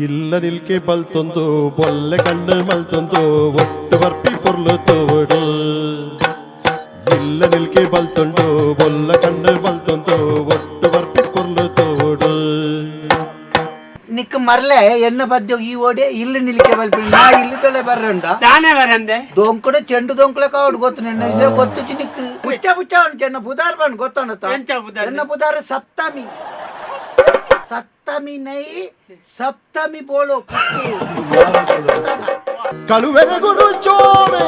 ಇಲ್ಲ ನಿಲ್ಕೆ ಬಲ್ತೊಂದು ಬೊಲ್ಲೆ ಕಣ್ಣು ಮಲ್ತೊಂದು ಒಟ್ಟು ಬರ್ಪಿ ಪೊರ್ಲು ತೋಡು. ಇಲ್ಲ ನಿಲ್ಕೆ ಬಲ್ತೊಂಡು ಬೊಲ್ಲ ಕಣ್ಣು ಮಲ್ತೊಂದು ಒಟ್ಟು ಬರ್ಪಿ ಪೊರ್ಲು ತೋಡು. ನಿಕ್ ಮರ್ಲೆ ಎನ್ನ ಪದ್ಯ ಈ ಓಡೆ ಇಲ್ಲಿ ನಿಲ್ಕೆ ಬಲ್ಪಿ ನಾ ಇಲ್ಲಿ ತೊಲೆ ಬರ್ರಂಡ. ದಾನೆ ಬರಂದೆ. ದೊಂಕುಡ ಚೆಂಡು ದೊಂಕುಲೆ ಕಾವಡು ಗೊತ್ತು ನಿನ್ನ ವಿಷಯ ಗೊತ್ತು ನಿಕ್ ಪುಚ್ಚ ಪುಚ್ಚ ಅವನು ಚೆನ್ನ ಪುದಾರ್ ಬನ್ ಗೊತ್ತವನ. ಎಂಚ ಪುದಾರ್? ಎನ್ನ ಪುದಾರ್ ಸಪ್ತಮಿ, ಸಪ್ತಮಿ ನೈ ಸಪ್ತಮಿ ಬೋಲೋ. ಕಳುವೆರೆ ಗುರು ಚೋಮೆ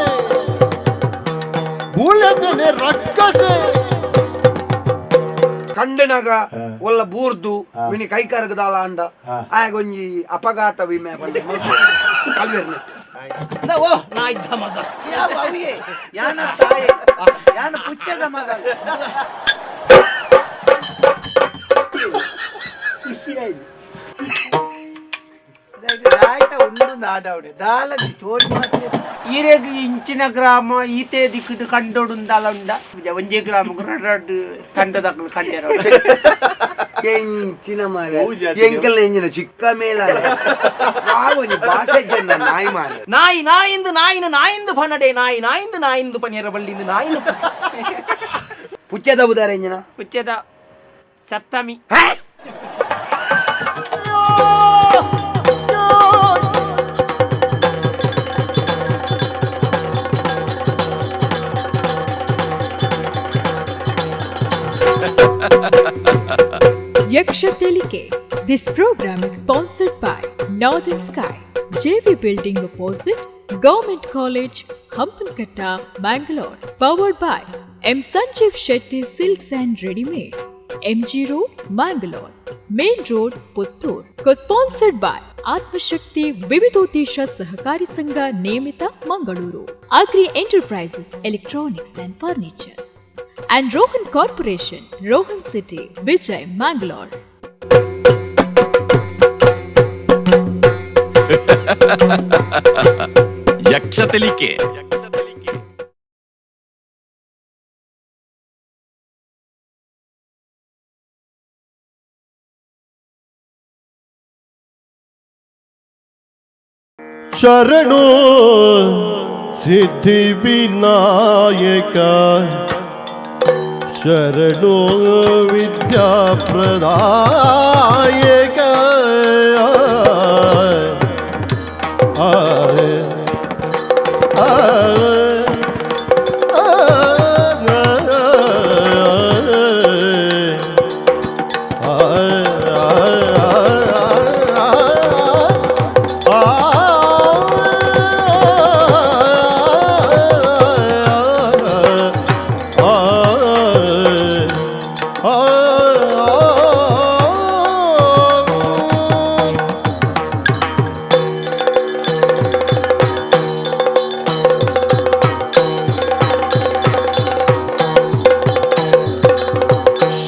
ಬೂಳೆತನೆ ರಕ್ಕಸೆ. ಕಂಡನಾಗ ಒಲ್ಲ ಬೂರ್ದು ಮಿನಿ ಕೈಕಾರ್ಗದಾಳ ಅಂಡ ಆಗ ಒಂಜಿ ಅಪಘಾತ ವಿಮೆ ಪಂಡ ಕಲ್ವೇರ್ನೆ. ಓ ನಾ ಇದ್ದ ಮಗ ಯಾವ ಅವಿಯೇ ಯಾನ ತಾಯಿ ಯಾನ ಪುಚ್ಚದ ಮಗ. ಆಯ್ತಾ ಉಂಡು ಆಡವಡೆ ದಾಲ ತೋಳಿ ಮಾತ್ರ. ಈರೆಗ್ ಇಂಚಿನ ಗ್ರಾಮ ಈತೆ ದಿಕ್ಕುಡು ಕಂಡೋಡುಂದಾಲ ಉಂಡ ಒಂಜೇ ಗ್ರಾಮ ರಡ್ಡ್ ತಂಡದಕ್ಕಲು ಕಂಡೇರ. ಎಂಚಿನ ಮಾರೆ ಎಂಕಲ್ ಎಂಜಿನ ಚಿಕ್ಕ ಮೇಲ ಒಂಜಿ ಭಾಷೆ ಜನ ನಾಯಿ ಮಾರೆ. ನಾಯಿ ನಾಯಿಂದು ನಾಯಿನ ನಾಯಿಂದು ಪನಡೆ, ನಾಯಿ ನಾಯಿಂದು ನಾಯಿಂದು ಪನಿಯರ ಬಳ್ಳಿಂದು ನಾಯಿನ. ಪುಚ್ಚದ ಬುದಾರ ಎಂಜಿನ? ಪುಚ್ಚದ ಸಪ್ತಮಿ. Yaksha Telike. This program is sponsored by Northern Sky, JV Building opposite Government College, Hampankatta, Mangalore. Powered by M. Sanjeev Shetty Silks and Readymades, MG Road, Mangalore, Main Road, Puttur. Co-sponsored by Atmashakti Vividodesha Sahakari Sangha Niyamita, Mangaluru, Agri Enterprises, Electronics and Furnitures, and Rohan Corporation, Rohan City, Vijay, Mangalore. ಯಕ್ಷ ತೆಲಿಕೆ. ಶರಣು ಸಿದ್ಧಿ ವಿನಾಯಕ, ಶರಣು ವಿದ್ಯಾಪ್ರದಾಯಕ. ಆಯ ಆಯ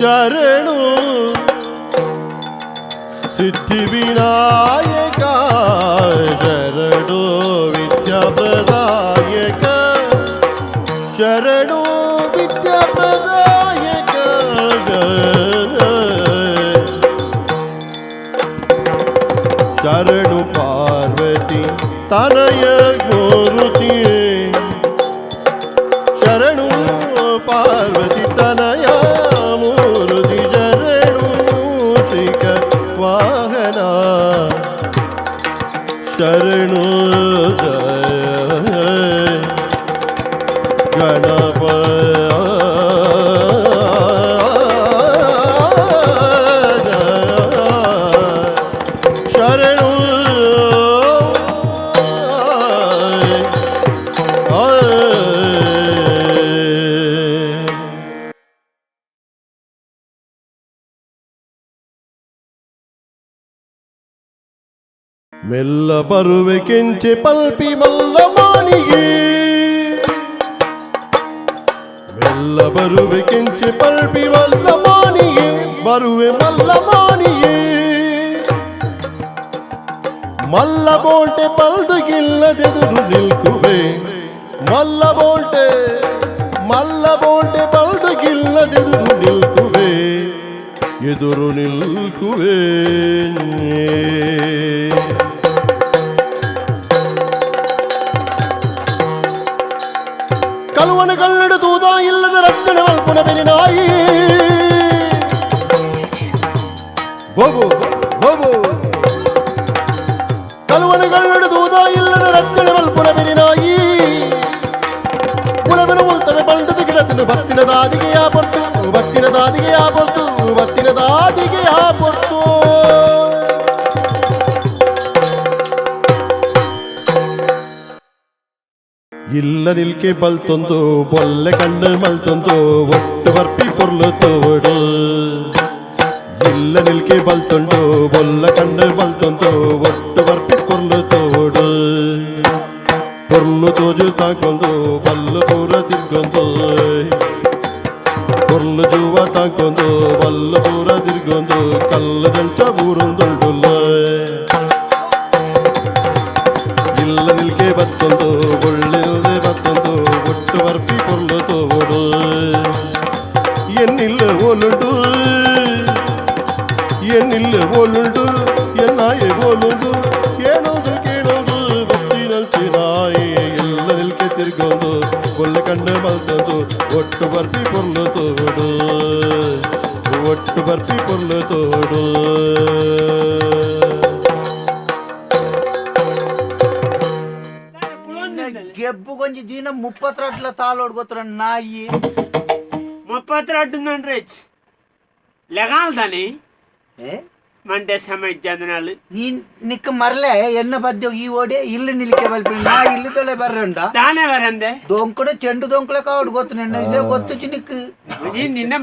ಶರಣು ಸಿದ್ಧಿವಿನಾಯಕ, ಶರಣು ವಿದ್ಯಾಪ್ರದಾಯಕ, ಶರಣು ವಿದ್ಯಾಪ್ರದಾಯಕ. ಶರಣು ಪಾರ್ವತಿ ತನಯ ಗುರುತಿ, ಶರಣು ಪಾರ್ವತಿ ತನಯ ಮೂರುತಿ, ಶರಣು ಶಿಖ ವಾಹನ, ಶರಣು ಜಯ ಗಣಪ. ಶರಣು. ಮೆಲ್ಲ ಬರುವೆ ಕೆಂಚೆ ಪಲ್ಪಿ ಮಲ್ಲ ಮಾನಿಗೆ, ಮೆಲ್ಲ ಬರುವೆ ಕೆಂಚೆ ಪಲ್ಪಿ ಮಲ್ಲ ಮಾನಿಗೆ, ಬರುವೆ ಮಲ್ಲ ಮಾನಿಯೇ. ಮಲ್ಲ ಬೋಲ್ಟೆ ಪಲ್ದು ಗಿಲ್ಲದೆದುರು ನಿಲ್ಕುವೆ, ಮಲ್ಲ ಬೋಲ್ಟೆ ಮಲ್ಲ ಬೋಲ್ಟೆ ಪಲ್ದು ಗಿಲ್ಲದೆದುರು ನಿಲ್ಕುವೆ, ಎದುರು ನಿಲ್ಕುವೆ. ದಾದಿಗೆ ಆ ಪೊರ್ತು, ಬತ್ತಿನ ದಾದಿಗೆ ಆ ಪೊರ್ತು. ಇಲ್ಲ ನಿಲ್ಕೆ ಬಲ್ತೊಂದು ಬೊಲ್ಲೆ ಕಣ್ಣು ಮಲ್ತೊಂದು ಒಟ್ಟು ಬರ್ಪಿ ಪೊರ್ಲು ತೋಡು. ಇಲ್ಲ ನಿಲ್ಕೆ ಬಲ್ತೊಂಡು ಬೊಲ್ಲ ಕಣ್ಣು ಬಲ್ತೊಂದು ಒಟ್ಟು ಬರ್ಪಿ ಪೊರ್ಲು ತೋಡು. ಪೊರ್ಲು ತೋಜು ತಾಕೊಂದು ಬಲ್ಲು ಪೂರ ತಿರ್ಗೊಂದು, ಪೊರ್ಲು ಜೂವ ತಾಕೊಂದು ಬಲ್ಲು ಪೂರ ತಿರ್ಗೊಂದು ಕಲ್ಲು ದಂಚ ಊರೊಂದುಂಡುಲ್ಲ. ಇಲ್ಲ ನಿಲ್ಕೆ ಬತ್ತೊಂದು ಒಳ್ಳೆಲ್ದೆ ಬತ್ತೊಂದು ಒಟ್ಟು ಬರ್ಪಿ ಪೊರ್ಲು ತೋಡು. ಎನ್ನಿಲ್ಲ ಓಲುಂಡು, ಎನ್ನಿಲ್ಲ ಓಲುಂಡು, ಎನ್ನಾಯೆ ಓಲುಂಡು, ಏನೋದು ಕೇಳೋದು ಬತ್ತಿನಲ್ಚಿ ನಾಯಿ. ಎಲ್ಲ ನಿಲ್ಕೆ ತಿರ್ಗೊಂದು ಒಳ್ಳೆ ಕಣ್ಣು ಮಲ್ತೊಂದು ಒಟ್ಟು ಬರ್ಪಿ ಪೊರ್ಲು ತೋಡು, ಒಟ್ಟು ಬರ್ಪಿ ಪೊರ್ಲು ತೋಡು. ಗೆಬ್ಬುಗೊಂಜಿ ದಿನ 32 ತಾಳೋಡ್ ಗೊತ್ತರ ನಾಯಿ. 32 ರೇಚ್ ಲೆಗಾಲ್ದಾನೆ. ಏ? ಮಂಡ್ಯ ಸಮಯ ಜಂದನಾಳು. ನೀನ್ ನಿಕ್ಕ ಮರ್ಲೆ ಎನ್ನ ಬದ್ಯ ಈ ಓಡೆ ಇಲ್ಲಿ ನಿಲ್ಕೆ ಬಲ್ಪಿ ನಾ ಇಲ್ಲಿ ತೊಲೆ ಬರ್ರಂಡ. ದಾನೆ ವರಂದೆ. ದೊಂಕಡೆ ಚೆಂಡು ದೊಂಕಲೆ ಕಾವಡ್ ಗೊತ್ತು ನಿನ್ನ ಇಸೆ ಗೊತ್ತು ನಿಕ್. ನೀನ್ ನಿನ್ನ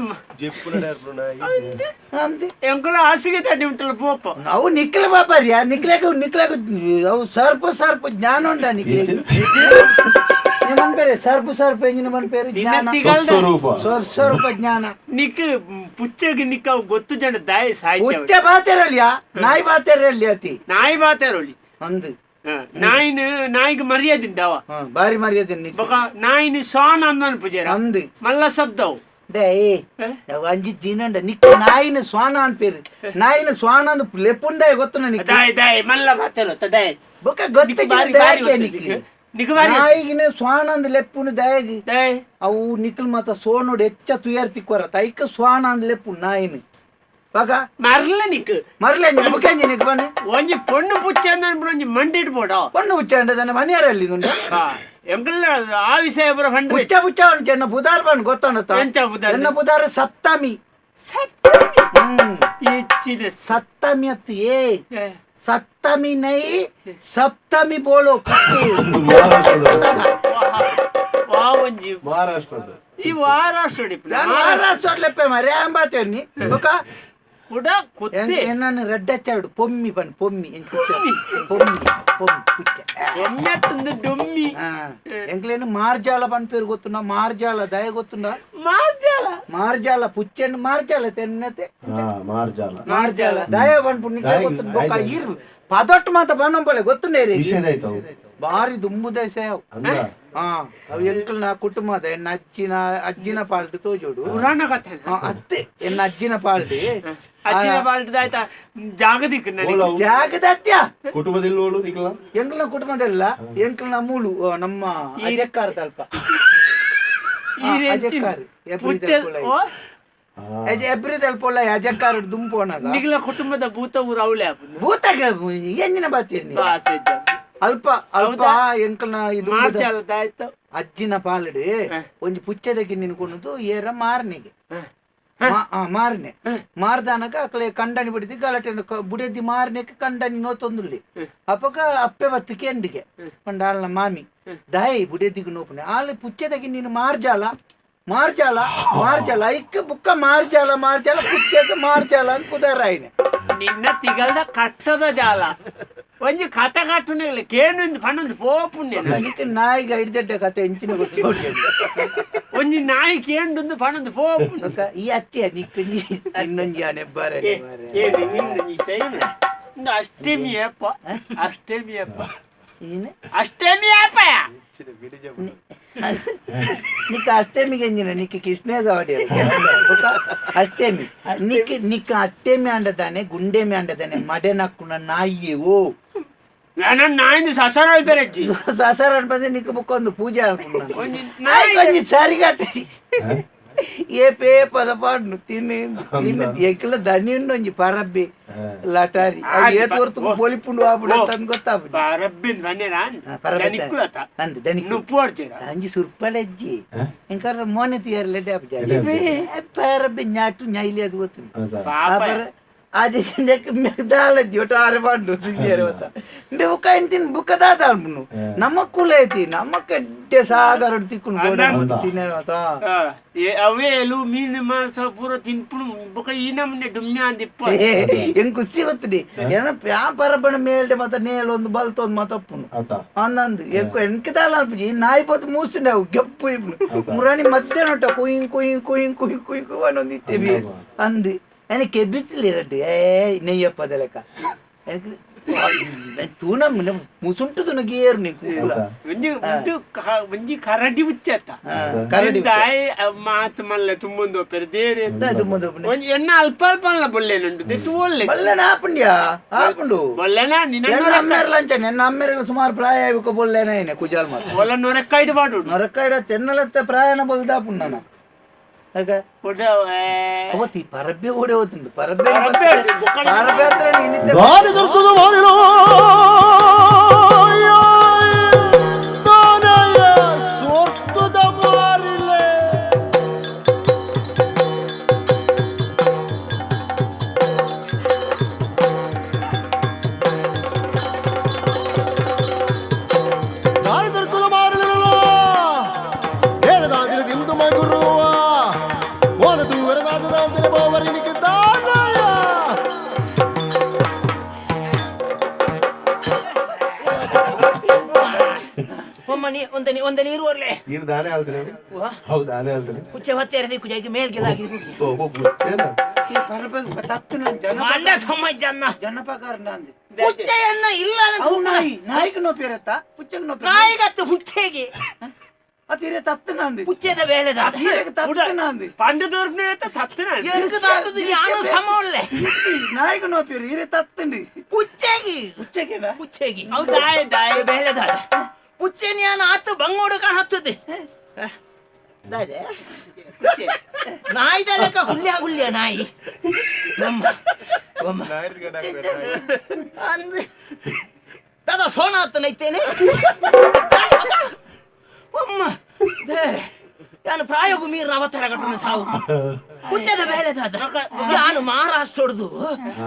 ಅಂದೆ. ಎಂಕುಲ ಹಾಸಿಗೆ ತಡ್ಡಿ ಉಂಟಲ್ಲ ಪೋಪ. ಅವು ನಿಕ್ಲೆ ಬಾಪಾರ್ಯ ನಿಕ್ಲೆಕ ನಿಕ್ಲೆಕ ಅವು ಸರ್ಪ ಸರ್ಪ ಜ್ಞಾನ ಉಂಡ ನಿಕ್ಲೆ. ಏಮನ್ ಪೇರೆ ಸರ್ಪ ಸರ್ಪ ಎಂಜಿನ ಮನ್ ಪೇರು ನಿನ್ನ ಜ್ಞಾನ. ತಿಗಲ್ದ ಸ್ವಸ್ವರೂಪ. ಸ್ವಸ್ವರೂಪ ಜ್ಞಾನ. ನಿಕ್ ಪುಚ್ಚಗೆ ನಿಕ್ ಅವು ಗೊತ್ತು ಜನ ದಾಯ ಸಾಹಿತ್ಯ. ಉಚ್ಚ ಬಾತೆರಲ್ಯ ನಾಯಿ ಬಾತೆರಲ್ಯ ಅತಿ. ನಾಯಿ ಬಾತಾರೊಳಿ. ಅಂದು. ನಾಯಿನ ನಾಯಿಗೆ ಮರ್ಯಾದೆ ಉಂಡವ. ಹ, ಬಾರಿ ಮರ್ಯಾದೆ ನಿಕ್. ಬೊಕ ನಾಯಿನ ಸಾನ್ ಅಂದನ್ ಪೂಜಾರ. ಅಂದು. ಮಲ್ಲ ಶಬ್ದವು. They ಏ, ಅವು ಅಂಜಿ ದಿನಂಡ ನಿಕ್ ನಾಯಿನ ಸ್ವಾನ ಅನ್ ಪೇರು ನಾಯಿನ ಸ್ವಾನ ಅಂದ್ ಲೆಪ್ಪುಂದಾಯ ಗೊತ್ತು ನಿಕ್. ದಾಯ್ ದಾಯ್ ಮಲ್ಲ ಬಾತಾರ ದಾಯ್. ಬೊಕ ಗೊತ್ತು ನಿಕ್ ಬಾರಿ ಬಾರಿ ದಯಕ್ಕೆ ಗೊತ್ತು ನಿಕ್. ನಿಕ್. ನಿಕ್ ಬಾರಿ ಗೊತ್ತು. ನಾಯಿಗಿನ ಸ್ವಾನ ಅಂದ್ ಲೆಪ್ಪುನು ದಯಗೆ. ದಾಯ್. ಅವು ನಿಕ್ಲ್ ಮಾತ ಸೋನೋಡು ಹೆಚ್ಚ ತುಯರ್ ತಿಕ್ವರ ತೈಕ ಸ್ವಾನ ಅಂದ್ ಲೆಪ್ಪು ನಾಯಿನ ಬಗ. ಮರ್ಲ ನಿಕ್. ಮರ್ಲೆ ಬುಕ್ಕ ನಿಕ್ ಬನ್ನಿ. ಒಂಜಿ ಪೊಣ್ಣು ಪುಚ್ಚ ಅಂದನ್ ಒಂಜಿ ಮಂಡಿಡ್ ಬೋಡ. ಪೊಣ್ಣು ಉಚ್ಚ ಮನಿಯರಲ್ಲಿ ಉಂಡ. ಎಂಕಲ್ನ ಆ ವಿಷಯ ಪೂರ ಫಂಡ್. ಉಚ್ಚ ಪುಚ್ಚ ಚೆನ್ನ ಬುಧಾರ್ ಬನ್ ಗೊತ್ತಣತ. ಎಂಚ ಬುಧಾರ್? ಎನ್ನ ಬುಧಾರ್ ಸಪ್ತಮಿ. ಹೆಚ್ಚಿದ. ಸಪ್ತಮಿ ಅತ್ತು ಏ ಸಪ್ತಮಿ ನೈ ಸಪ್ತಮಿ ಬೋಲೋ ಕಕ್ಕೆ. ಮಹಾರಾಷ್ಟ್ರದ. ವಾ ಒಂಜಿ ಮಹಾರಾಷ್ಟ್ರದ. ಈ ವಾರ ನಾನು ವಾರ ಚೋಟ್ಲೆಪ್ಪೆ ಮಾರ್ರೆ ಅಂಬಾತೇವ್ನಿ ಬೊಕ. ಕುಡ ಕುತ್ತೆ. ಎನ್ನನ್ನು ರಡ್ಡಚ್ಚಾಡು ಪೊಮ್ಮಿ ಬನ್ ಪೊಮ್ಮಿ ಎಂಚ ಪೊಮ್ಮಿ ಪೊಮ್ಮಿ ಪುಚ್ಚ. ಒಮ್ಮೆ ತಂದು ಡೊಮ್ಮಿ. ಎಂಕ್ಲೇನು ಮಾರ್ಜಾಲ ಪನ್ ಪೇರು ಗೊತ್ತುಂಡ? ಮಾರ್ಜಾಲ ದಯ ಗೊತ್ತುಂಡ? ಮಾರ್ಜಾಲ. ಮಾರ್ಜಾಲ ಪುಚ್ಚೆಣ್ಣು ಮಾರ್ಜಾಲ ತೆನ್ನತೆ. ಹಾ, ಮಾರ್ಜಾಲ. ಮಾರ್ಜಾಲ ದಯ ಪನ್ಪು ನಿಕ್ಲೆ ದಯ- ಗೊತ್ತುಂಡು ಬೊಕ್ಕ. ಆಯ್ತು. ಇರ್ ಪದೊಟ್ಟು ಮಾತ ಬನ್ನಂಪಲೆ ಗೊತ್ತುಂಡೇ ರೀ. ನಿಷೇಧ ಆಯ್ತು ಅವು. ಬಾರಿ ದುಂಬುದ ಸೇವ್. ಅಂದ. ಹಾ, ಅವು ಎಂಕಲ್ನ ಕುಟುಂಬದ ಎನ್ನ ಅಜ್ಜಿನ ಅಜ್ಜಿನ ಪಾಲ್ಡು ತೋಜೋಡು. ಪುರಾಣ ಕಥೆ. ಹಾ, ಅತ್ತೆ ಎನ್ನ ಅಜ್ಜಿನ ಪಾಲ್ಡು. ಅಜ್ಜಿನ ಬಾಲ್ಟದ ಆಯ್ತಾ ಜಾಗದಿಕ್ ನನಗೆ. ಓಲವು. ಜಾಗದ ಅತ್ಯ. ಕುಟುಂಬದಲ್ಲಿ ಓಳು ನಿಕ್ಲ. ಎಂಕಲ್ನ ಕುಟುಂಬದಲ್ಲ ಎಂಕಲ್ನ ಮೂಲು ಆ, ನಮ್ಮ ಅಜಕ್ಕಾರ ತಲ್ಪ. ಈ ರೇಂಜ್ ಅಜಕ್ಕಾರ ಎಬ್ರಿ ಪುಚ್ಚ ತಲ್ಪೊಲ. ಓ ಎಬ್ರಿ ತಲ್ಪೊಲ ಅಜಕ್ಕಾರ ದುಂಪೋನಾಗ. ನಿಗ್ಲ ಕುಟುಂಬದ ಭೂತ ಊರು ಅವಳೆ. ಭೂತಗ ಎಂಜಿನ ಬಾತೀರ್ನಿ. ಅಲ್ಪ ಅಲ್ಪ ಎಂಕಲ್ನ ಇದು ಮಾರ್ಜಾಲದ ಆಯ್ತು. ಅಜ್ಜಿನ ಪಾಲಡು ಒಂಜಿ ಪುಚ್ಚದ ಗಿನ್ನಿನ ಕೊನದು ಏರ ಮಾರನಿಗೆ ಮಾರನೆ ಮಾರ್ದಾನಕ ಅಕ್ಲೆ ಕಂಡನಿ ಬಿಡಿದಿ ಗಲಾಟೆ ಬುಡಿದಿ ಮಾರನೆಕ್ ಕಂಡನಿ ನೋತೊಂದುಲ್ಲಿ. ಅಪಗ ಅಪ್ಪೆ ಬತ್ತು ಕೆಂಡಿಗೆ ಪಂಡ ಆಲ್ನ ಮಾಮಿ ದಾಯಿ ಬುಡಿದಿಗ್ ನೋಪುನೆ ಆಲ್ ಪುಚ್ಚದ ಗಿನ್ನಿನ ಮಾರ್ಜಾಲ ಮಾರ್ಜಾಲ ಮಾರ್ಜಾಲ ಐಕ್ ಬುಕ್ಕ ಮಾರ್ಜಾಲ ಮಾರ್ಜಾಲ ಪುಚ್ಚದ ಮಾರ್ಜಾಲ ಅಂತ ಪುದಾರಾಯಿನೆ. ನಿನ್ನ ತಿಗಲ್ದ ಕಟ್ಟದ ಜಾಲ ಒಂಜಿ ಕತೆ ಕಟ್ಟುನಿಗ್ಲೆ ಕೇನುಂದು ಪಣ್ಣೊಂದು ಪೋಪುಣ್ಯ. ಅದಕ್ಕೆ ನಾಯಿಗೆ ಹಿಡ್ದಡ್ಡ ಕತೆ ಎಂಚಿನ ಗೊತ್ತು. ಒಂಜಿ ನಾಯಿ ಕೇಂಡುಂದು ಪಣ್ಣೊಂದು ಪೋಪುಣ್ಯ. ಬೊಕ್ಕ ಈ ಅತ್ತಿಯ ನಿಕ್ಕು ಇನ್ನೊಂಜಿ ಆನೆ ಬಾರೆ. ಅಷ್ಟೇಮಿ ಅಪ್ಪ ಅಷ್ಟೇಮಿ ಅಪ್ಪ. ನೀನು ಅಷ್ಟೇಮಿ ಅಪ್ಪಯ. ನಿಕ್ಕ ಅಷ್ಟೇಮಿಗೆ ಎಂಜಿನ ನಿಕ್ಕ ಕೃಷ್ಣೇದ ಅಷ್ಟೇಮಿ ನಿಕ್ ನಿಕ್ಕ ಅಷ್ಟೇಮಿ ಅಂಡದಾನೆ ಗುಂಡೇಮಿ ಅಂಡದಾನೆ ಮಡೆ ನಕ್ಕುನ ನಾಯಿ ಓ. ನನ್ನ ನಾಯಿಂದು ಸಸರ ಬೇರೆಜ್ಜಿ. ಸಸರ ಅನ್ಪಂದ್ರೆ ನಿಕ್ಕ ಬುಕ್ಕೊಂದು ಪೂಜೆ ಅನ್ಕೊಂಡ ಒಂಜಿ ನಾಯಿ ನಾಯಿ ಕೊಂಜಿ ಸರಿಗಟ್ಟಿ. ಏ ಪೇ ಪದ ಪಾಡ್ನು ತಿನ್ನು ತಿನ್ನು ಎಕ್ಲ ದಣಿ ಉಂಡು ಒಂಜಿ ಪರಬ್ಬಿ ಲಟಾರಿ ಅವು ಏತ್ ಹೊರ್ತು ಪೊಲಿಪುಂಡು ಆಪುಂಡು ಅಂತ ಗೊತ್ತಾಪುಜಿ. ಪರಬ್ಬಿನ್ ಬನ್ನೇರಾ? ಪರಬ್ಬೆ. ದನಿಕ್ಕುಲತ. ಅಂದ್ ದನಿಕ್ಕುಲು. ನುಪ್ಪು ಆಡ್ತೀರಾ? ಅಂಜಿ ಸುರ್ಪಲೆಜ್ಜಿ ಎಂಕಾರ ಮೋನೆ తీಯರ್ಲೆ ಡ್ಯಾಪ್ ಪರಬ್ಬಿ ಞಾಟು ಞೈಲಿ ಅದು ಗೊತ್ತುಂಡು. ಪಾಪ. ಆದೆ ದಾಲಜ್ಜಿ ಒಟ್ಟು ಆರು ಪಾಂಡು ತಿಂದಿಯರು ಗೊತ್ತಾ ಬುಕ್ಕ ಎಂತಿನ ಬುಕ್ಕ ದಾದಾಲ್ಪುನು ನಮ್ಮ ಕುಲ ಐತಿ ನಮ್ಮ ಕಡ್ಡೆ ಸಾಗರ ತಿಕ್ಕೊಂಡು ಗೋಡೆ ತಿನ್ನೇನು ಗೊತ್ತಾ. ಅವೇ ಎಲು ಮೀನು ಮಾಂಸ ಪೂರ ತಿನ್ಪುಣು ಬೊಕ ಈ ನಮೂನೆ ಡುಮ್ಯ ಅಂದಿಪ್ಪ. ಎಂಗ್ ಖುಷಿ ಗೊತ್ತಡಿ ಏನ ಪ್ಯಾ ಪರಬಣ ಮೇಲ್ಡೆ ಮತ್ತ ನೇಲ್ ಒಂದು ಬಲ್ತೊಂದು ಮತ್ತಪ್ಪುನು ಅಂದಂದು ఎక్కువ వెనక అనిపించి ఈ నాయి పోతే మూస్తుండే అవి గప్పు ఇప్పుడు మురాణి మధ్యాహ్నం ఉంటా కుయింగ్ కుయింగ్ కుయింగ్ కుయింగ్ కుయింగ్ అని ఉంది తెవి అంది ఆయన కెబ్బిచ్చలేరండి ఏ నెయ్యప్ప లెక్క ತೂನ ಮುಸುಂಟು ತುನ ಗೇರು ನೀ ಕೂರ. ಒಂಜಿ ಒಂದು ಒಂಜಿ ಕರಡಿ ಉಚ್ಚತ್ತ. ಕರಡಿ. ದಾಯಿ ಮಾತು ಮಲ್ಲ ತುಂಬೊಂದು ಒಪ್ಪೆರೆ ದೇರೆ. ಅದು ಮೊದಲು. ಒಂಜಿ ಎಣ್ಣ ಅಲ್ಪ ಅಲ್ಪ ಅಲ್ಲ ಬೊಲ್ಲೇನುಂಡು ದೆತ್ತು ಒಲ್ಲೆ. ಬಲ್ಲೆನ ಆಪುಂಡ್ಯಾ ಆಪುಂಡು. ಬೊಲ್ಲೆನ ನಿನ್ನ. ಎನ್ನ ಅಮ್ಮೇರ್ಲ ಅಂಚನೆ ಎನ್ನ ಅಮ್ಮೇರ್ಲ ಸುಮಾರು ಪ್ರಾಯ ಆಯ್ಬೇಕು ಬೊಲ್ಲೇನ ಏನೆ ಕುಜಾಲ್ ಮಾತು. ಒಲ್ಲ ನೊರೆಕ್ಕೈದು ಬಾಡು. ನೊರಕಾಯ್ಡ ತೆನ್ನಲತ್ತ ಪ್ರಾಯನ ಬೊಲ್ದಾಪುಂಡು ನಾನು ಆಗ. ಒಡ. ಅವತ್ತು ಈ ಪರಬ್ಬೆ ಓಡಿ ಹೋತುಂಡು ಪರಬ್ಬೆ. ಪರಬ್ಬೆ. ಪರಬ್ಬೆ ಹತ್ರ ಇನ್ನಿತ್ತ ದಾರಿ ದೊರಕುದು ಮಾರಿಲೋ ದಾನಯ ಸೋರ್ತುದ ಮಾರಿಲೆ. ದಾರಿ ದೊರಕುದು ಮಾರಿಲೋ ಹೇಳದಾದಿರ ದಿಂದು ಮಗುರುವ ಓನ ದೂರದಾದ ದಾದಿರ ಬೋವರಿನಿಗೆ ದಾನಯ. ಒಮ್ಮ ನೀ ಒಂದನಿ ಒಂದ ನೀರು ಒರ್ಲೆ. ನೀರು ದಾನೆ ಆಲ್ತನೆ, ಹೌದು ದಾನೆ ಆಲ್ತನೆ. ಹುಚ್ಚೆ ಹೊತ್ತೇರ ದಿಕ್ಕು ಮೇಲ್ಗೆದಾಗಿ. ಓ ಬುಚ್ಚೇನ. ಈ ಪರಬ್ಬೆ ತತ್ತು ನನ್ನ ಜನ ಮಂಡ ಸಮಾಜನ್ನ. ಜನಪಕಾರ ಅಂದೆ. ಹುಚ್ಚೆಯನ್ನ ಇಲ್ಲ. ಅವು ನಾಯಿ ನಾಯಿಗೆ ನೋಪಿರತ್ತ ಪುಚ್ಚಗೆ ನೋಪಿ. ನಾಯಿಗತ್ತು ಹುಚ್ಚೆಗೆ. ಅತಿರೆ ತತ್ತು ನಂದಿ. ಹುಚ್ಚೆದ ಬೇಳೆದ. ಈರೆಗೆ ತತ್ತು ನಂದಿ. ಪಂಡದೋರ್ನ ತತ್ತನ. ಎನ್ಕು ತಾತದು ಯಾನು ಸಮ ಒಳ್ಳೆ. ನಾಯಿಗೆ ನೋಪಿರು ಈರೆ ತತ್ತಂಡಿ. ಹುಚ್ಚೆಗೆ. ಪುಚ್ಚಗೆನಾ? ಹುಚ್ಚೆಗೆ. ಅವು ದಾಯ ದಾಯ. ಬೇಳೆದ ಹುಚ್ಚೆ ನಾನು ಆತು ಬಂಗೋಡು ಕಾಣ ಹತ್ತದೆ ನಾಯಿದ ಲೆಕ್ಕ ಹುಲ್ಯ ಹುಲ್ಯ ನಾಯಿ ನಮ್ಮ ಒಮ್ಮ ಅಂದ್ ದಾದಾ ಸೋನ ಆತನೈತೇನೆ ಒಮ್ಮ ಬೇರೆ ಯಾನು ಪ್ರಾಯೋಗ ಮೀರಿನ ಅವತಾರ ಕಟ್ಟಣ ಸಾವು ಪುಚ್ಚದ ಬೇಲೆ ದಾದ ಯಾನು ಮಹಾರಾಷ್ಟ್ರ ಹೊಡೆದು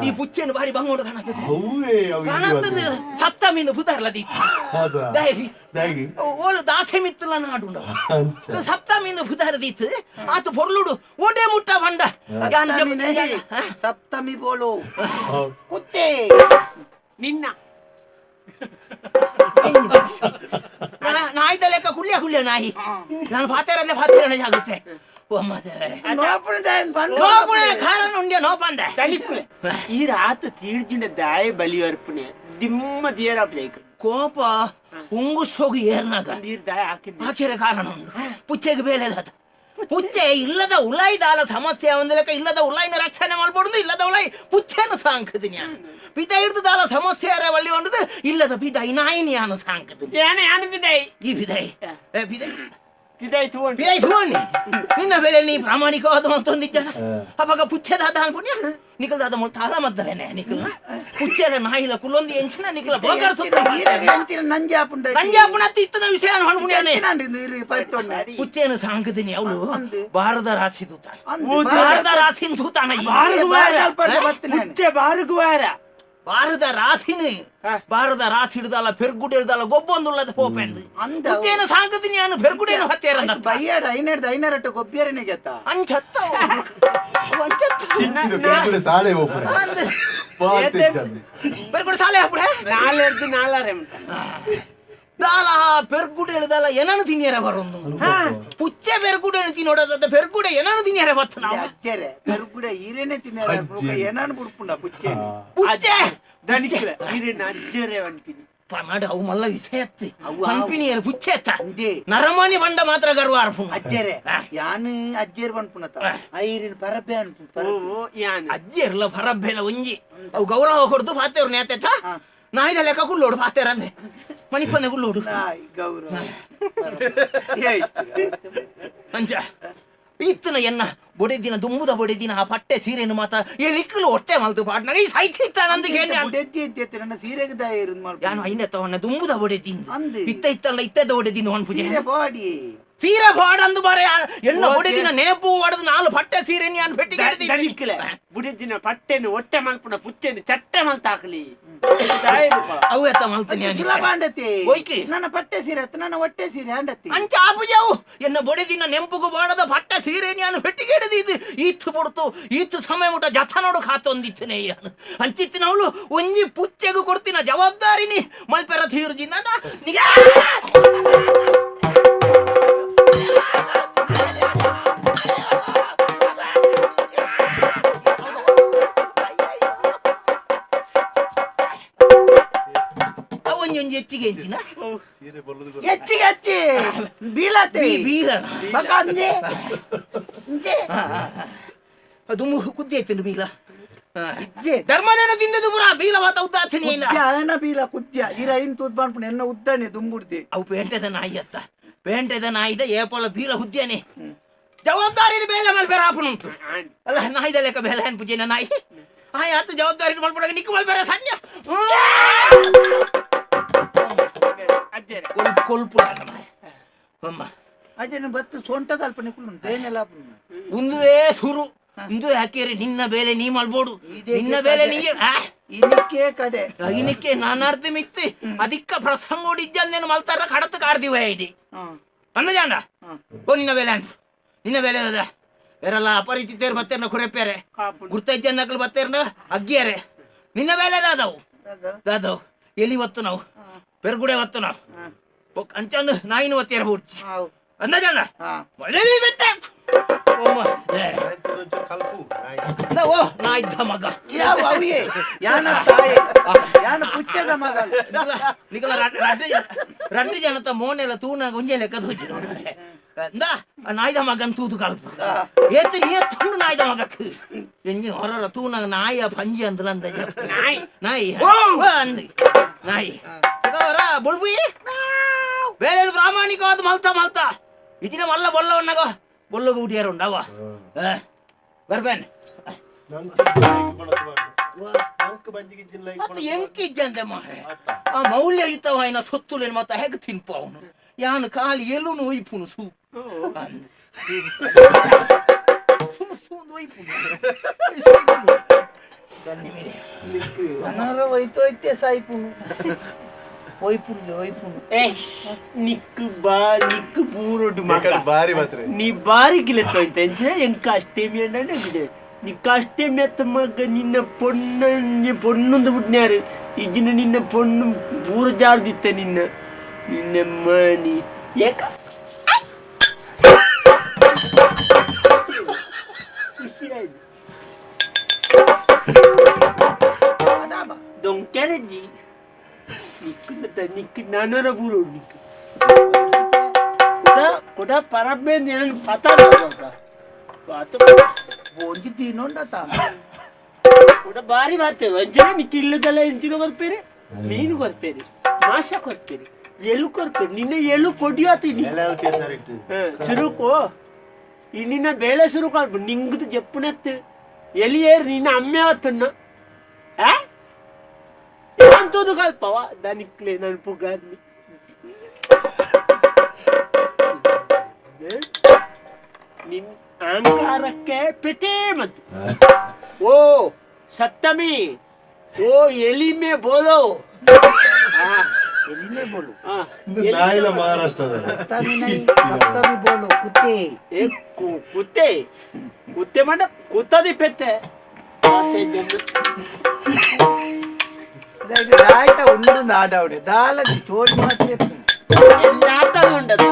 ಈ ಪುಚ್ಚೆನು ಬಾರಿ ಬಂಗೋಡು ಕಾಣತ್ತದೆ. ಹೌವೇ ಅವು. ಕಾಣತ್ತದ ಸಪ್ತಮಿಂದ ಬುಧಾರ್ಲ ದೀಪ. ಹೌದಾ? ದಾಯಿ. ದಾಗಿ. ಓಲು ದಾಸೆ ಮಿತ್ತಲ ನಾಡುಂಡ. ಅಂಚ. ಸಪ್ತಮಿಂದ ಬುಧಾರ ದೀತ್ ಆತು ಪೊರ್ಲುಡು ಓಡೆ ಮುಟ್ಟ ಬಂಡ ಯಾನು ಸಪ್ತಮಿ ನಹಿ, ಸಪ್ತಮಿ ಬೋಲು ಕುತ್ತೆ. ನಿನ್ನ ನಾಯಿದ ಲೆಕ್ಕ ಕುಳ್ಯ ಕುಳ್ಯ ನಾಯಿ ನಾನು ಫಾತೇರಲ್ಲೇ ಫಾತೇರನೆ ಜಾಗುತ್ತೆ ಒಮ್ಮ ದೇವರೇ. ನೋಪುಣ ದಾಯನ್ ಬಂಡು. ನೋಪುಣೆ ಖಾರನ್ ಉಂಡೆ ನೋಪಂದೆ. ದನಿಕ್ಕುಲೆ ಈ ರಾತ ತೀರ್ಜಿನ ದಾಯ ಬಲಿಯರ್ಪಣೆ ದಿಮ್ಮ ದಿಯರ ಪ್ಲೇಕ್. ಕೋಪ ಉಂಗುಸೋಗಿ ಏರ್ನಾಗ ನೀರ್ ದಾಯ ಹಾಕಿದ್ದೆ. ಆಕೆರೆ ಕಾರಣ ಉಂಡು ಪುಚ್ಚೆಗೆ ಬೇಲೆದಾತ ಪುಚ್ಚೆ ಇಲ್ಲದ ಉಲಾಯ್ದಾಲ ಸಮಸ್ಯೆ ಒಂದು ಲೆಕ್ಕ ಇಲ್ಲದ ಉಲಾಯಿನ ರಕ್ಷಣೆ ಮಾಡ್ಬೋದು ಇಲ್ಲದ ಉಲಾಯಿ ಪುಚ್ಚೆನು ಸಾಂಕದಿನ ಪಿತ ಹಿಡ್ದುದಾಲ ಸಮಸ್ಯೆ ಅರ ಒಳ್ಳಿ ಉಂಡದು ಇಲ್ಲದ ಪಿತ ನಾಯಿನಿ ಯಾನು ಸಾಂಕದಿನಿ. ಯಾನ ಯಾನ ಬಿದಾಯಿ. ಈ ಬಿದಾಯಿ ಏ ಬಿದಾಯಿ. ಬಿದಾಯಿ ತಗೊಂಡು. ಬಿದಾಯಿ ತಗೊಂಡಿ ನಿನ್ನ ಬೆಲೆ ನೀ ಪ್ರಾಮಾಣಿಕವಾದ ಅಂತೊಂದಿದ್ದ ಅವಾಗ ಪುಚ್ಚೆದಾದ ಅನ್ಪುಣ್ಯ ನಿಕಲ್ದಾದ ಮುಲ್ ತಾಲ ಮದ್ದಲೇನೆ ನಿಕಲ್ ಪುಚ್ಚೆರ ನಾಯಿಲ ಕುಲ್ಲೊಂದು ಎಂಚಿನ ನಿಕಲ ಬೋಗರ್ ಸುತ್ತ. ಈರೆಗೆ ಎಂಚಿನ ನಂಜಾಪುಂಡ. ನಂಜಾಪುಣತ್ತಿ ಇತ್ತನ ವಿಷಯ ಅನ್ಪುಣ್ಯನೇ. ನೀರು ಪರಿತೊನ್ನೆ. ಪುಚ್ಚೆನು ಸಾಂಕದಿನಿ ಅವಳು ಅಂದು. ಭಾರತ ರಾಶಿ ದೂತ. ಅಂದು. ಭಾರತ ರಾಶಿನ ದೂತಾನ ಈ. ಬಾರಗು ವಾರ. ಬತ್ತಿನ. ಪುಚ್ಚೆ ಬಾರಗು ವಾರ. ಭಾರತ ರಾಶಿನಿ ಭಾರತ ರಾಶಿ ಹಿಡ್ದಲ್ಲ ಪೆರ್ಗುಡೆ ಹಿಡ್ದಲ್ಲ ಗೊಬ್ಬೊಂದುಳ್ಳದ ಪೋಪೆಂದು ಅಂದ. ಪುಚ್ಚೆನು ಸಾಂಕದಿನಿ ಅನು ಪೆರ್ಗುಡೇನು ಹತ್ತೇರ ಬೈಯಾಡ ಐನೇಡ್ದ ಐನರಟ್ಟು ಗೊಬ್ಬಿಯರನೆ ಗೆತ್ತ. ಅಂಚತ್ತ ಅಂಚತ್ತ. ಚಿಂಚಿನ ಪೆರ್ಗುಡೆ ಸಾಲೆ ಓಪುನೆ. ಅಂದು. ಪಾಸ್ ಇಜ್ಜಂದೆ. ಪೆರ್ಗುಡೆ ಸಾಲೆ ಹಾಪುಡೆ. ನಾಲೆರ್ದು ನಾಲಾರೆ ಉಂಟ. ದಾಲ ಪೆರ್ಗುಡೆ ಹಿಡ್ದಲ್ಲ ಏನನು ತಿನ್ನಿಯರ ಬರೊಂದು ಪುಚ್ಚೆ ಪೆರ್ಗುಡೆ ತಿನ್ನೋಡದ ಪೆರ್ಗುಡೆ ಏನನು ತಿನ್ನಿಯರ ಬತ್ತು ನಾವು. ಅಚ್ಚರೆ ಪೆರುಗುಡೆ ಈರೇನೆ ತಿನ್ನಿಯರ. ಅಜ್ಜೆರೆ. ಏನಾನು ಬುಡ್ಪುಂಡ ಪುಚ್ಚೆನೆ. ಪುಚ್ಚೆ ದನಿಕ್ಕುಲೆ ಈರೇನ ಅಜ್ಜರೆ ಅಂತೀನಿ. ಪನಾಡು ಅವು ಮಲ್ಲ ವಿಷಯತ್ತಿ ಅವು ಪನ್ಪಿನಿಯರ್ ಪುಚ್ಚೆ ಅತ್ತ. ಅಂದೆ. ನರಮಾನಿ ಬಂಡ ಮಾತ್ರ ಗರ್ವ ಅರ್ಪುಂಡು. ಅಜ್ಜೆರೆ ಯಾನು ಅಜ್ಜೇರ್ ಪನ್ಪುನತ ಐರಿನ ಪರಬೆ ಅನ್ಪು. ಓ ಓ ಯಾನ ಅಜ್ಜೆರ್ಲ ಪರಬ್ಬೆಲ ಒಂಜಿ ಅವು ಗೌರವ ಕೊಡ್ದು ಪಾತೆವ್ರು ನೇತೆತ್ತ ನಾಯಿದ ಲೆಕ್ಕ ಕುಲ್ಲೋಡು ಪಾತೆರಂದೆ ಮಣಿಪಂದೆ ಕುಲ್ಲೋಡು. ನಾಯಿ ಗೌರವ. ಅಂಚ ಇತ್ತನ ಎನ್ನ ಬೊಡೆದಿನ ದುಂಬುದ ಬೊಡೆದಿನ ಆ ಪಟ್ಟೆ ಸೀರೆನು ಮಾತ ಎಲಿಕ್ಕಲು ಹೊಟ್ಟೆ ಮಲ್ತು ಪಾಡ್ನಾಗ ಈ ಸೈತಿತ್ತ ನಂದು ಕೇಳಿ ಬುಡೆದ್ದಿ ಇದ್ದೆ ನನ್ನ ಸೀರೆಗೆ ದಾಯ ಇರುದು ಮಲ್ಪ ಯಾನು ಐನೆ ತವಣ್ಣ ದುಂಬುದ ಬೊಡೆದಿನ ಅಂದ್. ಇತ್ತ ಇತ್ತಲ್ಲ ಇತ್ತದ ಬೊಡೆದಿನ ಒನ್ ಪೂಜೆ ಸೀರೆ ಬಾಡಿ ಸೀರೆ ಪಾಡಂದು ಬಾರೆ ಎಣ್ಣ ಬೊಡೆದಿನ ನೆನಪು ಹೊಡೆದು ನಾಲು ಪಟ್ಟೆ ಸೀರೆ ನಾನು ಪೆಟ್ಟಿಗೆ ಹಿಡ್ದಿದ್ದೆ. ದನಿಕ್ಲೆ ಬುಡಿದಿನ ಪಟ್ಟೆನು ಹೊಟ್ಟೆ ಮಲ್ಪುನ ಪುಚ್ಚೆನು ಚಟ್ಟೆ ಮಲ್ತಾಕ್ಲಿ ಅವು ಎತ್ತ ಮಲ್ತೀನಿ ಸುಲಭ ಅಂಡತಿ ಒಯ್ಕಿ. ನನ್ನ ಪಟ್ಟೆ ಸೀರೆ ಅತ್ತ ನನ್ನ ಹೊಟ್ಟೆ ಸೀರೆ ಅಂಡತಿ ಅಂಚ ಆಪುಜಾವು ಎನ್ನ ಬೊಡೆದಿನ ನೆಂಪುಗು ಬಾಡದ ಪಟ್ಟ ಸೀರೆ ನಾನು ಪೆಟ್ಟಿಗೆ ಹಿಡಿದಿದ್ದು ಈತ್ತು ಬುಡ್ತು ಈತ್ತು ಸಮಯ ಮುಟ ಜಥ ನೋಡು ಖಾತೊಂದಿತ್ತನೆ ಯಾನು ಅಂಚಿತ್ತಿನವಳು ಒಂಜಿ ಪುಚ್ಚೆಗು ಕೊಡ್ತಿನ ಜವಾಬ್ದಾರಿನಿ ಮಲ್ಪೆರ ತೀರುಜಿ ನನ್ನ ನಿಗಾ ಒಂಜಿ ಒಂಜಿ ಹೆಚ್ಚಿಗೆ ಹೆಚ್ಚಿನ ಹೆಚ್ಚಿಗೆ ಹಚ್ಚಿ ಬೀಳತೆ ಬೀರಣ ಬಕ ಅಂದೆ ಅಂದೆ. ಅದು ಕುದ್ದಿ ಆಯ್ತು ಬೀಲ ಧರ್ಮನೇನ ತಿಂದದು ಪುರ ಬೀಲ ವಾತ ಉದ್ದಾಥನಿ ಇಲ್ಲ ಕುದ್ಯ ಅಯನ ಬೀಲ ಕುದ್ಯ ಇರ ಇನ್ ತೂತ್ ಬಾಣ್ಪುಣ ಎನ್ನ ಉದ್ದಾನೆ ದುಂಬುಡ್ದಿ ಅವು ಪೇಂಟೆದ ನಾಯಿ ಅತ್ತ ಪೇಂಟೆದ ನಾಯಿದ ಏಪೋಲ ಬೀಲ ಹುದ್ಯಾನೆ ಜವಾಬ್ದಾರಿ ಬೇಲೆ ಮಲ್ಪೆರ ಆಪುನುಂಟು ಅಲ್ಲ ನಾಯಿದ ಲೆಕ್ಕ ಬೇಲೆ ಅನ್ ಪೂಜೆನ ನಾಯಿ ಆಯ್ ಆತ ಜವಾಬ್ದಾರಿ ಮಲ್ಪಡಗ ನಿಕ್ಕು ಮಲ್ಪೆರ ಸಣ್ಣ ಕೊಲ್ಪು ಅಮ್ಮ ಅಜನ ಬತ್ತು ಸೊಂಟದ ಅಲ್ಪ ನಿಕ್ಕುಲು ಏನೆಲ್ಲ ಒಂದುವೇ ಸುರು ಒಂದು ಹಾಕಿರಿ ನಿನ್ನ ಬೇಲೆ ನೀ ಮಲ್ಬೋಡು ನಿನ್ನ ಬೇಲೆ ನೀ ಇನಿಕೆ ಕಡೆ ಇನಿಕೆ ನಾನಾರ್ತಿ ಮಿತ್ತಿ ಅದಿಕ್ಕ ಪ್ರಸಂಗೋಡಿಜ್ಜಂದೇನು ಮಲ್ತಾರ ಕಡತು ಕಾಡ್ದಿವ ಇಡಿ ಅಂದ ಓ ನಿನ್ನ ಬೇಲೆ ಅನ್ ನಿನ್ನ ಬೇಲೆ ಅದ ಬೇರೆಲ್ಲ ಅಪರಿಚಿತರು ಬತ್ತೇರ್ನ ಕುರೆಪೇರೆ ಗುರ್ತಜ್ಜನ್ನಕ್ಲು ಬತ್ತೇರ್ನ ಅಗ್ಗಿಯರೆ ನಿನ್ನ ಬೇಲೆ ದಾದವು ದಾದವು ಎಲ್ಲಿ ಒತ್ತು ನಾವು ಪೆರ್ಗುಡೆ ಒತ್ತು ನಾವು ಅಂಚಂದು ನಾಯಿನ ಒತ್ತೇರ ಹುಡ್ಚಿ ಅಂದ ಒಳ್ಳೆ ಬೆತ್ತ ಓ ನಾ ಇದ್ದ ಮಗ ಯಾವ ಅವಿಯೇ ಯಾನ ತಾಯಿ ಯಾನ ಪುಚ್ಚದ ಮಗ ನಿಕಲ ರಡ್ಡು ಜನತ ಮೋನೆಲ್ಲ ತೂನಾಗ ಒಂಜೆ ಲೆಕ್ಕ ದೋಚಿ ನೋಡಿದ್ರೆ ಇಂದ ನಾಯ್ದ ಮಗನ್ ತೂದು ಕಲ್ಪ ಏತು ನೀ ತುಂಡು ನಾಯ್ದ ಮಗಕ್ ಎಂಜಿನ ಹೊರರ ತೂನಾಗ ನಾಯ ಪಂಜಿ ಅಂದ್ಲ ಅಂದ ನಾಯಿ ನಾಯಿ ಅಂದ್ ನಾಯಿ ಬೊಲ್ಬುಯಿ ಬೇರೆ ಪ್ರಾಮಾಣಿಕವಾದ ಮಲ್ತ ಮಲ್ತ ಇದಿನ ಮಲ್ಲ ಬೊಲ್ಲ ಉಣ್ಣಗ ಬೊಲ್ಲಗ ಊಟಿಯಾರ ಉಂಡವ ಬರ್ಬೇನ್ ಮತ್ತೆ ಎಂಕಿಜ್ಜಂದೆ ಮಾರೆ ಆ ಮೌಲ್ಯಯುತವಾಯಿನ ಸೊತ್ತುಲೇನು ಮತ್ತೆ ಹೇಗೆ ತಿನ್ಪ ಅವನು ಯಾನು ಖಾಲಿ ಎಲ್ಲೂ ಒಯ್ಪುನು ಸೂ ಅಂದ್ ಸೂ ಸೂ ಒಯ್ಪುನು ಅನಾರ ಹೋಯ್ತು ಹೋಯ್ತೆ ಸಾಯ್ಪುನು ಒಯ್ಪುನು ಒಯ್ಪುನು ಏ ನಿಕ್ಕು ಬಾ ನಿಕ್ಕು ಪೂರೊಡ್ಡು ಮಗ ಬಾರಿ ಮಾತ್ರ ನೀ ಬಾರಿ ಗಿಲೆತ್ತೋಯ್ತ ಎಂಕ ಅಷ್ಟೇಮಿ ಅಂಡನೆ ನಿಕ್ಕ ಅಷ್ಟೇಮಿ ಅತ್ತ ಮಗ ನಿನ್ನ ಪೊಣ್ಣ ಪೊಣ್ಣೊಂದು ಬಿಟ್ನ್ಯಾರು ಇಜ್ಜಿನ ನಿನ್ನ ಪೊಣ್ಣು ಪೂರ ಜಾರ್ದಿತ್ತ ನಿನ್ನ ನಿನ್ನ ಮನಿ ಏಕ ದೊಂಕೆರಜ್ಜಿ ನಿಕ್ಕು ನಿಕ್ಕು ನಾನರ ಬೂರು ನಿಕ್ಕು ಕುಡ ಪರಬ್ಬೆ నేను ಪತಾದ ಒಂಜಿ ತಿನ್ನೊಂಡತ ಕುಡ ಬಾರಿ ಬಾತೆ ಅಂಜನ ನಿಕ್ಕು ಇಲ್ಲದಲ್ಲ ಎಂಚಿನ ಕೊರ್ಪೇರೆ ಮೀನು ಕೊರ್ಪೇರೆ ಮಾಸ ಕೊರ್ಪೇರೆ ಎಲು ಕೊರ್ಪೇರೆ ನಿನ್ನ ಎಲು ಪೊಡಿಯಾತೀನಿ ಸುರುಕು ಈ ನಿನ್ನ ಬೇಳೆ ಸುರುಕು ಅಲ್ಪ ನಿಂಗದು ಜಪ್ಪುನತ್ತು ಎಲಿಯೇರು ನಿನ್ನ ಅಮ್ಮೆ ಆತನ್ನ ಆ ಅಂತದು ಕಲ್ಪವ ದನಿಕ್ಲೆ ನನ್ನ ಪುಗಾರ್ನಿ ನಿನ್ ಅಹಂಕಾರಕ್ಕೆ ಪೆಟೇ ಮತ್ತು ಓ ಸಪ್ತಮಿ ಓ ಎಲಿಮೆ ಬೋಲೋ ಎಲ್ಲಿಮೆ ಬೋಲು ನಾಯಿಲ ಮಹಾರಾಷ್ಟ್ರದ ಸಪ್ತಮಿ ನೈ ಸಪ್ತಮಿ ಬೋಲು ಕುತ್ತೆ ಏ ಕುತ್ತೆ ಕುತ್ತೆ ಮಾಡ ಕುತ್ತದಿ ಪೆತ್ತೆ ಆಯ್ತಾ ಉಂಡು ಆಡಾವಡೆ ದಾಲಜಿ ಚೋಡಿ ಮಾತ್ರ ಎಲ್ಲ ಉಂಡದ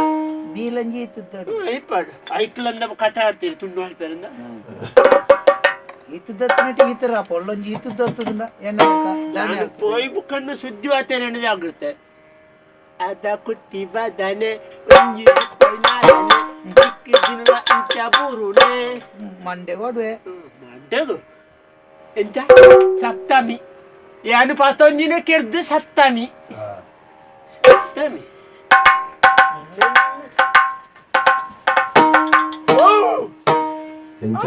ಬೀಲಂಜಿ ಇತ್ತದ್ದಾಡು ಐಪಾಡು ಐಕ್ಲಂದ ಕಟ ಆಡ್ತೀರಿ ತುಂಡು ಮಾಡ್ಪೇರಂದ ಇತ್ತದತ್ತಿನ ಈತರ ಪೊಳ್ಳೊಂಜಿ ಇತ್ತದತ್ತದ ಎಣ್ಣೆ ನಾನು ಪೋಯ್ ಬುಕ್ಕನ್ನು ಸುದ್ದಿ ವಾತೇನೆ ಜಾಗೃತೆ ಅದ ಕುಟ್ಟಿ ಬದನೆ ಒಂಜಿ ದಿನದ ಇಂಚ ಬೂರುನೆ ಮಂಡೆ ಕೊಡುವೆ ಮಂಡೆಗು ಎಂಚ ಸಪ್ತಮಿ ಯಾನು ಪಾತೊಂಜಿನ ಕೆರ್ದು ಸಪ್ತಮಿ ಸಪ್ತಮಿ ಓ ಎಂಚ?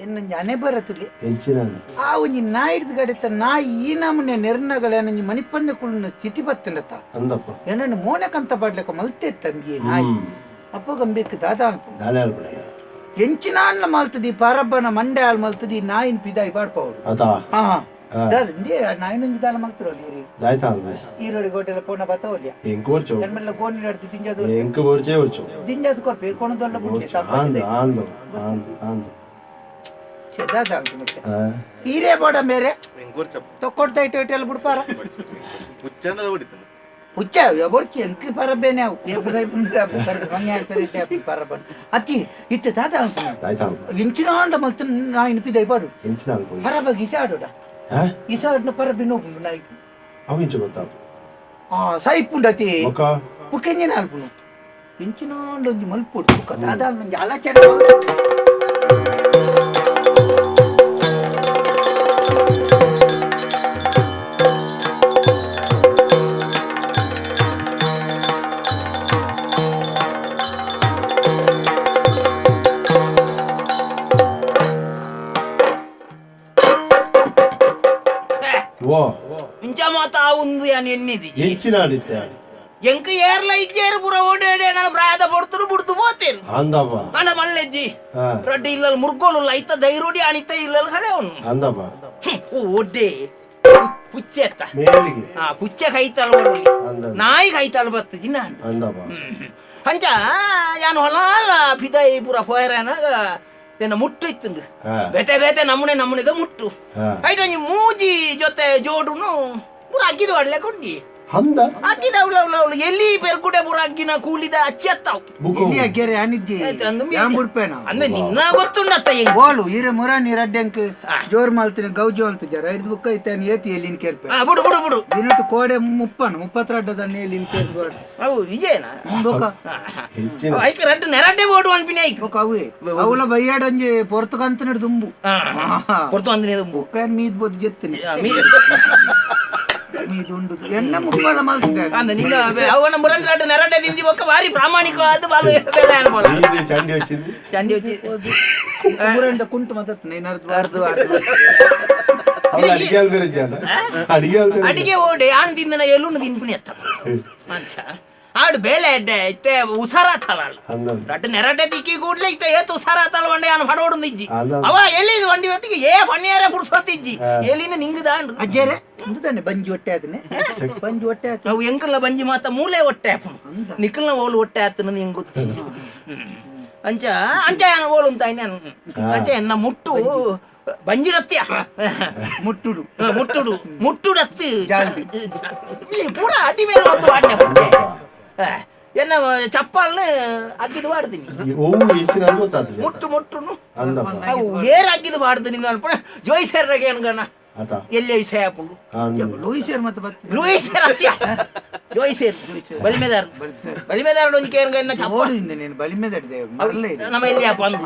ಎನ್ನೊಂಜಿ ಅನೆ ಬರತುಲಿ. ಎಂಚಿನ? ಆ ಒಂಜಿ ನಾಯಿಡ್ದು ಗಡಿತ ನಾಯಿ ಈ ನಮೂನೆ ನೆರ್ನಗಳ ನಂಜಿ ಮನಿಪಂದೆ ಕುಳ್ಳುನ ಸ್ಥಿತಿ ಬತ್ತಂಡತ. ಅಂದಪ್ಪ. ಏನನ್ನು ಮೋನೆ ಕಂತ ಪಾಡ್ಲೆಕ ಮಲ್ತೆ ತಂಬಿ ನಾಯಿ ಅಪ್ಪ ಗಂಬೇಕ್ ದಾದಾ ಅನ್ಪು. ದಾಲೆ ಅಲ್ಪಣ. ಎಂಚಿನ ಅಣ್ಣ ಮಲ್ತದಿ ಪರಬ್ಬನ ಮಂಡೆ ಹಾಲ್ ಮಲ್ತದಿ ನಾಯಿನ ಪಿದಾಯಿ ಪಾಡ್ಪವಡು. ಅತಾ. ಹಾ ದಾದ ಇಂದೇ ನಾಯಿನೊಂಜಿ ದಾಲ ಮಲ್ತಿರೋಲಿ ಇರಿ. ದಾಯ್ತಾ ಅಲ್ವೇ. ಈರೋಡಿ ಗೋಟೆಲ್ಲ ಪೋಣ ಬತ್ತವಲ್ಯ. ಎಂಕ್ ಬರ್ಚೋ. ಎನ್ಮೆಲ್ಲ ಗೋಣಿ ನಡ್ದು ದಿಂಜದು. ಎಂಕ್ ಬರ್ಚೇ ಬರ್ಚೋ. ದಿಂಜದು ಕೊರ್ಪೆ ಕೊಣದೊಲ್ಲ ಬುಡ್ಲೆ. ಆಂದು ಆಂದು ಆಂದು ಆಂದು. ದಾದ ಅಂತ ಮತ್ತೆ ಹೀರೇ ಬೋಡ ಮೇರೆ ತೊಕ್ಕೊಡ್ತಾ ಇಟ್ಟು ಇಟ್ಟು ಬಿಡ್ಪಾರ. ಹುಚ್ಚ ಬೊಡ್ಚಿ ಎಂಕ್ ಪರಬೇನೆ ಅವು ಪರಬನ್ ಅತ್ತಿ ಇತ್ತೆ ದಾದ ದಾಯ್ತಾ. ಇಂಚಿನ ಅಂಡ ಮಲ್ತು ನಾಯಿನ ಪಿದೈ ಪಾಡು. ಎಂಚಿನ ಅಲ್ಪ. ಪರಬಗ್ ಇಸಾಡುಡ ಇಸಾಡ್ನ ಪರಬಿ ನೋಪುಂಡು ನಾಯಿ. ಅವು ಇಂಚ ಗೊತ್ತಾಪು. ಆ ಸೈಪುಂಡತಿ. ಬೊಕ. ಬುಕ್ಕೆಂಜಿನ ಅಲ್ಪುನು ಇಂಚಿನ ಅಂಡ ಒಂಜಿ ಮಲ್ಪುಡು ಬುಕ್ಕ ದಾದ ಒಂಜಿ ಆಲೋಚನೆ. ಓ. ಇಂಚ ಮಾತ ಉಂದು ಯಾನ್ ಎನ್ನಿದಿ. ಎಂಚಿನ ಆಡಿತ್ತೆ. ಎಂಕ್ ಏರ್ಲ ಇಜ್ಜೇರು ಪೂರ ಓಡೇಡೆ ನಾನು ಪ್ರಾಯದ ಪೊಡ್ತುರು ಬುಡ್ದು ಪೋತೇನು. ಅಂದಪ್ಪ. ಅಣ್ಣ ಮಲ್ಲೆಜ್ಜಿ. ಹಾ. ರಡ್ಡಿ ಇಲ್ಲಲ್ ಮುರ್ಗೋಲು ಐತ ಧೈರ್ಯಡಿ ಅಣಿತ ಇಲ್ಲಲ್ ಕಲೆ ಅವನು. ಅಂದಪ್ಪ. ಓಡ್ಡೆ ಪುಚ್ಚೆತ್ತ. ಮೇಲಿಗೆ. ಆ ಪುಚ್ಚೆ ಕೈತಲ್ ಬರುಲಿ. ಅಂದ. ನಾಯಿ ಕೈತಲ್ ಬತ್ತು ಜಿನ್ನ. ಅಂದಪ್ಪ. ಅಂಚ ಯಾನ್ ಹೊಲಾಲ ಪಿದೈ ಪೂರ ಪೋಯರನಾಗ ಎನ್ನ ಮುಟ್ಟು ಇತ್ತಂದು. ಹಾ. ಬೇತೆ ಬೇತೆ ನಮೂನೆ ನಮೂನೆದ ಮುಟ್ಟು. ಹಾ. ಐತ ಒಂಜಿ ಮೂಜಿ ಜೊತೆ ಜೋಡುನು ಪೂರ ಅಗ್ಗಿದ ಒಡ್ಲೆ ಕೊಂಡಿ. ಅಂದ. ಅಗ್ಗಿದ ಅವಳು ಅವಳು ಅವಳು ಎಲ್ಲಿ ಪೆರ್ಗುಡೆ ಪೂರ ಅಗ್ಗಿನ ಕೂಲಿದ ಅಚ್ಚಿ ಅತ್ತಾವ್. ಬುಕ್ಕ. ಎಲ್ಲಿ ಅಗ್ಗೆರೆ ಅನಿದ್ದಿ. ಆಯ್ತು, ಅಂದು ಯಾನ್ ಬುಡ್ಪೇನ. ಅಂದ್ರೆ ನಿನ್ನ ಗೊತ್ತುಂಡತ್ತ ಹೆಂಗ್. ಬೋಲು ಈರೆ ಮುರ ನೀರಡ್ಡೆಂಕ್ ಜೋರ್ ಮಾಲ್ತಿನ ಗೌಜು ಅಂತ ಜರ ಹಿಡ್ದು ಬುಕ್ಕ ಐತಾನೆ ಏತಿ ಎಲ್ಲಿನ ಕೇರ್ಪೆ. ಆ, ಬಿಡು ಬಿಡು ಬಿಡು. ದಿನಟ್ಟು ಕೋಡೆ ಮುಪ್ಪನು ಮುಪ್ಪತ್ತರಡ್ಡದನ್ನ ಎಲ್ಲಿನ ಕೇರ್ಪೆ. ಅವು ವಿಜಯನ. ಬೊಕ. ಹೆಚ್ಚಿನ. ಐಕ್ ರಡ್ಡು ನೆರಡ್ಡೆ ಬೋಡು ಅನ್ಪಿನ ಐಕ್. ಬೊಕ ಅವೇ ಅವಲ ಬಯ್ಯಾಡೊಂಜಿ ಪೊರ್ತುಕಂತ ದುಂಬು. ಪೊರ್ತು ಅಂದ್ರೆ ದುಂಬು. ಬೊಕ್ಕ ಮೀದ್ ಬೋದು ಜೆತ್ತನೆ ಮೀದ್ ಉಂಡು ಎಣ್ಣ ಮುಪ್ಪದ ಮಲ್ತಿದೆ. ಅಂದ ನಿನ್ನ ಅವನ ಮುರಂಡ್ ರಡ್ಡು ನೆರಡ್ಡೆ ತಿಂದಿ ಬೊಕ್ಕ ಭಾರಿ ಪ್ರಾಮಾಣಿಕವಾದ ಬಾಲು ಬೆಲೆ ಅನ್ಬೋಲ. ఇది చండి వచ్చింది. ಚಂಡಿ వచ్చి. ಮುರಂಡ ಕುಂಟು ಮತ್ತೆ నేను ಅರ್ಧ ಅರ್ಧ అవును అడిగాలి పేరు అడిగాలి పేరు. ಅಡಿಗೆ ಓಡೆ ಆನ್ ತಿಂದನ ಎಲ್ಲುನು ತಿನ್ಪುನಿ ಅತ್ತ ಮಂಚ ಆಡು ಬೇಲೆ ಎಡ್ಡೆ ಇತ್ತೆ ಉಸಾರಾತಲ. ಅಂದ. ರಡ್ಡು ನೆರಡ್ಡೆ ತಿಕ್ಕಿ ಕೂಡ್ಲೆ ಇತ್ತೆ ಏತ್ ಉಸಾರಾತಲ వంಡೆ ಆನ್ ಫಡೋಡು ಇಜ್ಜಿ. ಅಲ್ಲ. ಅವ ಎಲ್ಲಿ ವಂಡಿ ಹೊತ್ತಿಗೆ ಏ ಫಣ್ಣಿಯಾರೆ ಪುಡ್ಸೋತಿಜ್ಜಿ ಎಲ್ಲಿನ ನಿಂಗದಾಂಡು. ಅಜ್ಜರೆ ಇಂದುದಾನೆ ಬಂಜಿ ಹೊಟ್ಟೆ ಆತನೆ ಬಂಜಿ ಹೊಟ್ಟೆ ಆತ. ಅವು ಎಂಕಲ್ನ ಬಂಜಿ ಮಾತ ಮೂಲೆ ಹೊಟ್ಟೆ ಆಪುಂಡು ನಿಕ್ಕಲ್ನ ಓಲು ಹೊಟ್ಟೆ ಆತನ ನಿಂಗೆ ಗೊತ್ತು. ಅಂಚ ಅಂಚ ಯಾನ್ ಓಲು ಅಂತ ನಾನು ಅಂಚ ಎನ್ನ ಮುಟ್ಟು ಬಂಜಿರತ್ಯ. ಮುಟ್ಟುಡು. ಮುಟ್ಟುಡು ಮುಟ್ಟುಡತ್ತಿ. ಜಾಲ್ಡಿ. ಪೂರ ಅಟಿ ಮೇಲೆ ಒಂದು ವಾಡ್ನೆ ಪುಚ್ಚೆ. ಎನ್ನ ಚಪ್ಪಲ್ನ ಅಗ್ಗಿದು ವಾಡ್ತೀನಿ. ಓ ಹೆಚ್ಚಿನ ಗೊತ್ತಾಗ್ತದೆ. ಮುಟ್ಟು ಮುಟ್ಟುನು. ಅಂದಪ್ಪ. ಅವು ಏರ್ ಅಗ್ಗಿದು ವಾಡ್ತೀನಿ ಅನ್ಪಣ ಜೋಯಿಸರ್ರಾಗ ಏನ್ಗಣ. ಆತ. ಎಲ್ಲಿ ವಿಷಯ ಆಪುಂಡು. ಅಂದ. ಲೂಯಿಸೇರ್ ಮತ್ತೆ ಬತ್ತ. ಲೂಯಿಸರ್ ಅತ್ಯ ಜೋಯಿಸೇರ್ ಬಲಿಮೆದಾರ್ ಬಲಿಮೆದಾರ್ ಒಂಜಿ ಕೇನ್ಗ ಎನ್ನ ಚಪ್ಪಲ್. ಓಡಿಂದ ನೀನು ಬಲಿಮೆ ದಡ್ದೆ ಮರಲೇ ಇದೆ. ನಮ್ಮ ಎಲ್ಲಿ ಅಪ್ಪ ಅಂದು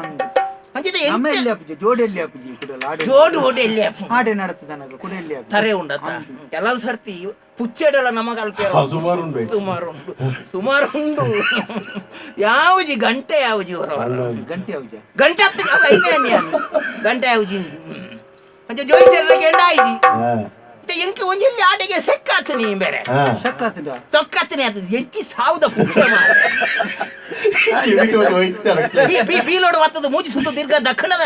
ಅಂಚಿತ. ನಮ್ಮ ಎಂಚ ಎಲ್ಲಿ ಅಪ್ಪುಜಿ ಜೋಡಿ ಎಲ್ಲಿ ಅಪ್ಪುಜಿ ಕುಡಲ ಆಡೆ. ಜೋಡು ಓಟೆ ಎಲ್ಲಿ ಅಪ್ಪ. ಆಡೆ ನಡತದ ನನಗೆ ಕುಡ ಎಲ್ಲಿ ಅಪ್ಪು. ತರೆ ಉಂಡತ್ತ ಕೆಲವು ಸರ್ತಿ ಪುಚ್ಚೆಡಲ ನಮಗ ಅಲ್ಪ. ಸುಮಾರು ಉಂಟು. ಸುಮಾರು ಉಂಟು ಸುಮಾರು ಉಂಟು ಯಾವುಜಿ ಗಂಟೆ ಯಾವುಜಿ ಹೊರ ಗಂಟೆ ಯಾವುಜ. ಗಂಟೆ ಹತ್ತು ಐದೇ ಗಂಟೆ ಯಾವುಜಿ ಅಂಚ ಜೋಯಿಸೆಲ್ಲ ಕೆಂಡ ಆಯ್ಜಿ. ಎಂಕ್ ಒಂಜೆಲ್ಲಿ ಆಟೆಗೆ ಸೆಕ್ಕಾತನಿ ಬೇರೆ. ಸಕ್ಕಾತದ. ಸೊಕ್ಕಾತನಿ ಅದು ಹೆಚ್ಚಿ ಸಾವುದ ಪುಚ್ಚೆ ಮಾರ್ರೆ. ಬೀಲೋಡು ಬತ್ತದ ಮೂಜಿ ಸುತ್ತ ತಿರ್ಗ ದಕ್ಷಿಣದ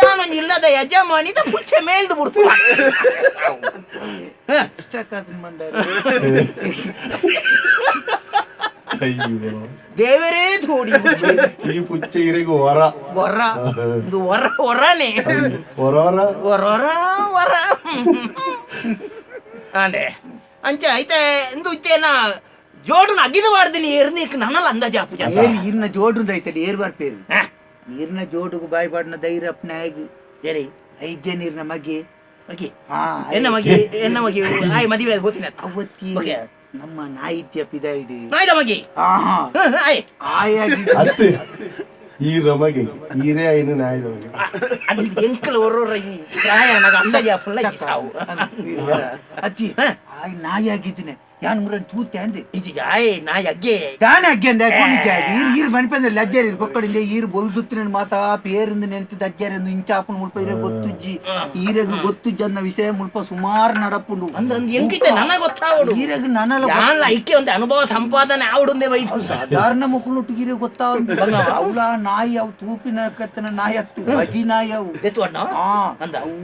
ಯಾನೊಂಜಿ ಇಲ್ಲದ ಯಜಮಾನಿದ ಪುಚ್ಚೆ ಮೇಲ್ದು ಬಿಡ್ತು. ಸಕ್ಕಾತನ ಮಂಡ. ಅಯ್ಯೋ. ದೇವರೇ ಥೋಡಿ. ಈ ಪುಚ್ಚೆ ಇರಿಗು ಹೊರ. ಹೊರ ಇದು ಹೊರ ಹೊರನೇ. ಹೊರ ಹೊರ. ಹೊರ ಹೊರ ಹೊರ ಅಂಡೆ ಅಂಚ ಐತೆ ಇಂದು ಇತ್ತೇನ ಜೋಡುನ ಅಗಿದು ವಾಡ್ದಿನಿ ಎರ್ನೀಕ್ ನನಲ ಅಂದಾಜು ಆಪುಜ. ಏರ್ ಇರ್ನ ಜೋಡುಂದ ಐತಲ್ಲ ಏರ್ ಬಾರ್ ಪೇರು ನೀರ್ನ ಜೋಡುಗು ಬಾಯಿ ಬಾಡ್ನ ಧೈರ್ಯ ಅಪ್ನ ಆಗಿ. ಸರಿ. ಐದ್ಯ ನೀರ್ನ ಮಗಿ. ಮಗಿ. ಹಾ. ಎನ್ನ ಮಗಿ ಎನ್ನ ಮಗಿ ಆಯ್ ಮದುವೆ ಆದ್ ಹೋತಿನ. ಅವತ್ತಿ. ಓಕೆ. ನಮ್ಮ ನಾಯಿತ್ಯ ಪಿದಾಯಿಡಿ. ನಾಯ್ದ ಮಗಿ. ಆಹಾ. ಆಯ್. ಆಯಾಗಿ. ಅತ್ತೆ ಈ ರಮಗೆ ಈರೇ ಐನು ನಾಯಿ ರಮಗೆ. ಅದು ಎಂಕಲ್ ಒರ್ರೊರ್ರ ಈ ಪ್ರಾಯ ನಾಗ ಅಂದಾಜು ಆಪುಲ್ಲ ಈ ಸಾವು. ಅತ್ತಿ ಆಯ್ ನಾಯಿ ಆಗಿದ್ದೀನಿ. ಯಾನ್ ಮುರನ್ ತೂತೆ ಅಂದೆ. ಇಜ್ಜಿ ಆಯ್ ನಾಯಿ ಅಗ್ಗೆ. ದಾನೆ ಅಗ್ಗೆ ಅಂದೆ ಕೊನಿಜಾಯ್ ಈರ್ ಈರ್ ಮಣಿಪಂದೆ ಲಜ್ಜಾರಿ ಈರ್ ಪೊಕ್ಕಡಿಂದೆ ಈರ್ ಬೊಲ್ದುತ್ತಿನ ಮಾತಾ ಪೇರಿಂದ ನೆನ್ತಿದ್ದ ಅಜ್ಜಾರೆಂದು ಇಂಚಾಪನ ಮುಲ್ಪ ಇರೆ ಗೊತ್ತುಜ್ಜಿ, ಈರೆಗ್ ಗೊತ್ತುಜ್ಜಿ ಅನ್ನ ವಿಷಯ ಮುಲ್ಪ ಸುಮಾರು ನಡಪುಂಡು. ಅಂದ್ ಅಂದ್ ಎಂಕಿತ್ತೆ ನನ ಗೊತ್ತಾವಡು. ಈರೆಗ್ ನನಲ ಯಾನ್ಲ ಐಕೆ ಒಂದು ಅನುಭವ ಸಂಪಾದನೆ ಆವಡುಂದೆ ವೈಫು. ಸಾಧಾರಣ ಮುಕ್ಕುಲುಟ್ಟು ಈರೆ ಗೊತ್ತಾವಂದು. ಅವಳ ನಾಯಿ ಅವು ತೂಪಿನ ಕತ್ತನ ನಾಯಿ ಅತ್ತು ಬಜಿ ನಾಯಿ ಅವು. ದೆತ್ವಣ್ಣ ಅಂದ ಅವು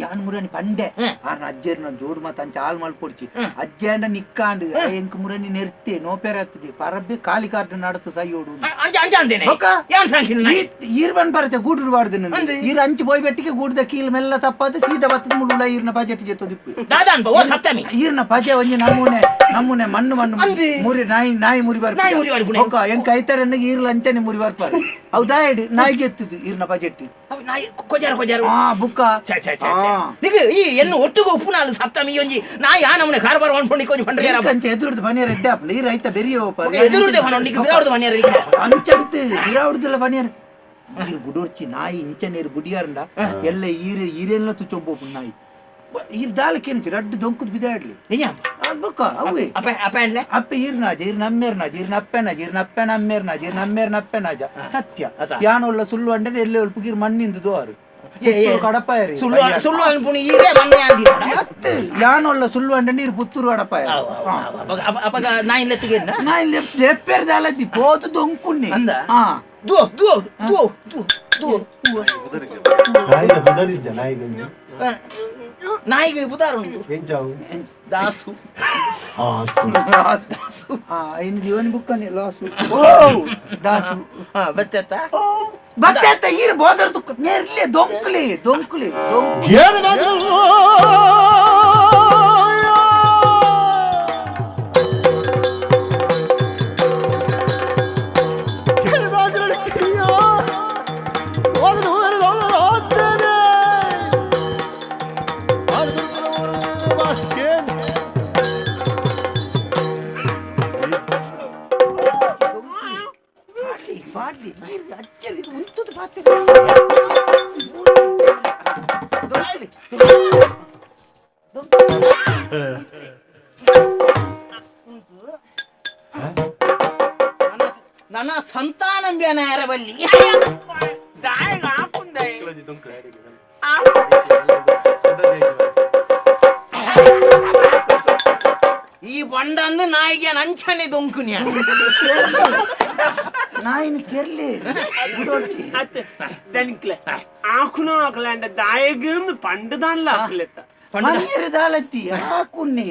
ಯಾನ್ ಮುರನಿ ಪಂಡೆ ಆರ್ನ ಅಜ್ಜೇರ್ನ ಜೋಡು ಮಾತ ಅಂಚ ಹಾಲ್ ಮಲ್ಪೊಡ್ಚಿ ಅಜ್ಜೇಂಡ ನಿಕ್ಕಾಂಡ್ ಎಂಕ್ ಮುರನಿ ನೆರ್ತೆ ನೋಪೇರ ಹತ್ತದೆ ಪರಬ್ಬೆ ಖಾಲಿ ಕಾರ್ಡ್ ನಡತು ಸೈಯೋಡು. ಅಂಚ ಅಂಚ ಅಂದೇನೆ. ಬೊಕ್ಕ? ಯಾನ್ ಸಾಂಕಿನ ನಾಯಿ. ಈರ್ ಬನ್ ಬರತೆ ಗೂಡುಡು ಬಾಡ್ದು. ಅಂದೆ. ಈರ್ ಅಂಚು ಪೋಯ್ ಬೆಟ್ಟಿಗೆ ಗೂಡುದ ಕೀಲ್ ಮೆಲ್ಲ ತಪ್ಪಾದ ಸೀದಾ ಬತ್ತದ ಮುಳ್ಳುಳ ಈರ್ನ ಬಜೆಟ್ ಜೆತ್ತೊದಿಪ್ಪು. ದಾದಾ ಅನ್ಪ ಓ ಸಪ್ತಮಿ. ಈರ್ನ ಪಜೆ ಒಂಜಿ ನಮೂನೆ ನಮೂನೆ ಮಣ್ಣು ಮಣ್ಣು. ಅಂದೆ. ಮುರಿ ನಾಯಿ ನಾಯಿ ಮುರಿ ಬರ್ಪ. ನಾಯಿ ಮುರಿ ಬರ್ಪುನೆ. ಬೊಕ್ಕ ಎಂಕ್ ಐತಾರನ್ನ ಈರ್ಲ ಅಂಚನೆ ಮುರಿ ಬರ್ಪಾರ ಹೌದಾ ಇಡು ನಾಯಿ ಜೆತ್ತದು ಈರ್ನ ಬಜೆಟ್. ಅವ್ ನಾಯಿ ಕೊಜಾರ ಕೊಜಾರ. ಆ ಬುಕ್ಕ. ಛೆ ಛೆ ಛೆ ಛೆ. ನಿಕ್ ಈ ಎನ್ನು ಒಟ್ಟುಗು ಉಪ್ಪುನಾಲು ಸಪ್ತಮಿ ಒಂಜಿ ನಾಯಿ ಆ ನಮೂನೆ ಕಾರ್ಬಾರ್ ಮನ್ಪೊಂಡು ಒಂಜಿ ಪಂಡ್ರೆ ಯಾರ. ಅಂಚೆ ಎದುರುಡ್ದು ಪನಿಯರ್ ಎಡ್ಡೆ ಆಪುಂಡು ಈ ರೈತ ಬೆರಿಯ ಓಪ. ಎದುರುಡ್ದೆ ಪನೊ ನಿಕ್ ಬಿರಾವಡ್ದು ಪನಿಯರ್ ಇಕ್ಕ. ಅಂಚಂತು ಬಿರಾವಡ್ದುಲ ಪನಿಯರ್ ಈರ್ ಗುಡೋರ್ಚಿ ನಾಯಿ ಇಂಚ ನೀರು ಗುಡಿಯಾರಂಡ ಎಲ್ಲ ಈರೆ ಈರೆಲ್ಲ ತುಚ್ಚೊಂಬೋಪುಂಡು ನಾಯಿ ಈರ್ ದಾಲಕ್ಕೇನು ರಡ್ಡು ದೊಂಕುದು ಬಿದಾಡ್ಲಿ. ನಿಜ. ಬುಕ್ಕ ಅವೇ. ಅಪ್ಪ ಅಪ್ಪ ಅಂಡ್ಲೆ. ಅಪ್ಪೆ ಈರ್ನಾಜ ಈರ್ ನಮ್ಮೇರ್ನಾಜ ಈರ್ ನಪ್ಪೆನಾಜ ಈರ್ ನಪ್ಪೆನ ಅಮ್ಮೇರ್ನಾಜ ಈರ್ ನಮ್ಮೇರ್ ನಪ್ಪೆನಾಜ ಸತ್ಯ. ಅತ. ಯಾನೊಲ್ಲ ಸುಳ್ಳು ಅಂಡರೆ ಎಲ್ಲೆ ಒಲ್ಪು ಮಣ್ಣಿಂದು ದೋರು ಏ, ಏ. ಕಡಪಾಯರಿ. ಸುಳ್ಳು ಸುಳ್ಳು ಅನ್ಪುಣಿ ಈರೇ ಮಣ್ಣೆ ಅಂದಿ. ಅತ್ತು ಯಾನೊಲ್ಲ ಸುಳ್ಳು ಅಂಡ ನೀರು ಪುತ್ತೂರು ಕಡಪಾಯ. ಅಪಗ ನಾಯಿ ಲೆತ್ತಿಗೆ ನಾ ಇಲ್ಲಿ ಲೆಪ್ಪೇರ್ ದಾಲದ್ದಿ ಪೋತು ದೊಂಕುನ್ನಿ. ಅಂದ? ಹಾ. ದು ದು ದು ದು ದು. ನಾಯಿದ ಬದರಿದ್ದ ನಾಯಿಗೊಂಜಿ. ನಾಯಿಗೆ ಬುದಾರು ಉಂಟು. ಎಂಚಾವು? ದಾಸು. ಆಸು. ಆ ಇನ್ನು ಜೀವನ ಬುಕ್ಕನೆ ಲಾಸು ಓ ದಾಸು. ಹಾ ಬತ್ತೆತ್ತ. ಬತ್ತೆ ಅತ್ತ ಈರ್ ಬೋದರ್ದು ನೇರ್ಲೆ ದೊಂಕ್ಲಿ ದೊಂಕ್ಲಿ ದೊಂಕು. ಪಾಡ್ಲಿ ಪಾಡ್ಲಿ ಈರ್ ಅಚ್ಚರಿ ಉಂತುದು ಪಾತೆ. ದೊಂಕ್ಲಿ. ನನ್ನ ಸಂತಾನಂಬ್ಯಾನ ಯಾರಬಲ್ಲಿ. ದಾಯಗ ಆಪುಂದೆ. ಈ ಬಂಡಂದು ನಾಯಿಗೆ ಅಂಚನೆ ದೊಂಕುನ್ಯ. ನಾಯಿನ ಕೆರ್ಲಿ ಗುಡೋಡ್ಚಿ. ಅತ್ತೆ ದನಿಕ್ಲೆ ಆಕುನ ಆಕಲಾಂಡ ದಾಯಗಂದು ಪಂಡದಾನ್ಲ ಆಕಲೆತ್ತ. ಪನಿಯರ್ ದಾಲತ್ತಿ ಹಾಕುನ್ನಿ.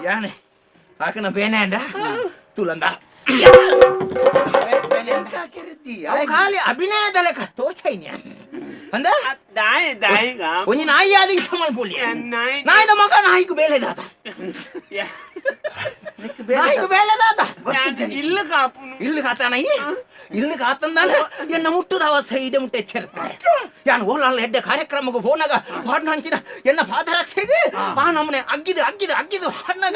ಯಾನೆ ಆಕನ ಬೇನೆ ಅಂಡ ತುಲಂದ. ಕೆರ್ದಿ. ಅವು ಖಾಲಿ ಅಭಿನಯದ ಲೆಕ್ಕ ತೋಚೈನ್ಯ ಅಂದ. ದಾಯ ದಾಯಗ ಒಂಜಿ ನಾಯಿ ಆದಿ ಸಮಾನ ಪೋಲಿ. ನಾಯಿ ನಾಯಿದ ಮಗ ನಾಯಿಗೆ ಬೇಲೆ ದಾತ. ನಾಯಿಗೆ ಬೇಲೆ ದಾತ. ಇಲ್ಲ ಕಾಪುನು. ಇಲ್ಲು ಕಾತಾನ ಇಲ್ಲು ಕಾತಂದಾನ ಎನ್ನ ಮುಟ್ಟುದ ಅವಸ್ಥೆ ಇದೆ ಮುಟ್ಟೆ ಎಚ್ಚರಿರ್ತಾರೆ. ಯಾನ್ ಓಲಾಲ ಎಡ್ಡೆ ಕಾರ್ಯಕ್ರಮಕ್ಕೆ ಹೋನಾಗ ಹಾಡ್ನ ಹಂಚಿನ ಎನ್ನ ಪಾದರಕ್ಷೆಗೆ ಆ ನಮ್ಮನೆ ಅಗ್ಗಿದು ಅಗ್ಗಿದು ಅಗ್ಗಿದು ಹಾಡ್ನಾಗ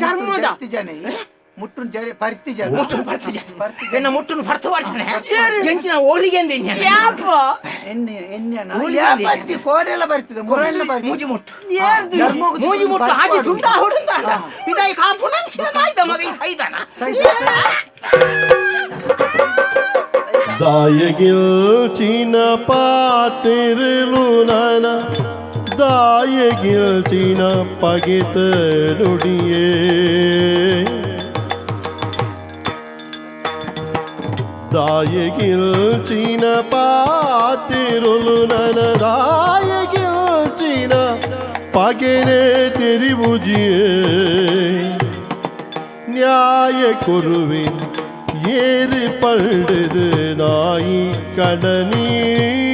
ಚರ್ಮದ. ಜನ ಮುಟ್ಟುನ್ ಜರೆ ಪರ್ತಿ ಜನ. ಮುಟ್ಟುನು ಪರ್ತಿ ಜನ. ಎನ್ನ ಮುಟ್ಟುನು ಪರ್ತು ವಾಡ್ಸನೆ ಎಂಚಿನ ಓಲಿಗೆ ಅಂದಿನ್ಯ. ಯಾಪ ಎನ್ನೆ ಎನ್ನೆ ಊರಿಗೆ ಅಂದೆ. ಪತ್ತಿ ಕೋಡೆಲ್ಲ ಬರ್ತದೆ ಮುರೆಲ್ಲ ಬರ್ತದೆ. ಮೂಜಿ ಮುಟ್ಟು ಧರ್ಮಗ್ ಮೂಜಿ ಮುಟ್ಟು ಆಜಿ ತುಂಡ ಹೊಡುಂದಾಂಡ ಇದಾಯಿ ಕಾಪು ನಂಚಿನ ನಾಯ್ದ ಮಗ ಈ ಸೈದಾನ. ದಾಯಗಿಲ್ಚಿನ ಪಾತಿರುಲು ನನ ದಾಯಗಿಲ್ಚಿನ ಪಗಿತ ನುಡಿಯೇ ದಾಯಗಿಲ್ಚಿನ ಪಾತಿರುಲು ನನ ದಾಯಗಿಲ್ಚಿನ ಪಗೆನೆ ತೆರಿವುಜಿಯೇ ನ್ಯಾಯ ಕೊರುವೆ ಏರು ಪಳ್ಳುದು ನಾಯಿ ಕಣನೀರಿಡು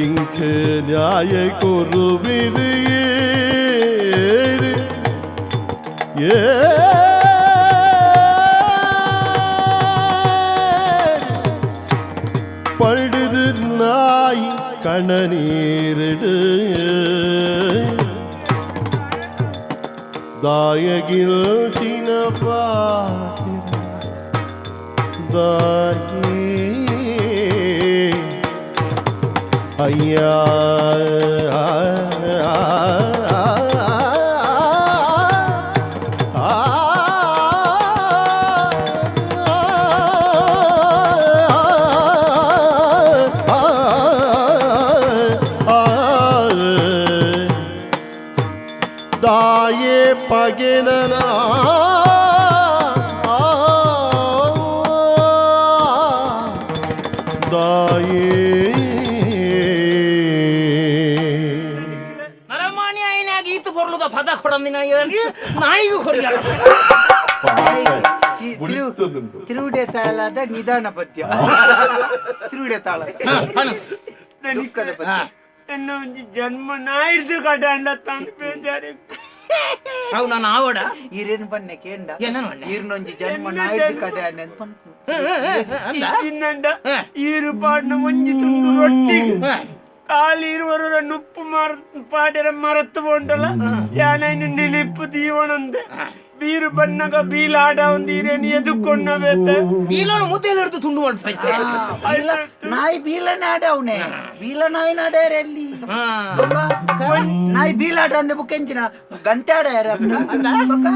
இங்கு நியாய குருவிரு ஏறு ஏறு பழுது நாய் கணநீரிடு தாயகில் சின தாயே. ಅಯ್ಯ ದಾಯೇ ಪಗೆನನ ದಾಯೇ ನರಮಾಣಿ ಆಯ್ನಾಗ ಈತು ಪೊರ್ಲುದ ಪದ ಕೊಡಂದಿನ ನಾಯಿಗೂ ಕೊಡಿಯಲ್ಲ. ಬುಳಿತದುಂಡು. ತಿರುವುಡೆ ತಾಳದ ನಿಧಾನ ಪದ್ಯ, ತಿರುವುಡೆ ತಾಳ ದುಃಖದ ಪದ್ಯ. ಎನ್ನ ಒಂಜಿ ಜನ್ಮ ನಾಯಿರ್ದು ಕಡಂಡ ತಂದು ಬೇಜಾರು. ಅವು ನಾನು ಆವಡ ಈರೇನು ಬನ್ನೆ ಕೇಂಡ. ಏನನು ಬನ್ನೆ? ಈರ್ನೊಂಜಿ ಜನ್ಮ ನಾಯ್ದು ಕಡೆ ಅಂತ. ಅಂದ ಇಜ್ಜಿಂದಂಡ ಈರು ಪಾಡ್ನ ಒಂಜಿ ತುಂಡು ರೊಟ್ಟಿ ಕಾಲಿ ಇರುವರ ನುಪ್ಪು ಮರ ಪಾಡ್ಯರ ಮರತ್ತು ಪೋಂಡಲ ಯಾನೈನು ನಿಲಿಪ್ಪು ದೀವಣಂದೆ ಬೀರು ಬನ್ನಗ ಬೀಲಾಡ ಒಂದು ಈರೇನು ಎದುಕೊಂಡ ಬೇತೆ. ಬೀಲೋನು ಮುದ್ದೆ ಹಿಡಿದು ತುಂಡು ಮಾಡ್ಪೈತೆ. ನಾಯಿ ಬೀಲ ನಾಡ ಅವನೇ ಬೀಲ ನಾಯಿ ನಾಡ್ಯಾರ ಅಲ್ಲಿ. ನಾಯಿ ಬೀಲಾಟ ಅಂದೆ ಬುಕ್ ಎಂಚಿನ ಗಂಟೆ ಆಡ್ಯಾರ ಬೊಕ್ಕ?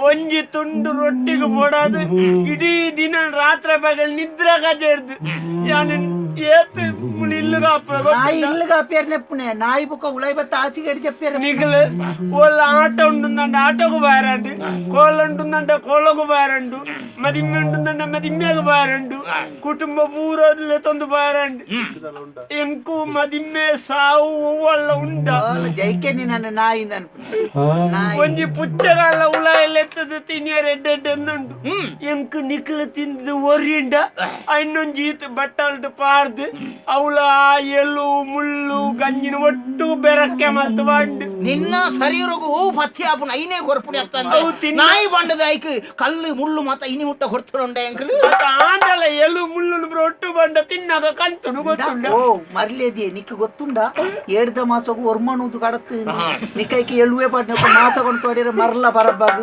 ಒಂಜಿ ತುಂಡು ರೊಟ್ಟಿಗೆ ಪೋಡಾದು ಇಡೀ ದಿನ ರಾತ್ರಿ ಪಗಲ್ ನಿದ್ರೆ ಕಜೆರ್ದು ಯಾನು ಏತ್ ಮುಳಿ ಇಲ್ಲುಗ ನಾಯಿ ಇಲ್ಲಗ ಅಪ್ಪಿಯರ್ ನೆಪ್ಪುನೆ ನಾಯಿ ಬುಕ್ಕ ಉಳೈ ಬತ್ತ ಆಸಿಗೆ ಅಡಿ చెప్పారు. ನಿಗಲು ಓಲ್ಲ ಆಟ ಉಂಡುಂದಂಡ ಆಟకు ಬಾರಂಡು, ಕೋಲ ಉಂಡುಂದಂಡ ಕೋಲకు ಬಾರಂಡು, ಮದಿಮ್ಮೆ ಉಂಡುಂದಂಡ ಮದಿಮ್ಮೆಗೆ ಬಾರಂಡು, ಕುಟುಂಬ ಪೂರದಲ್ಲೇ ತಂದು ಬಾರಂಡು. ಎಂಕು ಮದಿಮ್ಮೆ ಸಾವು ಒಲ್ಲ ಉಂಡ. ಜೈಕೆ ನನ್ನ ನಾಯಿ ಅನ್ಪುನೆ ನಾಯಿ. ಒಂಜಿ ಪುಚ್ಚಗಾಲ ಉಳ ಎತ್ತದ ತಿನಿಯರ್ ಎಡ್ಡೆ ಎನ್ನುಂಡು. ಎಂಕು ನಿಕ್ಲು ತಿಂದು ಒರಿಂಡ ಇನ್ನೊಂಜಿ ಈತ್ ಬಟ್ಟಲ್ದು ಪಾರ್ದು ಅವಳ ಎಳ್ಳು ಮುಳ್ಳು ಗಂಜಿನ ಒಟ್ಟು ಬೆರಕೆ ಮಲ್ತು ಬಾಂಡು. ನಿನ್ನ ಶರೀರಗು ಓ ಪಥ್ಯ ಆಪುನ ಐನೇ ಕೊರ್ಪುಣಿ ಅತ್ತಂದೆ. ಅವು ತಿನ್ನ- ನಾಯಿ ಬಂಡದ ಐಕ್ ಕಲ್ಲು ಮುಳ್ಳು ಮಾತ ಇನಿ ಮುಟ್ಟ ಕೊಡ್ತುಂಡೆ ಅಂಕಲ್. ಅತ್ತ ಆಂಡಲ ಎಳ್ಳು ಮುಳ್ಳು ಒಟ್ಟು ಬಂಡ ತಿನ್ನಾಗ ಕಂತುಡು ಗೊತ್ತುಂಡ. ಓ ಮರ್ಲೇದಿ ನಿಕ್ ಗೊತ್ತುಂಡ, ಏಡ್ದ ಮಾಸಗು ಒರ್ಮಣುದು ಕಡತ್ತು ನಿಕೈಕೆ ಎಳುವೆ ಪಾಟ್ನೆ ಮಾಸ ಕೊಂಡು ತೋಡಿರ ಮರ್ಲ ಪರಬ್ಬಾಗ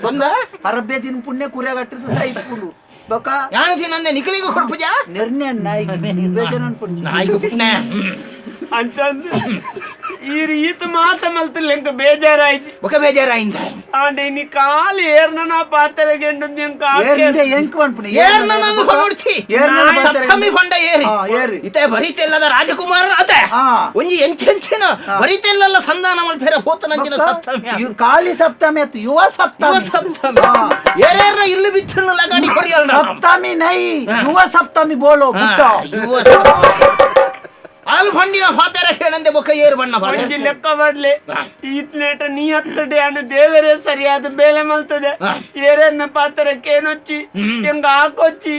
ಬಂದ ಪರಬ್ಬೆ ತಿನ್ ಪುಣ್ಯ ಕುರೆ ಕಟ್ಟಿದ್ದು ಸಾಯಿಪುಂಡು ಬೊಕ. ಯಾನು ತಿನ್ನಂದೆ ನಿಕಲಿಗೂ ಕೊಡ್ಪುಜ. ನಿರ್ಣಯ ನಾಯಿ ನಿರ್ವೇಚನ ಅನ್ಪುಂಡು. ನಾಯಿಗೂ ಪುಣ್ಯ. ಅಂತಂದು ಈ ಈತ ಮಾತ ಮಲ್ತಿಲ್ಲ, ಎಂಕ ಬೇಜಾರಾಯ್ತು. ಬೊಕ ಬೇಜಾರಾಯಿಂದ. ಆಂಡ ಇನಿ ಕಾಲು ಏರ್ನ ಪಾತ್ರೆಗೆ ಎಂಕ. ಏರ್ಂದೆ ಎಂಕ್ ಪನ್ಪುನೆ. ಏರ್ನ ನಂದು ಹೊರಡ್ಚಿ. ಏರ್ನ ಸಪ್ತಮಿ ಫಂಡ ಏರಿ. ಹಾ, ಏರಿ. ಇತೆ ಬರಿತೆಲ್ಲದ ರಾಜಕುಮಾರ ಅತೆ. ಹಾ. ಒಂಜಿ ಎಂಚೆಂಚಿನ ಬರಿತೆಲ್ಲ ಸಂಧಾನ ಮಲ್ಪೆರ ಪೋತನಂಚಿನ ಸಪ್ತಮಿ. ಖಾಲಿ ಸಪ್ತಮಿ ಅತ್ತು ಯುವ ಯುವ ಸಪ್ತಮಿ. ಸಪ್ತಮಿ. ಹಾ. ಏರೇರ್ನ ಇಲ್ಲಿ ಬಿತ್ತನ್ನು ಲಗಾಡಿ ಕೊರಿಯಲ್ಲ. ಸಪ್ತಮಿ ನೈ ಯುವ ಸಪ್ತಮಿ ಬೋಲೋ ಬುಟ್ಟ. ಯುವ ಸಪ್ತಮಿ. ಹಾಲು ಫಂಡಿನ ಫಾತೆರ ಕೇಳಂದೆ ಬೊಕ್ಕ ಏರು ಬಣ್ಣ ಫಾತೆರ. ಒಂಜಿ ಲೆಕ್ಕ ಬರ್ಲೆ ಈತ್ನೇಟ ನೀ ಹತ್ತಡೆ ಅನ್ನು ದೇವರೇ ಸರಿಯಾದ ಬೇಲೆ ಮಲ್ತದೆ. ಏರನ್ನ ಪಾತ್ರಕ್ಕೆ ಏನೊಚ್ಚಿ ಎಂಗ ಹಾಕೊಚ್ಚಿ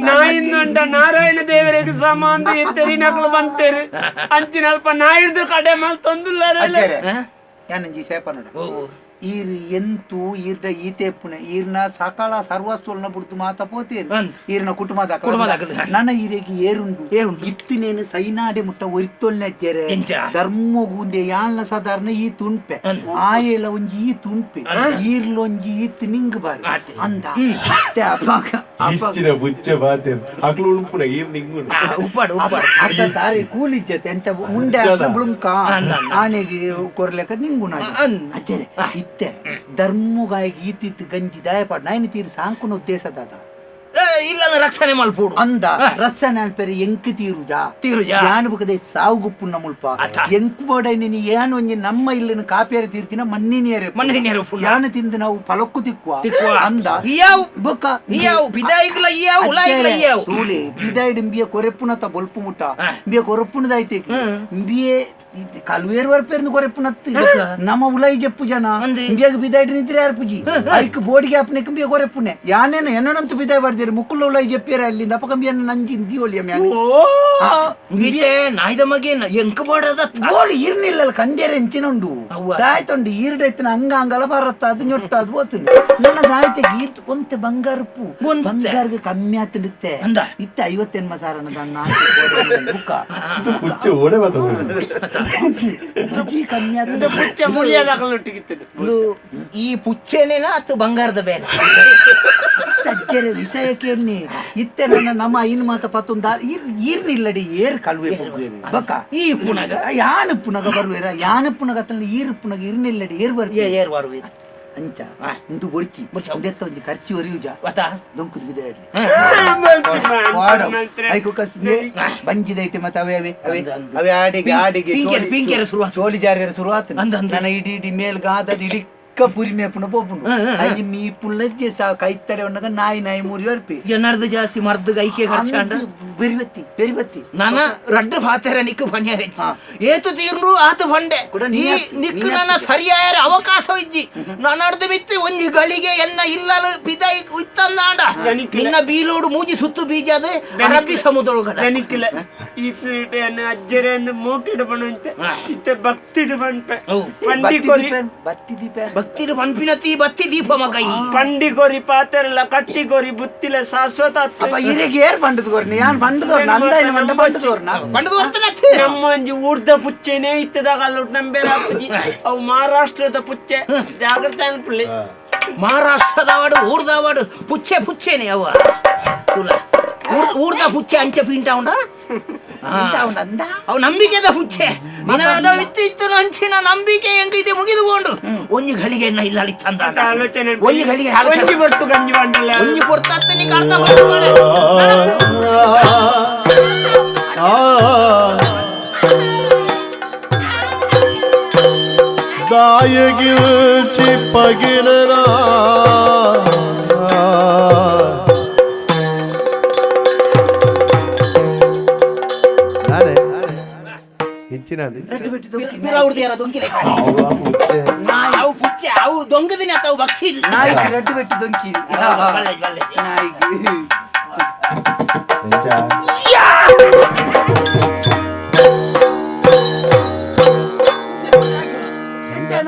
ನಾಯಿಂದಂಡ ನಾರಾಯಣ ದೇವರಿಗೆ ಸಮಾನ ಎತ್ತರಿನಕಲು ಬಂತೇರು ಅಂಚಿನ ಅಲ್ಪ ನಾಯಿರ್ದು ಕಡೆ ಮಲ್ತೊಂದುಲ್ಲ. ಯಾನಂಜಿ ಸೇಪ ನೋಡ ಈರ್ ಎಂತು ಈರ್ಡ ಈತೇಪುಣೆ ಈರ್ನ ಸಕಲ ಸರ್ವಸ್ವಲ್ನ ಬುಡ್ದು ಮಾತ ಪೋತೇರು. ಅಂದ್. ಈರ್ನ ಕುಟುಂಬದ ಕುಟುಂಬದಾಕಲು. ನನ್ನ ಈರೆಗೆ ಏರುಂಡು. ಏರುಂಡು. ಇತ್ತಿನೇನು ಸೈನಾಡೆ ಮುಟ್ಟ ಒರಿತೊಲ್ನೆಜ್ಜೆರೆ. ಎಂಚ? ಧರ್ಮಗೂಂದೆ ಯಾಳ್ನ ಸಾಧಾರಣ ಈ ತುಣ್ಪೆ ಆಯೇಲ ಒಂಜಿ ಈ ತುಣ್ಪೆ ಈರ್ಲೊಂಜಿ ಈತ್ ನಿಂಗ್ ಬಾರಿ ಅಂದ ಅತ್ತೆ ಅಪ್ಪಾಗ ಅಪ್ಪಾಗ ಇಚ್ಚಿನ ಬುಚ್ಚೆ ಬಾತೆ ಅಕ್ಲು ಉಣ್ಪುನ ಈರ್ ನಿಂಗುಂಡು. ಉಪ್ಪಾಡು ಉಪ್ಪಾಡು. ಅರ್ಧ ತಾರಿ ಕೂಲಿಜ್ಜತೆ ಎಂತ ಉಂಡೆ ಅಂಚನ. ಬುಳುಂಕ ಆನೆಗೆ ಕೊರ್ಲೆಕ ನಿಂಗುಣ. ಅಂದ್. ಅಚ್ಚರೆ ಇತ್ತೆ ಧರ್ಮಗಾಯಿಗೆ ಈತಿತ್ತು ಗಂಜಿ ದಾಯಪಾಡು ನಾಯಿನ ತೀರು ಸಾಂಕುನ ಉದ್ದೇಶ ದಾದ. ಏ, ಇಲ್ಲ ರಕ್ಷಣೆ ಮಲ್ಪೋಡು. ಅಂದ ರಸನ ಅನ್ಪೆರೆ ಎಂಕ್ ತೀರುಜಾ. ತೀರುಜಾ. ಯಾನು ಬುಕದೆ ಸಾವು ಗುಪ್ಪುನ ಮುಲ್ಪ ಅಥ. ಎಂಕ್ ಬೋಡೈನಿ ಯಾನು ಒಂಜಿ ನಮ್ಮ ಇಲ್ಲಿನ ಕಾಪಿಯರ ತೀರ್ತಿನ ಮಣ್ಣಿನಿಯರ ಮಣ್ಣಿನಿಯರ ಪುಣ್ಯ. ಯಾನು ತಿಂದು ನಾವು ಫಲಕ್ಕು ತಿಕ್ಕುವ. ತಿಕ್ಕುವ. ಅಂದ ಇಯಾವು. ಬೊಕ್ಕ ಇಯಾವು ಬಿದಾಯಿಗ್ಲ ಇಯಾವು ಉಲಾಯಿಗ್ಲ ಇಯಾವು. ತೂಲೆ ಬಿದಾಯಿಡ್ ಇಂಬಿಯ ಕೊರೆಪ್ಪುನತ ಬೊಲ್ಪು ಮುಟ್ಟ ಇಂಬಿಯ ಕೊರಪ್ಪುನದಾಯ್ತೆ ಇಂಬಿಯೆ ಕಲ್ವೇರು ವರ್ಪೇರ್ನು ಕೊರೆಪ್ಪುನತ್ತು ನಮ್ಮ ಉಲೈ ಜಪ್ಪು ಜನ. ಅಂದೆ. ಇಂಬಿಯಾಗ ಬಿದಾಯಿಡ್ ನಿದ್ರೆ ಯಾರ್ಪುಜಿ ಐಕ್ ಬೋಡಿಗೆ ಆಪ್ನೆಕ್ ಇಂಬಿಯ ಕೊರೆಪ್ಪುನೆ ಯಾನೇನು ಎನ್ನನಂತು ಬಿದಾಯ್ ಬರ್ದಿರಿ ಮುಕ್ಕುಲ್ಲ ಉಲೈ ಜಪ್ಪಿಯರ ಅಲ್ಲಿಂದ ಅಪಕಂಬಿಯನ್ನ ನಂಜಿ ದಿಯೋಲಿಯ ಮ್ಯಾನೆ. ಇಂಬಿತೆ ನಾಯ್ದ ಮಗೆ ಎಂಕ್ ಬೋಡದ. ಬೋಳು ಈರ್ನಿಲ್ಲ ಕಂಡ್ಯರ ಎಂಚಿನ ಉಂಡು. ಅವ್ವ. ದಾಯ್ತುಂಡು ಈರ್ಡೈತಿನ ಅಂಗ ಅಂಗಲ ಬರತ್ತ ಅದು ñೊಟ್ಟ ಅದು ಬೋತುಂಡು ನನ್ನ ದಾಯ್ತೆಗೆ ಈರ್ ಒಂತೆ ಬಂಗಾರಪ್ಪು. ಒಂತೆ. ಬಂಗಾರಗೆ ಕಮ್ಮಿ ಆತಂಡಿತ್ತೆ. ಅಂದ. ಇತ್ತೆ ಐವತ್ತೆನ್ಮ ಸಾರನ ದಣ್ಣ ಬುಕ್ಕ. ಇದು ಪುಚ್ಚೆ ಓಡೆ ಬರ್ತದೆ. ಬಜ್ಜಿ ಕಮ್ಮಿ ಆತಂಡ. ಪುಚ್ಚ ಮುಳಿಯದಾಗಲೊಟ್ಟಿಗಿತ್ತದು. ಇದು ಈ ಪುಚ್ಚೆನೇನ ಅತ್ತು ಬಂಗಾರದ ಬೇಲೆ. ಅಜ್ಜೆರೆ ವಿಷಯಕ್ಕೆ ಇತ್ತೆ ನನ್ನ ನಮ್ಮ ಇನ್ ಮಾತ ಪತ್ತೊಂದ ಈರ್ನಿಲ್ಲಡಿ ಏರ್ ಕಳುವೆ ಬಕ್ಕ ಈ ಪುನಗ ಯಾನ ಪುನಗ ಬರುವೇರ ಯಾನ ಪುನಗ ತನ್ನ ಈರು ಪುನಗ ಇರ್ನಿಲ್ಲಡಿ ಏರ್ ಬರು ಏರ್ ಬರುವೆ ಅಂಚ ಇಂದು ಬೊಡ್ಚಿ ಉಂದೆತ್ತ ಒಂಜಿ ಖರ್ಚಿ ಒರಿಯುಜ ವತ ದೊಂಕುದು ಬಿದೆ ಐಕು ಕಸ್ನೆ ಬಂಜಿದ ಇಟ್ಟೆ ಮತ್ತೆ ಅವೇ ಅವೇ ಅವೇ ಅವೇ ಆಡಿಗೆ ಆಡಿಗೆ ಪಿಂಕೆರೆ ಶುರುವಾತು. ಚೋಲಿ ಜಾರಿಯರ ಶುರುವಾತು ಅಂದ್ ಅಂದ್. ನನ್ನ ಇಡೀ ಇಡೀ ಮೇಲ್ಗಾದದ ಇಡೀ ಪುರಿ ಮೇಪುನ ಪೋಪುಂಡು ಐಜಿ ಮೀ ಪುಳ್ಳಜ್ಜೆ ಸಾ ಕೈತಡೆ ಉನ್ನಗ ನಾಯಿ ನಾಯಿ ಮುರಿ ವರ್ಪಿ ಜನರ್ದು ಜಾಸ್ತಿ ಮರ್ದು ಐಕೆ ಖರ್ಚಾಂಡ ಬೆರಿಬತ್ತಿ ಬೆರಿಬತ್ತಿ ನಾನ ರಡ್ಡು ಫಾತೆರ ನಿಕ್ಕು ಪಣ್ಯಾರೆ ಏತು ತೀರ್ನು ಆತು ಫಂಡೆ ಕೂಡ ನೀ ಈ ನಿಕ್ಕು ನನ್ನ ಸರಿಯಾಯರ ಅವಕಾಶ ಇಜ್ಜಿ ನನ್ನಡ್ದು ಬಿತ್ತು ಒಂಜಿ ಗಳಿಗೆ ಎನ್ನ ಇಲ್ಲಲು ಪಿದೈ ಇತ್ತಂದಾಂಡ ನಿನ್ನ ಬೀಲೋಡು ಮೂಜಿ ಸುತ್ತು ಬೀಜದ ಅರಬ್ಬಿ ಸಮುದ್ರ ದನಿಕ್ಕಿಲ್ಲ ಈತನ ಅಜ್ಜರೆಯನ್ನು ಮೂಕಿಡು ಬಣಂತೆ ಇತ್ತ ಭಕ್ತಿಡು ಬಣ್ಪೆ ಪಂಡಿ ಕೊರಿ ಬತ್ತಿ ದೀಪ ಭಕ್ತಿರು ಪನ್ಪಿನತಿ ಬತ್ತಿ ದೀಪ ಮಗ ಈ ಪಂಡಿ ಕೊರಿ ಪಾತೆರಲ್ಲ ಕಟ್ಟಿ ಕೊರಿ ಬುತ್ತಿಲ ಶಾಶ್ವತ ಅಪ್ಪ ಇರೆಗೆ ಏರ್ ಬಂಡದ ಕೊರ್ನಿ ಯಾನ್ ಬಂಡದೋರ್ನ ಅಂದಾಯಿನ ಮಂಡ ಬಂಡದೋರ್ನ ಪಂಡದು ವರ್ತನತ್ತು ನಮ್ಮ ಒಂಜಿ ಊರ್ದ ಪುಚ್ಚೆನೇ ಇತ್ತದಾಗ ಅಲ್ಲುಟ್ ನಂಬೇರ ಅವು ಮಹಾರಾಷ್ಟ್ರದ ಪುಚ್ಚೆ ಜಾಗ್ರತೆ ಅನ್ಪುಳ್ಳಿ ಮಹಾರಾಷ್ಟ್ರದವಾಡು ಊರ್ದವಾಡು ಪುಚ್ಚೆ ಪುಚ್ಚೆನೆ ಅವ ತುಲ ಊರ್ದ ಪುಚ್ಚೆ ಅಂಚೆ ಪಿಂಟ ಉಂಡ ಅವು ನಂಬಿಕೆದ ಪುಚ್ಚೆ ನಿನ್ನ ಇತ್ತು ಇತ್ತು ಅಂಚಿನ ನಂಬಿಕೆ ಹೆಂಗಿದೆ ಮುಗಿದುಕೊಂಡು ಒಂಜಿ ಗಳಿಗೆ ಇಲ್ಲ ಚಂದ ಆಲೋಚನೆ ಒಂಜಿ ಗಳಿಗೆ ಒಂಜಿ ಆಲೋಚನೆ ಬರ್ತು ಗಂಜಿ ಬಂಡಲ್ಲ ಒಂಜಿ ಕೊಡ್ತಾತ್ತ ನೀ ಅರ್ಥ ಮಾಡ್ಕೊಳ್ಳೆ. ದಾಯಗಿಲ್ಚಿ ಪಗಿಲರ ಇಂಚಿನ ಪಿರ ಊರ್ದ ಯಾರ ದೊಂಕಿಲೆ ಅವು ಪುಚ್ಚೆ ಅವು ದೊಂಗದಿನ ಅವು ಭಕ್ಷಿ ಇಲ್ಲ. ನಾಯಿಗೆ ರಡ್ಡು ಬೆಟ್ಟು ದೊಂಕಿ ಬಲ್ಲೆ, ಬಲ್ಲೆ. ನಾಯಿಗೆ ಎಂಚ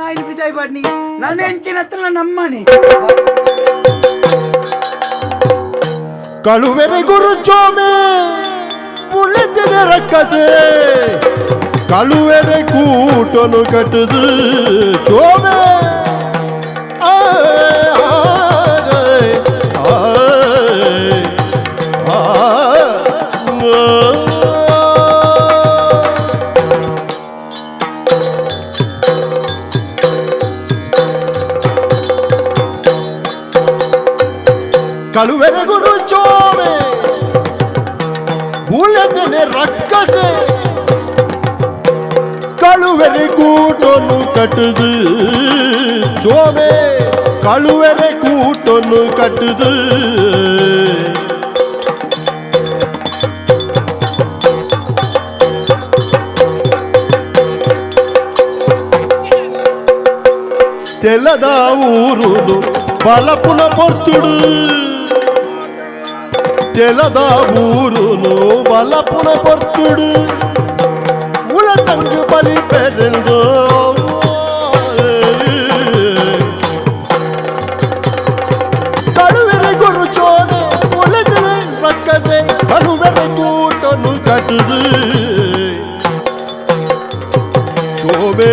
ನಾಯಿನ ಬಿದಾಯಿ ಬಾಡ್ನಿ ನನ್ನ ಎಂಚಿನ ಹತ್ರ ನಮ್ಮನೆ ಕಳುವೆರೆ ಗುರು ಚೋಮೆ ಪುಳಿದಿನ ರಕ್ಕಸೆ ಕಳುವೆರೆ ಕೂಟನು ಕಟ್ಟದು ಚೋಮೆ ಆಯ್, ಆಯ್, ಆಯ್, ಆಯ್, ಆಯ್. ಕಳುವೆರೆ ಗುರು ಚೋಮೆ ಉಳದನೆ ರಕ್ಕಸೆ ಕಳುವೆರೆ ಕೂಟನು ಕಟ್ಟುದು ಚೋಮೆ ಕಳುವೆರೆ ಕೂಟನು ಕಟ್ಟುದು తెల్లద ఊరును బలపున పొర్తుడు తెలద ఊరును బలపున పొర్తుడు ఉలతంగు బలి పెరెందు కడువెర గురు చోడే ఉలదిన రక్కదే కడువెర కూటను కట్టుదు చోబే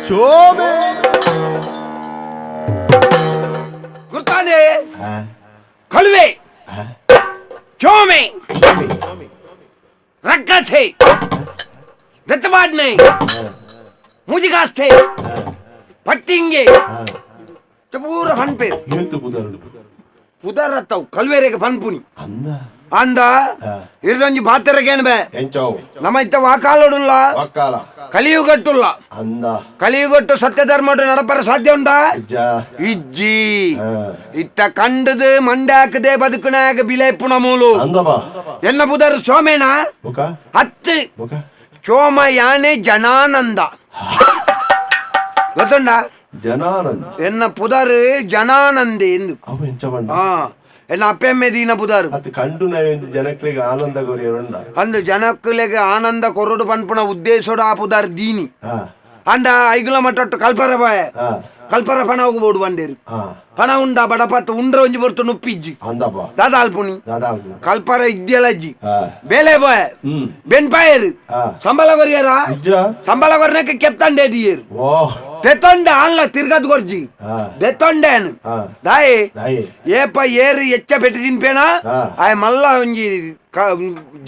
ಚೋಮೆ ಗುರ್ತಾನೆ ಕಳುವೆ ಚೋಮೆ ರಕ್ಕಸೆ ದತ್ತವಾಡ್ನೆ ಮುಜಿಗಾಸ್ತೆ ಪಟ್ಟಿಂಗೆ ಪೂರ ಫನ್ಪೇರು ಏತು ಪುದರುಡು ಪುದರತ್ತವು ಕಲ್ವೇರೆಗೆ ಫನ್ಪುನಿ ಅಂದ ಅಂದ ಇರೊಂಜಿ ಪಾತೆರಗೇನು ಬೇ ಎಂಚವು ನಮ್ಮ ಇತ್ತ ವಾಕಾಲೋಡುಲ್ಲ ವಕ್ಕಾಲ ಕಲಿಯುಗಟ್ಟುಲ್ಲ ಅಂದ ಕಲಿಯುಗಟ್ಟು ಸತ್ಯ ಧರ್ಮಡು ನಡಪರ ಸಾಧ್ಯ ಉಂಟಾ ಇಜ್ಜ ಇಜ್ಜಿ ಇತ್ತ ಕಂಡದು ಮಂಡಾಕದೆ ಬದುಕುನಾಗ ಬಿಲೆ ಮೂಲು ಅಂದಬಾ ಎನ್ನ ಪುದರ್ ಸೋಮೇನ ಮುಖ ಹತ್ತು ಮುಖ ಚೋಮ ಯಾನೆ ಜನಾನಂದ ಗೊತ್ತುಂಡ ಜನಾನಂದ ಎನ್ನ ಪುದರ್ ಜನಾನಂದೆ ಎಂದು ಅವ ಎಂಚ ಬಂಡ ಹಾ ಎನ್ನ ಅಪ್ಪೆಮ್ಮೆ ದೀನ ಪುದರ್ ಅದು ಕಂಡು ನಾವೆಂದು ಜನಕ್ಲೆಗ್ ಆನಂದ ಕೊರಿಯರುಂಡ ಅಂದು ಜನಕ್ಕುಲೆಗೆ ಆನಂದ ಕೊರಡು ಪನ್ಪುನ ಉದ್ದೇಶೋಡು ಆ ಪುದರ್ ದೀನಿ ಹಾ ಅಂಡ ಐಗುಲ ಮಟ್ಟೊಟ್ಟು ಕಲ್ಪರ ಬಾಯ ಹಾ. ಕಲ್ಪರ ಪಣ ಹೋಗ್ಬೋಡು ಬಂದೇರು. ಪಣ ಉಂಡ ಬಡಪತ್ತು ಉಂಡ್ರ ಒಂಜಿ ಪೊರ್ತು ನುಪ್ಪಿಜ್ಜಿ. ಅಂದಪ್ಪ. ದಾದಾಲ್ಪುಣಿ. ದಾದಾ. ಕಲ್ಪರ ಇದ್ಯಲಜ್ಜಿ ಬೇಲೆ ಬಾಯ್ ಬೆನ್ಪಾಯರು ಸಂಬಳ ಕೊರಿಯರ. ಇಜ್ಜ. ಸಂಬಳ ಕೊರ್ನಕ್ಕೆ ಕೆತ್ತಂಡೆ ದಿಯರು. ಓ. ತೆತ್ತೊಂಡೆ ಆನ್ಲ ತಿರ್ಗದ್ ಕೊರ್ಜಿ. ದೆತ್ತೊಂಡೆ ದಾಯೆ? ದಾಯೆ? ಏಪ ಏರು ಎಚ್ಚ ಪೆಟ್ಟು ತಿನ್ಪೇನಾ. ಆಯ್ ಮಲ್ಲ ಒಂಜಿ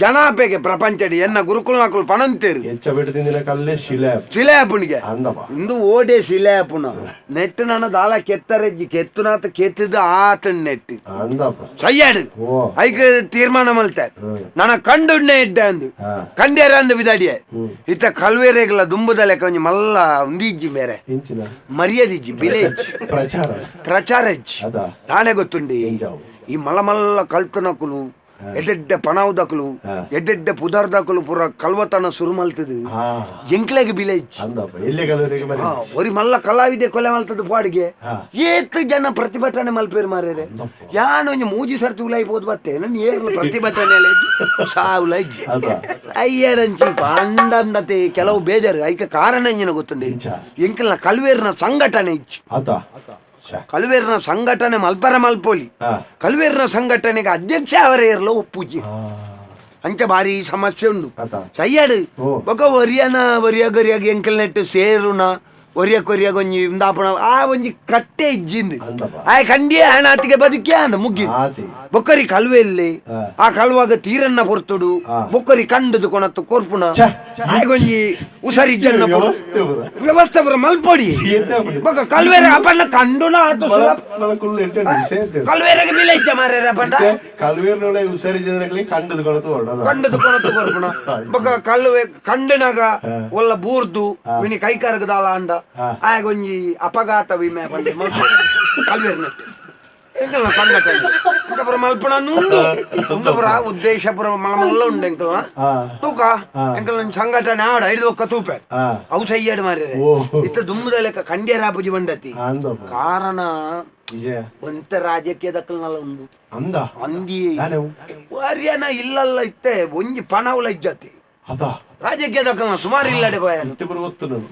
ಜನಾಪೆಗೆ ಪ್ರಪಂಚಡಿ ಎನ್ನ ಗುರುಕುಲ್ನಕುಲು ಪಣಂತೇರು. ಎಚ್ಚ ಬಿಟ್ಟು ತಿಂದಿನ ಕಲ್ಲೇ ಶಿಲೆ. ಶಿಲೆ ಆಪುಣಿಗೆ. ಅಂದಪ್ಪ. ಇಂದು ಓಡೆ ಶಿಲೆ ಆಪುನ ನೆಟ್ಟು ನನ್ನ ದಾಲ ಕೆತ್ತರೆಜ್ಜಿ ಕೆತ್ತುನಾತ ಕೆತ್ತದ ಆತನ್ ನೆಟ್ಟು. ಅಂದಪ್ಪ. ಸಯ್ಯಾಡು. ಓ. ಐಕ್ ತೀರ್ಮಾನ ಮಲ್ತೆ ನನ್ನ ಕಂಡುಣ್ಣೆ ಇಡ್ಡ ಅಂದು. ಕಂಡ್ಯಾರ ಅಂದು ಬಿದಾಡಿಯೆ ಇತ್ತ ಕಲ್ವೇರೆಗ್ಲ ದುಂಬುದ ಲೆಕ್ಕ ಒಂಜಿ ಮಲ್ಲ ಉಂದಿಜ್ಜಿ ಮೇರೆ. ಇಂಚಿನ ಮರ್ಯಾದಿಜ್ಜಿ, ಬಿಲೆ ಇಜ್ಜಿ. ಪ್ರಚಾರ. ಪ್ರಚಾರ ಇಜ್ಜಿ. ಅದ. ತಾನೇ ಗೊತ್ತುಂಡಿ. ಎಂಜಾವು. ಈ ಮಲ್ಲ ಮಲ್ಲ ಕಲ್ತನಕುಲು, ಎಡ್ಡೆಡ್ಡೆ ಪಣವುದಕುಲು, ಎಡ್ಡೆಡ್ಡೆ ಪುದರ್ದಕುಲು ಪೂರ ಕಲ್ವತನ ಸುರು ಮಲ್ತದು. ಎಂಕ್ಲೆಗ್ ಬಿಲೆ ಇಜ್ಜಿ. ಅಂದಪ್ಪ, ಎಲ್ಲಿ ಕಲ್ವರಿಗೆ ಮನೆ. ಒರಿ ಮಲ್ಲ ಕಲಾವಿದೆ ಕೊಲೆ ಮಲ್ತದ ಪಾಡಿಗೆ ಏತ್ ಜನ ಪ್ರತಿಭಟನೆ ಮಲ್ಪೇರು ಮಾರೇರೆ. ಯಾನ್ ಒಂಜಿ ಮೂಜಿ ಸರ್ತಿ ಉಲಾಯಿ ಪೋದು ಬತ್ತೆ, ನನ್ನ ಏರ್ಲ ಪ್ರತಿಭಟನೆ ಸಾವುಲ ಇಜ್ಜಿ. ಅದ. ಅಯ್ಯಡಂಚಿ ಪಾಂಡಂದತೆ ಕೆಲವು ಬೇಜಾರು. ಐಕ ಕಾರಣ ಎಂಜಿನ ಗೊತ್ತುಂಡೆ? ಎಂಚ? ಎಂಕಲ್ನ ಕಲ್ವೇರ್ನ ಸಂಘಟನೆ ಇಜ್ಜಿ. ಆತ ಶ್ಯಾ. ಕಲ್ವೇರ್ನ ಸಂಘಟನೆ ಮಲ್ಪರ ಮಲ್ಪೋಲಿ. ಕಲ್ವೇರ್ನ ಸಂಘಟನೆಗೆ ಅಧ್ಯಕ್ಷ ಅವರೇ ಇರಲ ಒಪ್ಪುಜಿ. ಅಂಚ ಭಾರಿ ಸಮಸ್ಯೆ ಉಂಡು. ಆತ. ಸಯ್ಯಾಡು. ಓ. ಬೊಕ ಒರಿಯನ ಒರಿಯ ಗರಿಯಾಗ ಎಂಕಲ್ ನೆಟ್ಟು ಸೇರುನ ಒರಿಯ ಕೊರಿಯಾಗ ಒಂಜಿ ಇಂದಾಪಣ ಆ ಒಂಜಿ ಕಟ್ಟೆ ಇಜ್ಜಿಂದು. ಅಂದಪ್ಪ. ಆಯ್ ಕಂಡಿಯೇ ಹಣಾತಿಗೆ ಬದುಕಿ ಅಂದ ಮುಗ್ಗಿ. ಆತಿ. ಬೊಕ್ಕರಿ ಕಲ್ವೆಲ್ಲಿ ಆ ಕಲ್ವಾಗ ತೀರನ್ನ ಪೊರ್ತುಡು. ಬೊಕ್ಕರಿ ಕಂಡದು ಕೊಣತ್ತು ಕೊರ್ಪುಣ. ಛೆ. ಆಯ್ಗೊಂಜಿ ಉಸರಿ ಜನ್ನ ವ್ಯವಸ್ಥೆ ಪೂರ. ವ್ಯವಸ್ಥೆ ಪೂರ ಮಲ್ಪೊಡಿ. ಎಂತ ಪುಡಿ? ಬೊಕ ಕಲ್ವೇರ ಅಪಣ್ಣ ಕಂಡುನ ಆತು ಸುಲಭ. ನನ್ನ ಕುಲ್ಲು ಎಂಟು ವಿಷಯ. ಕಲ್ವೇರಗೆ ಬಿಲೆ ಇಜ್ಜ ಮಾರ್ಯಾರ ಅಪಂಡ. ಕಲ್ವೇರ್ನೊಳಗೆ ಹುಷಾರಿ ಜನಗಳಿಗೆ ಕಂಡದು ಕೊಡತು ಹೊರಡೋದು. ಕಂಡದು ಕೊಣತ್ತು ಕೊರ್ಪುಣ. ಬೊಕ ಕಲ್ವೆ ಕಂಡನಾಗ ಒಲ್ಲ ಬೂರ್ದು ಮಿನಿ ಕೈಕಾರ್ಗದಾಲ ಅಂಡ ಆಗ ಒಂಜಿ ಅಪಘಾತ ವಿಮೆ ಪಂಡ ಕಲ್ವೇರ್ನ ಎಂಕಲ್ನ ಸಂಘಟನೆ ಇಂಕ ಮಲ್ಪಣ ಉಂಡು. ಉಂದು ಪೂರ ಉದ್ದೇಶ ಪೂರ ಮಲ್ಲ ಮಲ್ಲ ಉಂಡು ಎಂಕಲ್ನ. ತೂಕ ಎಂಕಲ್ನ ಒಂಜಿ ಸಂಘಟನೆ ಆಡ ಐದು ಒಕ್ಕ ತೂಪೆ. ಅವು ಸಯ್ಯಾಡು ಮಾರ್ಯಾರೆ. ಓ. ಇತ್ತ ದುಂಬುದ ಲೆಕ್ಕ ಕಂಡ್ಯರ ಆಪುಜಿ ಬಂಡತಿ. ಅಂದಪ್ಪ. ಕಾರಣ ವಿಜಯ ಒಂತ ರಾಜಕೀಯ ದಕ್ಕಲ್ನಲ್ಲ ಉಂಡು. ಅಂದ. ಅಂದಿ. ದಾನೆ? ವಾರ್ಯನ ಇಲ್ಲಲ್ಲ, ಇತ್ತೆ ಒಂಜಿ ಪಣವುಲ ಇಜ್ಜತಿ. ಅದ. ರಾಜಕೀಯ ದಕ್ಕಲ್ನ ಸುಮಾರು ಇಲ್ಲಡೆ ಬಾಯನ್. ಇತ್ತೆ ಪೂರ ಗೊತ್ತು ನಂಗೆ.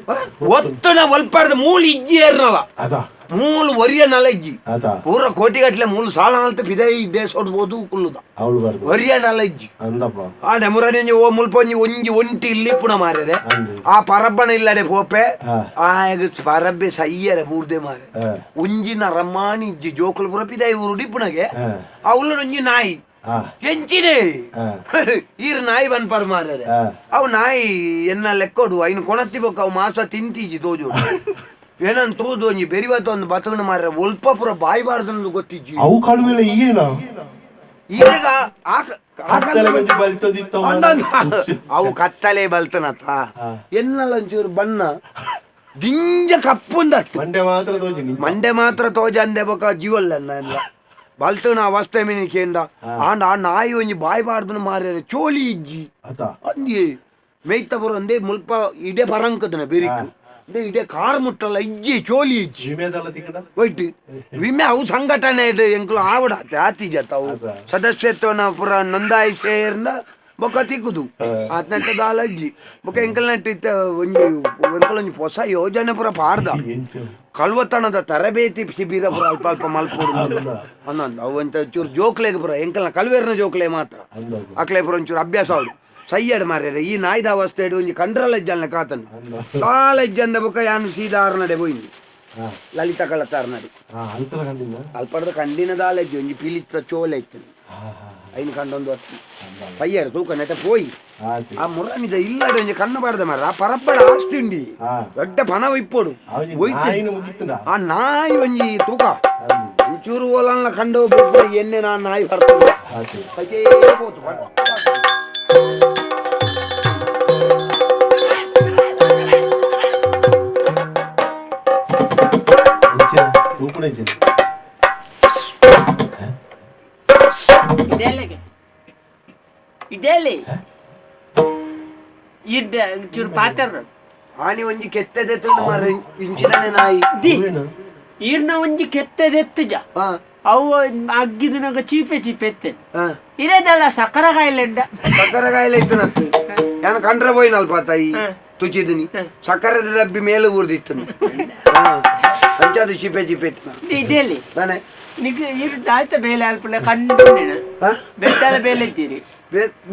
ಒತ್ತುನ ಒಲ್ಪಾರ್ದ ಮೂಲು ಇಜ್ಜಿ ಏರ್ನಲ. ಅದ. ಮೂಲು ಒರಿಯ ನಲ ಇಜ್ಜಿ. ಅದ. ಪೂರ ಕೋಟಿಗಟ್ಲೆ ಮೂಲು ಸಾಲ ಮಲ್ತ ಪಿದೈ ದೇಶೋಡ್ ಬೋದು ಕುಲ್ಲುದ. ಅವಳು ಬರ್ದು. ಒರಿಯ ನಲ ಇಜ್ಜಿ. ಅಂದಪ್ಪ. ಆ ನೆಮುರನೆ ಓ ಮುಲ್ಪ ಒಂಜಿ ಒಂಜಿ ಒಂಟಿ ಇಲ್ಲಿ ಪುಣ ಮಾರ್ಯಾರೆ. ಅಂದು. ಆ ಪರಬ್ಬನ ಇಲ್ಲಡೆ ಪೋಪೆ. ಆಗ ಪರಬ್ಬೆ ಸಯ್ಯರೆ ಬೂರ್ದೆ ಮಾರೆ. ಒಂಜಿನ ರಮಾಣಿ ಇಜ್ಜಿ, ಜೋಕುಲು ಪೂರ ಪಿದೈ ಊರುಡಿ ಪುಣಗೆ. ಅವಳು ಒಂಜಿ ನಾಯಿ. ಎಂಚಿನೇ ಈರ್ ನಾಯಿ ಬನ್ಪರ್ ಮಾರ್ಯಾರೆ. ಅವು ನಾಯಿ ಎನ್ನ ಲೆಕ್ಕೊಡು ಐನು ಕೊಣತ್ತಿ ಬೊಕ್ಕ ಅವು ಮಾಸ ತಿಂತೀಜಿ ತೋಜು. ಏನನ್ ತೂದು ಒಂಜಿ ಬೆರಿವತ್ತ ಒಂದು ಬತಕಣ ಮಾರ್ರೆ ಒಲ್ಪ ಪೂರ ಬಾಯಿ ಬಾರ್ದನ್ನು ಗೊತ್ತಿಜ್ಜಿ. ಅವು ಕಳುವೆಲ್ಲ ಈಗೇನ? ಈಗ ಕತ್ತಲೆ ಬಂದು ಬಲ್ತದಿತ್ತ. ಅವು ಕತ್ತಲೆ ಬಲ್ತನತ. ಎನ್ನಲ ಒಂಚೂರು ಬಣ್ಣ ದಿಂಜ ಕಪ್ಪುಂದತ್ತು. ಮಂಡೆ ಮಾತ್ರ ತೋಜಿ. ಮಂಡೆ ಮಾತ್ರ ತೋಜಂದೆ ಬೊಕ ಜೀವಲ್ಲ ಎಲ್ಲ ಬಲ್ತನ ಅವಸ್ಥೆ ಮಿನಿ ಕೇಂದ ಆಂಡ ಆ ನಾಯಿ ಒಂಜಿ ಬಾಯಿ ಬಾರ್ದನ ಮಾರ್ಯಾರೆ ಚೋಲಿ ಇಜ್ಜಿ. ಅತ. ಅಂದಿ ಮೇಯ್ತ ಬರೋ ಅಂದೆ ಮುಲ್ಪ ಇಡೆ ಬರಂಕದನ ಬೆರಿಕ್ ಅಂದೆ ಇಡೆ ಕಾರ್ ಮುಟ್ಟಲ್ಲ ಇಜ್ಜಿ, ಚೋಲಿ ಇಜ್ಜಿ. ವಿಮೆದಲ್ಲ ತಿಕ್ಕಡ. ಒಯ್ಟ್ ವಿಮೆ ಅವು ಸಂಘಟನೆ ಇದೆ ಎಂಕುಲು ಆವಡ ಆತಿಜತ್ತ ಅವು ಸದಸ್ಯತ್ವನ ಪುರ ನೋಂದಾಯಿಸೇರ್ನ ಬೊಕ್ಕ ತಿಕ್ಕುದು ಆತ್ನಟ್ಟ ದಾಲ ಇಜ್ಜಿ. ಬೊಕ್ಕ ಎಂಕಲ್ ನಟ್ಟು ಇತ್ತ ಒಂಜಿ ಎಂಕಲ್ ಒಂಜಿ ಹೊಸ ಯೋಜನೆ ಪುರ ಪಾಡ್ದ. ಎಂಚು? ಕಲ್ವತನದ ತರಬೇತಿ ಶಿಬಿರ ಪುರ ಅಲ್ಪ ಅಲ್ಪ ಮಲ್ಪೊಡು ಅನ್ನೊಂದು. ಅವು ಎಂತ ಚೂರು ಜೋಕ್ಲೆಗ್ ಪುರ ಎಂಕಲ್ನ ಕಲ್ವೇರ್ನ ಜೋಕ್ಲೆ ಮಾತ್ರ. ಅಂದಾಜು. ಅಕ್ಲೆ ಪುರ ಒಂಚೂರು ಅಭ್ಯಾಸ ಆವಡು. ಸಯ್ಯಡ್ ಮಾರ್ಯಾರೆ. ಈ ನಾಯ್ದ ಅವಸ್ಥೆ ಒಂಜಿ ಕಂಡ್ರಲ್ಲ ಇಜ್ಜಲ್ನ ಕಾತನ್ ಕಾಲ ಇಜ್ಜಂದ ಬೊಕ್ಕ ಯಾನು ಸೀದಾ ಆರ್ನಡೆ ಪೋಯಿಂದು. ಲಲಿತ ಕಳತಾರ್ನಡೆ. ಅಲ್ತಲ ಕಂಡಿನ. ಅಲ್ಪಡ್ದ ಕಂಡಿನ ದಾಲೆಜ್ಜಿ, ಒಂಜಿ ಪಿಲಿತ್ತ ಚೋಲೆ ಇತ್ತು. ಐನು ಕಂಡೊಂದು ವಸ್ತು ಸಯ್ಯಡ್ ತೂಕ ನೆಟ ಪೋಯಿ. ಆತಿ. ಆ ಮುರನಿದ ಇಲ್ಲಡೆ ಒಂಜಿ ಕಣ್ಣು ಬಾರ್ದ ಮಾರ ಆ ಪರಪ್ಪಡ ಆಸ್ತಿ ಉಂಡಿ. ದೊಡ್ಡ ಪಣವ ಇಪ್ಪೊಡು. ಒಯ್ತು. ನಾಯಿನ ಮುಗಿತ್ತುಂಡ. ಆ ನಾಯಿ ಒಂಜಿ ತೂಕ ಒಂಚೂರು ಓಲನ್ಲ ಕಂಡು ಬೊಬ್ಬ ಎಣ್ಣೆ ನಾ ನಾಯಿ ಬರ್ತದೆ. ಆತಿ. ಅದೇ ಪೋತು. ಎಂಚಿನ ತೂಪುಣ ಎಂಚಿನ? ಇದೆಲ್ಲಿಗೆ ಇದೆಲ್ಲಿ ಇದ್ದ ಒಂಚೂರು ಪಾತ್ರ. ಆನಿ ಒಂಜಿ ಕೆತ್ತದೆ ತುಂಡು ಮಾರ ಇಂಚಿನನೆ ನಾಯಿ. The ಈರ್ನ ಒಂಜಿ ಕೆತ್ತದೆತ್ತುಜ. ಅವು ಅಗ್ಗಿದನಾಗ ಚೀಪೆ ಚೀಪೆ ಎತ್ತೆ. ಇರೇದಲ್ಲ ಸಕ್ಕರೆ ಕಾಯಿಲೆಂಡ. ಸಕ್ಕರೆ ಕಾಯಿಲೆ ಇತ್ತು ನತ್ತು ಯಾನ ಕಂಡ್ರೆ ಪೋಯಿನಲ್ಪ ತಾಯಿ ತುಚಿದಿನಿ ಸಕ್ಕರೆದ ಡಬ್ಬಿ ಮೇಲೆ ಊರ್ದಿತ್ತು. ಅಂಚ. ಎಂಚಾದ ಚಿಪೆ ಚಿಪೆ ಇದೆಲ್ಲಿ ತಾನೆ ನಿಗ್ ಇರ್ ದಾಯ್ತ ಬೇಲೆ ಅಲ್ಪುಲೆ ಕಂಡು ಬೆಟ್ಟದ ಬೇಲೆ ಇದ್ದೀರಿ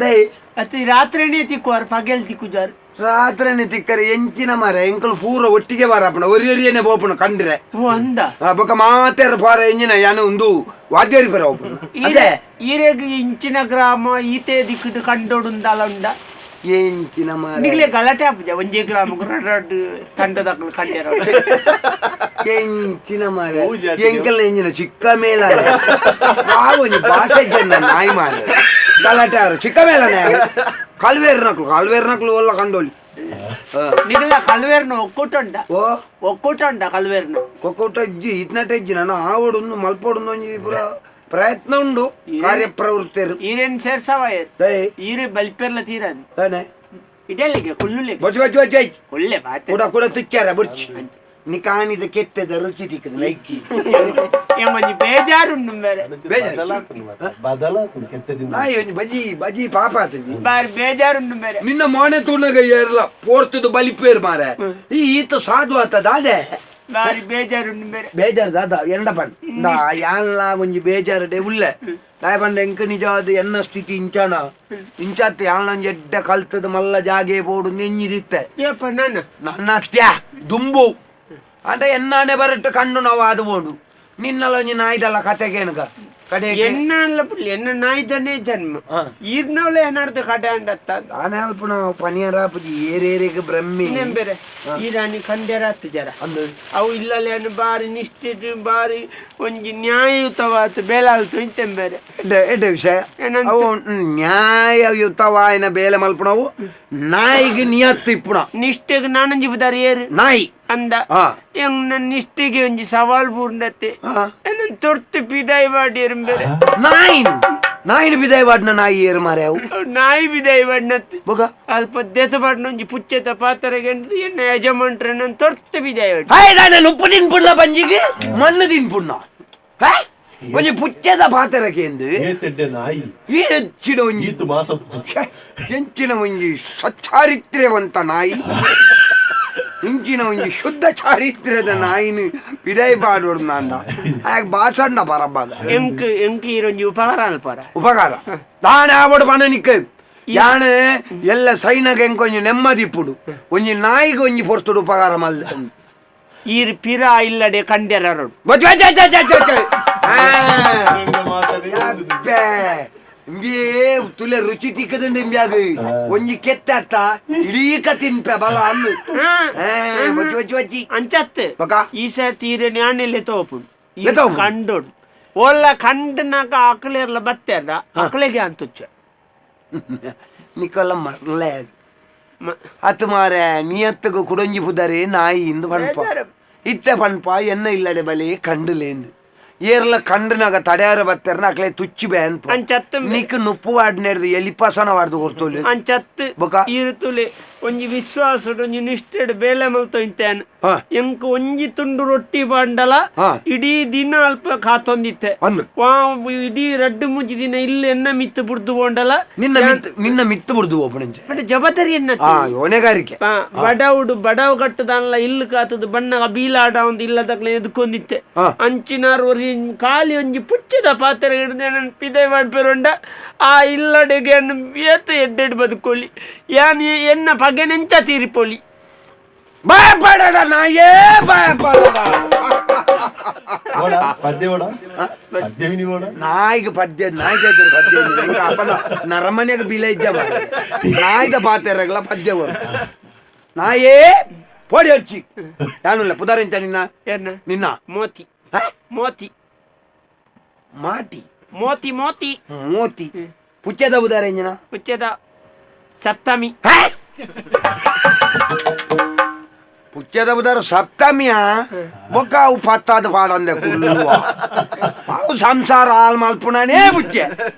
ದೈ ಅತ್ತು ರಾತ್ರಿನೇ ತಿಕ್ಕುವಾರ ಪಗೆಲ್ ತಿಕ್ಕುಜಾರ್ ರಾತ್ರಿನೇ ತಿಕ್ಕರೆ ಎಂಚಿನ ಮಾರ ಎಂಕಲ್ ಪೂರ ಒಟ್ಟಿಗೆ ಬಾರಪ್ಪಣ ಒರಿಯರಿಯನೆ ಬೋಪಣ ಕಂಡ್ರೆ ಓ ಅಂದ ಬೊಕ ಮಾತೆರ ಪಾರ ಎಂಜಿನ ಯಾನು ಒಂದು ವಾದ್ಯರಿ ಪರ ಓಪಣ ಅದೇ ಈರೆಗ್ ಇಂಚಿನ ಗ್ರಾಮ ಈತೆ ದಿಕ್ಕುದು ಕಂಡೋಡುಂದಲ ಉಂಡ ಎಂಚಿನ ಮಾರ ನಿಗ್ಲೆ ಗಲಾಟೆ ಆಪುಜ ಒಂಜೇ ಗ್ರಾಮ ರಡ್ ತಂಡದಕ್ಲು ಕಂಡೇರ ಎಂಚಿನ ಮಾರ ಎಂಕಲ್ ಎಂಜಿನ ಚಿಕ್ಕ ಮೇಲ ಒಂಜಿ ಭಾಷೆ ಜನ ನಾಯಿ ಮಾರ ಗಲಾಟೆ ಆರು ಚಿಕ್ಕ ಮೇಲನೆ ಕಲ್ವೇರ್ ನಕ್ಲು ಕಲ್ವೇರ್ ನಕ್ಲು ಒಲ್ಲ ಕಂಡೋಲಿ ನಿಗ್ಲ ಕಲ್ವೇರ್ನ ಒಕ್ಕೂಟ ಉಂಡ ಓ ಒಕ್ಕೂಟ ಉಂಡ ಕಲ್ವೇರ್ನ ಒಕ್ಕೂಟ ಇಜ್ಜಿ ಇತ್ನಟ ಇಜ್ಜಿ ನಾನು ಆವಡು ಮಲ್ಪೋಡು ಒಂಜಿ ಪೂರ ಪ್ರಯತ್ನ ಉಂಡು ಕಾರ್ಯಪ್ರವೃತ್ತಿ ಈರೇನ್ ಸೇರ್ಸವ ಈರೆ ಬಲ್ಪೆರ್ಲ ತೀರನ್ ತಾನೆ ಇದೆಲ್ಲಿಗೆ ಕುಲ್ಲುಲೆಗೆ ಬೊಚ್ಚು ಬೊಚ್ಚು ಬೊಚ್ಚು ಬೊಚ್ಚು ಒಳ್ಳೆ ಬಾತೆ ಕೂಡ ಕೂಡ ತುಚ್ಚಾರ ಬುರ್ಚಿ ನಿಕಾನಿದ ಕೆತ್ತದ ರುಚಿ ತಿಕ್ಕದ ಲೈಕಿ ಒಂಜಿ ಬೇಜಾರುಂಡು ಬೇರೆ ಬದಲಾತನ ಕೆತ್ತದಿಂದ ನಾಯಿ ಒಂಜಿ ಬಜಿ ಬಜಿ ಪಾಪ ಆತಂಜಿ ಬಾರಿ ಬೇಜಾರುಂಡು ಬೇರೆ ನಿನ್ನ ಮೋನೆ ತೂನಗ ಏರ್ಲ ಪೋರ್ತದ ಬಲಿಪೇರ್ ಮಾರೆ ಈ ಈತ ಸಾಧು ಆತದ ಅದೇ ಬಾರಿ ಬೇಜಾರುಂಡು ಬೇರೆ ಬೇಜಾರು ದಾದ ಎಂಡ ಪಂಡ್ ದಾ ಯಾನ್ಲ ಒಂಜಿ ಬೇಜಾರು ಉಲ್ಲೆ ದಾಯ ಪಂಡ ಎಂಕ್ ನಿಜವಾದ ಎನ್ನ ಸ್ಥಿತಿ ಇಂಚಾಣ ಇಂಚಾತ್ ಯಾನ್ ಒಂಜಿ ಎಡ್ಡೆ ಕಲ್ತದ ಮಲ್ಲ ಜಾಗೆ ಬೋಡು ನೆಂಜಿರಿತ್ತೆ ಏಪ ನಾನು ನನ್ನ ಅಸ್ತ್ಯಾ ದುಂಬು ಅಂಡ ಎನ್ನಾನೆ ಬರಟ್ಟು ಕಣ್ಣು ನಾವು ಅದು ಬೋಡು ನಿನ್ನಲ್ಲ ಒಂಜಿ ನಾಯ್ದಲ್ಲ ಕತೆ ಕೇಣಗ ಕಡೆ ಎನ್ನ ಪುಳ್ಳಿ ಎನ್ನ ನಾಯ್ದನೇ ಜನ್ಮ ಈರ್ನವಳೆ ಏನಾಡ್ದು ಕಡೆ ಅಂಡತ್ತ ದಾನೆ ಅಲ್ಪ ನಾವು ಪನಿಯರ ಪುಜಿ ಏರೇರಿಗೆ ಬ್ರಹ್ಮಿ ಬೇರೆ ಈರಾನಿ ಕಂಡೆರಾತು ಜರ ಅಂದು ಅವು ಇಲ್ಲಲೇನು ಬಾರಿ ನಿಷ್ಠೆ ಬಾರಿ ಒಂಜಿ ನ್ಯಾಯಯುತವಾದ ಬೇಲಾಲ್ತು ಇಂತೆಂ ಬೇರೆ ಎಡ್ಡೆ ಎಡ್ಡೆ ವಿಷಯ ಏನಂತ? ಅವು ನ್ಯಾಯಯುತವಾಯಿನ ಬೇಲೆ ಮಲ್ಪಣವು ನಾಯಿಗೆ ನಿಯತ್ತು ಇಪ್ಪುಣ ನಿಷ್ಠೆಗೆ ನಾನೊಂಜಿ ಬುದಾರಿ ಏರು ನಾಯಿ ಅಂದ ಆ. ಎಂಗ್ ನನ್ನ ನಿಷ್ಠೆಗೆ ಒಂಜಿ ಸವಾಲ್ ಪೂರ್ಣತೆ ಆ. ನನ್ನ ತೊರ್ತು ಪಿದಾಯಿ ಮಾಡಿ ಬೇರೆ ನಾಯಿನ್ ನಾಯಿನ ಬಿದಾಯಿ ವಾಡ್ನ ನಾಯಿ ಏರು ಮಾರೆ ಅವು ಅವ್ ನಾಯಿ ಬಿದಾಯಿ ಬಣ್ಣತ್ತು ಬೊಗ ಅಲ್ಪ ದೆತ ಪಾಡ್ನ ಒಂಜಿ ಪುಚ್ಚೆತ ಪಾತ್ರೆಗೆ ಎನ್ನ ಯಜಮಾನ್ರೆ ನನ್ನ ತೊರ್ತು ಬಿದಾಯಿ ಮಾಡಿ ಹಾಯ್ ನಾನು ಉಪ್ಪು ತಿನ್ಪುಣ್ಣ ಬಂಜಿಗೆ ಮಣ್ಣು ತಿನ್ಪುಣ್ಣ ಹೇ ಒಂಜಿ ಪುಚ್ಚೆದ ಪಾತೆರಕ್ಕೆ ಎಂದು ಏತೆಡ್ಡೆ ನಾಯಿ ಈ ಹೆಚ್ಚಿನ ಒಂಜಿ ಈತು ಮಾಸ ಛೆ, ಎಂಚಿನ ಒಂಜಿ ಸಚ್ಚಾರಿತ್ರ್ಯವಂತ ನಾಯಿ ಇಂಚಿನ ಒಂಜಿ ಶುದ್ಧ ಚಾರಿತ್ರ್ಯದ ನಾಯಿನ ಪಿದೈ ಪಾಡೋಡು ನಾಂಡ ಆಗ ಬಾಸಣ್ಣ ಬರಬಾಗ ಎಂಕ್ ಎಂಕ್ ಈರೊಂಜಿ ಉಪಕಾರ ಅಲ್ಪಾರ ಉಪಕಾರ ದಾನ ಆವಡು ಪನನಿಕ್ ಯಾನೆ ಎಲ್ಲ ಸೈನಗ ಎಂಕೊಂಜಿ ನೆಮ್ಮದಿ ಇಪ್ಪುಡು ಒಂಜಿ ನಾಯಿಗೆ ಒಂಜಿ ಪೊರ್ತುಡು ಉಪಕಾರ ಮಲ್ದ ಈರ್ ಪಿರ ಇಲ್ಲಡೆ ಕಂಡೆರರು ಬೊಚ್ಚ ಬೊಚ್ಚ ಬೊಚ್ಚ ಬೊಚ್ಚ ಬೊಚ್ಚ. ಆ. ಅಬ್ಬೆ. ಇಂಬಿ ತುಲೆ ರುಚಿ ತಿಕ್ಕದಂಡ ಇಂಬ್ಯಾಗ ಒಂಜಿ ಕೆತ್ತ ಇಡೀಕ ತಿನ್ಪೆ ಬಲ ಅನ್ನು ಬೊಚ್ಚಿ ಬೊಚ್ಚಿ ಬೊಚ್ಚಿ ಅಂಚತ್ತು ಬೊಕ? ಈ ಸರ್ತಿ ಈರೆ ನ್ಯಾನೆಲೆ ತೋಪುಂಡು ಲೆತೋಪುಂಡು? ಕಂಡೋಡು ಓಲ್ಲ ಕಂಡನಾಕ ಅಕ್ಲೇರ್ಲ ಬತ್ತೆರ್ದ ಅಕ್ಲೆಗೆ ಅಂತುಚ್ಚ ನಿಕೊಲ್ಲ ಮರ್ಲೆ ಅತ್ತು ಮಾರೆ ನಿಯತ್ತಗ ಕುಡೊಂಜಿ ಪುದರಿ ನಾಯಿ ಇಂದು ಪನ್ಪ ಇತ್ತೆ ಪನ್ಪ ಎನ್ನ ಇಲ್ಲಡೆ ಬಲಿ ಕಂಡುಲೇಂದು ಏರ್ಲ ಕಂಡುನಾಗ ತಡ್ಯಾರ ಬತ್ತೆರ್ನ ಅಕ್ಲೆ ತುಚ್ಚಿ ಬೇ ಅನ್ಪ ಅಂಚತ್ತು ನಿಕ್ ನುಪ್ಪು ವಾಡ್ನೇರ್ದು ಎಲಿಪಾಸನ ವಾಡ್ದು ಕೊರ್ತೋಲು ಅಂಚತ್ತು ಬೊಕ? ಈರುತುಲೆ ಒಂಜಿ ವಿಶ್ವಾಸಡು ಒಂಜಿ ನಿಷ್ಠೆಡ್ ಬೇಲೆ ಮಲ್ತೊ ಇಂತೇನ್ ಹಾ. ಎಂಕ್ ಒಂಜಿ ತುಂಡು ರೊಟ್ಟಿ ಬಾಂಡಲ ಹಾ. ಇಡೀ ದಿನ ಅಲ್ಪ ಕಾತೊಂದಿತ್ತೆ ಅಂದು. ವಾ ಇಡೀ ರಡ್ಡು ಮೂಜಿ ದಿನ ಇಲ್ಲಿ ಎನ್ನ ಮಿತ್ತು ಬುಡ್ದು ಬೋಂಡಲ ನಿನ್ನ ಮಿತ್ತು ನಿನ್ನ ಮಿತ್ತು ಬುಡ್ದು ಒಬ್ಬನಿಂಚೆ ಬಟ್ ಜವಾಬ್ದಾರಿ ಎನ್ನ ಆ ಯೋನೆಗಾರಿಕೆ ಬಡವುಡು ಬಡವು ಕಟ್ಟದಲ್ಲ ಇಲ್ಲು ಕಾತದ ಬಣ್ಣ ಬೀಲಾಡ ಒಂದು ಇಲ್ಲದಕ್ಲೆ ಎದ್ಕೊಂಡಿತ್ತೆ ಹಾ. ಅಂಚಿನಾರು ಒರಿ ಖಾಲಿ ಒಂಜಿ ಪುಚ್ಚದ ಪಾತ್ರೆ ಹಿಡ್ದೆ ನನ್ನ ಪಿದೆ ಮಾಡ್ಪೇರುಂಡ ಆ ಇಲ್ಲಡೆಗೆ ಏತ ಎಡ್ಡೆಡ್ ಬದುಕೊಳ್ಳಿ ಯಾನ್ ಎನ್ನ ಪಗೆ ನೆಂಚ ತೀರಿಪೊಲಿ ಭಯ ಪಡಡ ನಾಯೇ ಭಯ ಪಡಡ ಓಡ ಪದ್ಯ ಓಡ ಪದ್ಯವಿನಿ ಓಡ ನಾಯಿಗೆ ಪದ್ಯ ನಾಯಿ ಕೇಳ್ತಾರೆ ಪದ್ಯ ಇಲ್ಲ. ಹಿಂಗ ಅಪ್ಪನ ನರಮನೆಗೆ ಬಿಲೆ ಇದ್ದ ಮಾರ್ರೆ. ನಾಯಿದ ಪಾತೆರಗಲ ಪದ್ಯ ಬರು ನಾಯೇ ಪೋಡಿ ಹಚ್ಚಿ ಯಾನುಲ್ಲ ಪುದಾರಿಂಚ ನಿನ್ನ ಏನ ನಿನ್ನ ಮೋತಿ ಹ? ಮೋತಿ ಮಾಟಿ ಮೋತಿ ಮೋತಿ ಮೋತಿ ಪುಚ್ಚದ ಉದಾರೆಂಜನ ಪುಚ್ಚದ ಸಪ್ತಮಿ ಪುಚ್ಚದ ಉದಾರ ಸಪ್ತಮಿಯ ಬೊಕ್ಕ ಅವು ಪತ್ತಾದ ಪಾಡಂದೆ ಕುಲ್ಲುವ ಅವು ಸಂಸಾರ ಹಾಲ್ ಮಲ್ಪುಣನೇ ಪುಚ್ಚೆ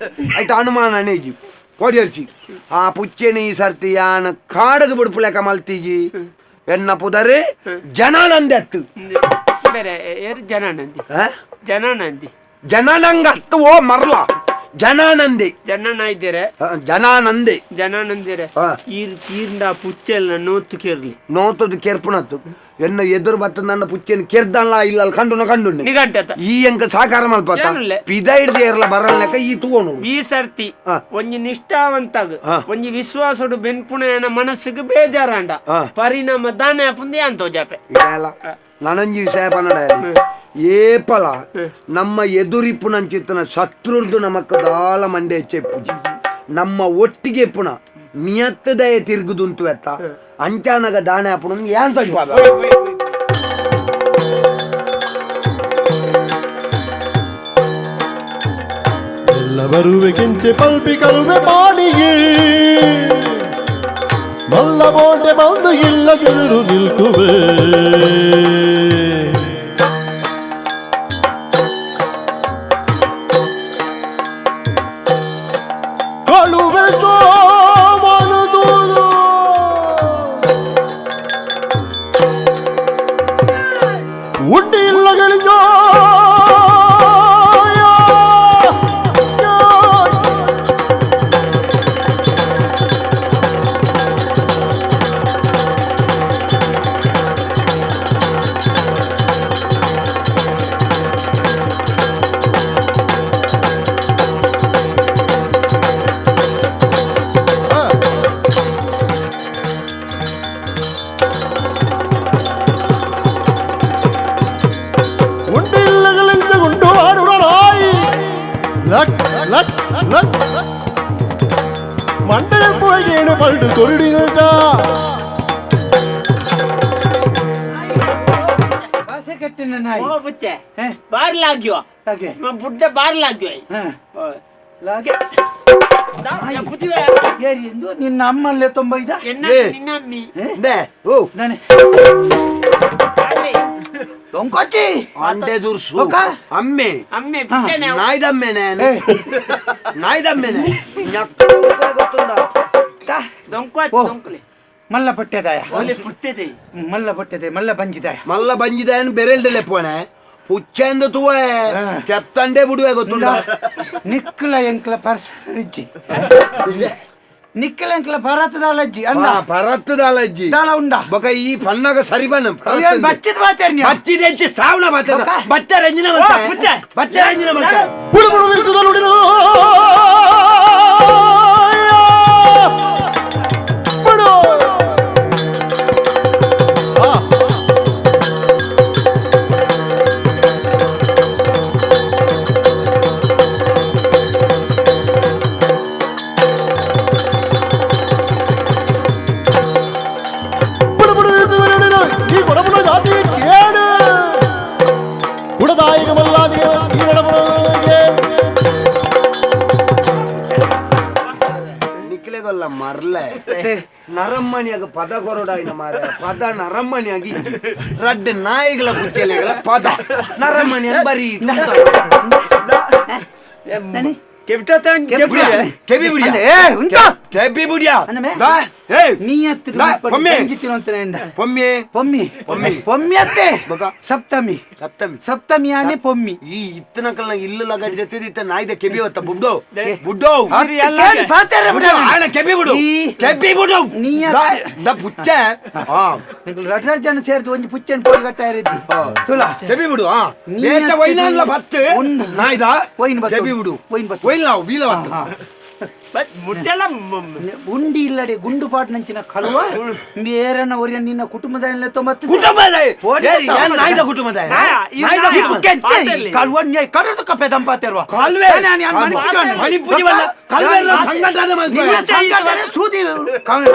ಆಯ್ತು ಅನುಮಾನನೇ ಇಜ್ಜಿ ಪೋಡಿ ಹಚ್ಚಿ ಆ ಪುಚ್ಚೆನ ಈ ಸರ್ತಿ ಯಾನ್ ಕಾಡಗ ಬಿಡ್ಪುಲೆಕ ಮಲ್ತಿಜಿ ಎನ್ನ ಪುದರೆ ಜನಾನಂದೆತ್ತು ಬೇರೆ ಏರು ಜನಾನಂದಿ ಹ? ಜನಾನಂದಿ ಜನಾನಂಗ ಅತ್ತು ಓ ಮರ್ಲ ಜನಾನಂದಿ ಜನನ ಇದ್ದೀರೆ ಹ, ಜನಾನಂದಿ ಜನಾನಂದಿರೆ ಹಾ. ಈರ್ ತೀರ್ಂಡ ಪುಚ್ಚೆಲ್ಲ ನೋತು ಕೇರ್ಲಿ ನೋತದು ಕೆರ್ಪುಣತ್ತು ಎನ್ನ ಎದುರು ಬತ್ತ ನನ್ನ ಪುಚ್ಚೆನ್ ಕೆರ್ದಲ್ಲ ಇಲ್ಲ ಕಂಡು ಕಂಡು ನಿಗಂಟತ ಈ ಎಂಕ ಸಾಕಾರ ಮಲ್ಪತ್ತ ಏನುಲ್ಲೆ? ಪಿದ ಹಿಡ್ದು ಏರ್ಲ ಬರಲ್ಲೆಕ್ಕ ಈ ತೂವನು ಈ ಸರ್ತಿ ಆ. ಒಂಜಿ ನಿಷ್ಠಾವಂತಾಗ ಆ. ಒಂಜಿ ವಿಶ್ವಾಸಡು ಬೆನ್ಪುಣೆಯನ ಮನಸ್ಸಿಗೆ ಬೇಜಾರಾಂಡ ಆ. ಪರಿಣಾಮ ದಾನೆ ಅಪುಂದು ಅಂತ ಜಾಪೆ ಇಲ್ಲ ನನಂಜಿ ವಿಷಯ ಪನ್ನಡ ಏಪಲ ನಮ್ಮ ಎದುರಿಪ್ಪುನಂಚಿತ್ತನ ಶತ್ರುರ್ದು ನಮಕ್ಕ ದಾಲ ಮಂಡೆ ಹೆಚ್ಚೆಪ್ಪುಜಿ ನಮ್ಮ ಒಟ್ಟಿಗೆ ಪುಣ ನಿಯತ್ತದಯ ತಿರುಗುದುಂತು ಎತ್ತ ಅಂಚಾನಗ ದಾನೆ ಅಪ್ಪುಣ ಏನ್ ತಜ್ಪಾದ ಎಲ್ಲ ಬರುವೆ ಕೆಂಚೆ ಪಲ್ಪಿ ಕರುವೆ ಪಾಣಿಗೆ ಮಲ್ಲ ಬೋಟೆ ಬಂದು ಇಲ್ಲ ಗೆದರು ನಿಲ್ಕುವೆ ಕಳುವೆ ಸೋಮನು ದೂದು ಉಂಡಿ ಇಲ್ಲ ಗಳಿಜೋ ಉಂಡಿಲ್ಲಗಳಿಂದ ಗುಂಡು ಆಡುವರಾಯಿ luck luck luck ಮಂಡಲ ಪೋಗೇನು ಪಲ್ಡು ಕೊರುಡಿನ ಚಾ ಬಾಸೆ ಕಟ್ಟಿನ ನಾಯಿ ಓ ಬುಚ್ಚೆ ಹೇ? ಬಾರ್ಲಾಗ್ಯೋ ಹಾಗೆ ಬುಡ್ಡ ಬಾರ್ಲಾಗ್ಯೋ ಹಾ ಲಾಗೆ ಏರಿ ಎಂದು ನಿನ್ನ ಅಮ್ಮಲ್ಲೇ ತೊಂಬ ಇದ್ದ ಏ. ನಿನ್ನ ಅಮ್ಮಿ they ಓ ನಾನೇ ದೊಂಕೊಚ್ಚಿ ಅಂಡೆ ದುರ್ಸು ಒಕ್ಕ? ಅಮ್ಮೆ ಅಮ್ಮೆ ಬುಚ್ಚೆನೆ ನಾಯ್ದಮ್ಮೆನೆ ನಾಯ್ದಮ್ಮೆನೆ ಗೊತ್ತುಂಡ ದೊಂಕೋ ಓ. ದೊಂಕಲೆ ಮಲ್ಲ ಪಟ್ಟೆದಾಯ ಒಲೆ ಪುಟ್ಟೆದೆ ಮಲ್ಲ ಪಟ್ಟೆದೆ ಮಲ್ಲ ಬಂಜಿದಾಯ ಮಲ್ಲ ಬಂಜಿದಾಯನ್ ಬೆರೆಲ್ದಲೆ ಪೋಣೆ ಪುಚ್ಚೆಂದು ತುವೆ ಕೆತ್ತಂಡೆ ಬಿಡುವೆ ಗೊತ್ತುಂಡ ನಿಕ್ಕಲ ಎಂಕ್ಲ ಪರ್ಸ್ ಇಜ್ಜಿ ನಿಕ್ಕಲ ಎಂಕ್ಲ ಪರತದಾಲ ಅಜ್ಜಿ ಅಣ್ಣ ಪರತ್ತದಾಲ ಅಜ್ಜಿ ದಾಲ ಉಂಡ ಬೊಕ ಈ ಪನ್ನಾಗ ಸರಿ ಬಣ್ಣ ಅವೇನ್ ಬಚ್ಚಿದ ಮಾತಾಡ್ ನೀ ಬಚ್ಚಿದ ಹೆಚ್ಚಿ ಸಾವಣ ಬತ್ತ ಬೊಕ? ಬಚ್ಚ ರಂಜಿನ ಪುಚ್ಚೆ. ಬಚ್ಚ ರಂಜಿನ ಬುಡು ಬುಡು ಬಿರಿಸುದಲುಡಿನ ಬುಡು ಆ. ಬುಡು ಬುಡು ಬಿರಿಸುದಲುಡಿನ ಈ ಕೊಡಬುಡು ಜಾತಿ ಕೇಡು ಕುಡದಾಯಿಗ ಮಲ್ಲಾದಿಗೆ ಈ ನಡಬುಡುಗೆ ನಿಕ್ಲೆಗೊಲ್ಲ ಮರ್ಲೆ ನರಮ್ಮನಿಯಾಗ ಪದ ಕೊರಡಾಯಿನ ಮಾರ ಪದ ನರಮ್ಮನಿಯಾಗಿ ರಡ್ಡು ನಾಯಿಗಳ ಕುಚ್ಚಲೆಗಳ ಪದ ನರಮ್ಮನಿಯ ಬರೀ ಕೆಬಿ ಬಿಡಿಯ ಏ ಉಂಟ ಕೆಬಿ ಬಿಡಿಯ ಅಂದಮೆ? ದಾ ಏ ನೀ ಅತ್ತಿರು ದಾ, ಪೊಮ್ಮೆ. ಬಂಜಿತಿರು ಪೊಮ್ಮೆ ಪೊಮ್ಮಿ ಪೊಮ್ಮಿ. ಪೊಮ್ಮಿ ಅತ್ತೆ ಬೊಕ? ಸಪ್ತಮಿ ಸಪ್ತಮಿ ಸಪ್ತಮಿ ಆನೆ ಪೊಮ್ಮಿ ಈ ಇತ್ತನಕಲ್ನ ಇಲ್ಲು ಲಗಡಿದ ಇತ್ತ ನಾಯ್ದ ಕೆಬಿ ಹೊತ್ತ ಬುಡ್ಡೋ ಬುಡ್ಡೋ ಕೇಳಿ ಪಾತಾರೆ ಬಿಡು. ಆಣ ಕೆಬಿ ಬಿಡು ಈ- ಕೆಬಿ ಬಿಡು ನೀ ದಾ the ಪುಚ್ಚೆ ಹಾ ರಡ್ರಡ್ ಜನ ಸೇರ್ದು ಒಂಜಿ ಪುಚ್ಚನ್ ಪೋಲ್ ಕಟ್ಟ ಇರಿದ್ದಿ ತುಲಾ ಕೆಬಿ ಬಿಡು ಹಾ ನೀ ಏತ ವೈನಲ್ಲ ಬತ್ತು ಉಂಡು. ನಾಯ್ದ ವೈನ್ ಬತ್ತು. ಕೆಬಿ ಬಿಡು ವೈನ್ ಬತ್ತು. ವೈನ್ ನಾವು ಬೀಲ ಬತ್ತು ಬಟ್ ಮುಟ್ಟೆಲ್ಲ ಉಂಡಿ ಇಲ್ಲಡೆ ಗುಂಡು ಪಾಟ್ ನಂಚಿನ ಕಳುವ ಬೇರನ ಒರಿಯ ನಿನ್ನ ಕುಟುಂಬದ ತೊಂಬತ್ತು ಕುಟುಂಬದ ಓಡಿ ಏ, ಏನ್ ನಾಯ್ದ ಕುಟುಂಬದ ನಾಯ್ದ ಕುಟುಂಬ. ಕಳುವ ಕಡದು ಕಪ್ಪೆ ದಂಪಾತಿರುವ ಕಾಲ್ವೆ ಮಣಿಪುರಿ ವಲ್ಲ ಕಾಲ್ವೆ ಎಲ್ಲ ಸಂಘಟನೆ ಮಾಡ್ತಾರೆ. ಸಂಘಟನೆ ಸೂದಿ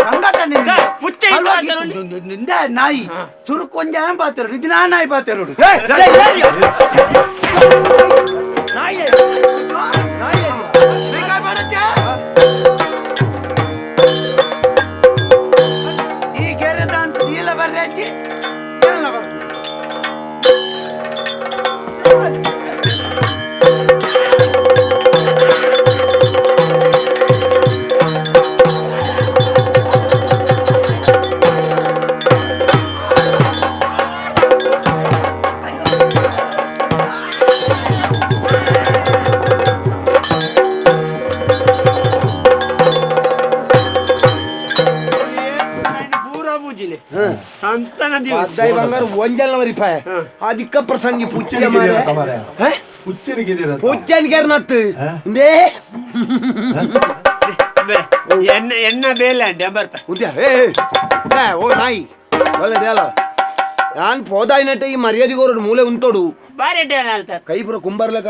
ಸಂಘಟನೆ ನಿಂದ. ಪುಚ್ಚೆ ಇತ್ತು ಕಳುವ ಅದರಲ್ಲಿ. ನಿಂದ ನಾಯಿ ಸುರುಕ್ ಒಂಜ ಪಾತಿರು ಇದು ನಾ ನಾಯಿ ಪಾತಿರು ಏ, ಏ, ಏ, ನಾಯಿ ನಾಯಿ ಈ ಗೆರೆ ದಾಂಟು ನೀಲ ಬರ್ರೆ ಅಜ್ಜಿ ಎಲ್ಲ ಬರ್ರೆ. ಪದ್ದಾಯಿ ಬಂಗಾರ ಒಂಜಲ್ಲ ಮರಿಪಾಯ ಅದಿಕ್ಕ ಪ್ರಸಂಗಿ ಪುಚ್ಚೆ ಮಾರೆ ಹುಚ್ಚನಿಗೆ ಪುಚ್ಚನಿಗೆ ನತ್ತು ಇಂದೇ ಎಣ್ಣ ಎಣ್ಣ ಬೇಲೆ ಅಂಡಿ ಬರ್ಪ ಉದ್ಯ ಏ ಏ, ಓ ನಾಯಿ ಒಳ್ಳೆ ದೇಲ ನಾನು ಪೋದಾಯಿನಟ್ಟೆ ಈ ಮರ್ಯಾದೆ ಕೋರಡು ಮೂಲೆ ಉಂಟೋಡು ಬಾರಿ ಅಡ್ಡಿ ಹೇಳ್ತಾರೆ ಕೈ ಪೂರ ಕುಂಬಾರ್ಲೆ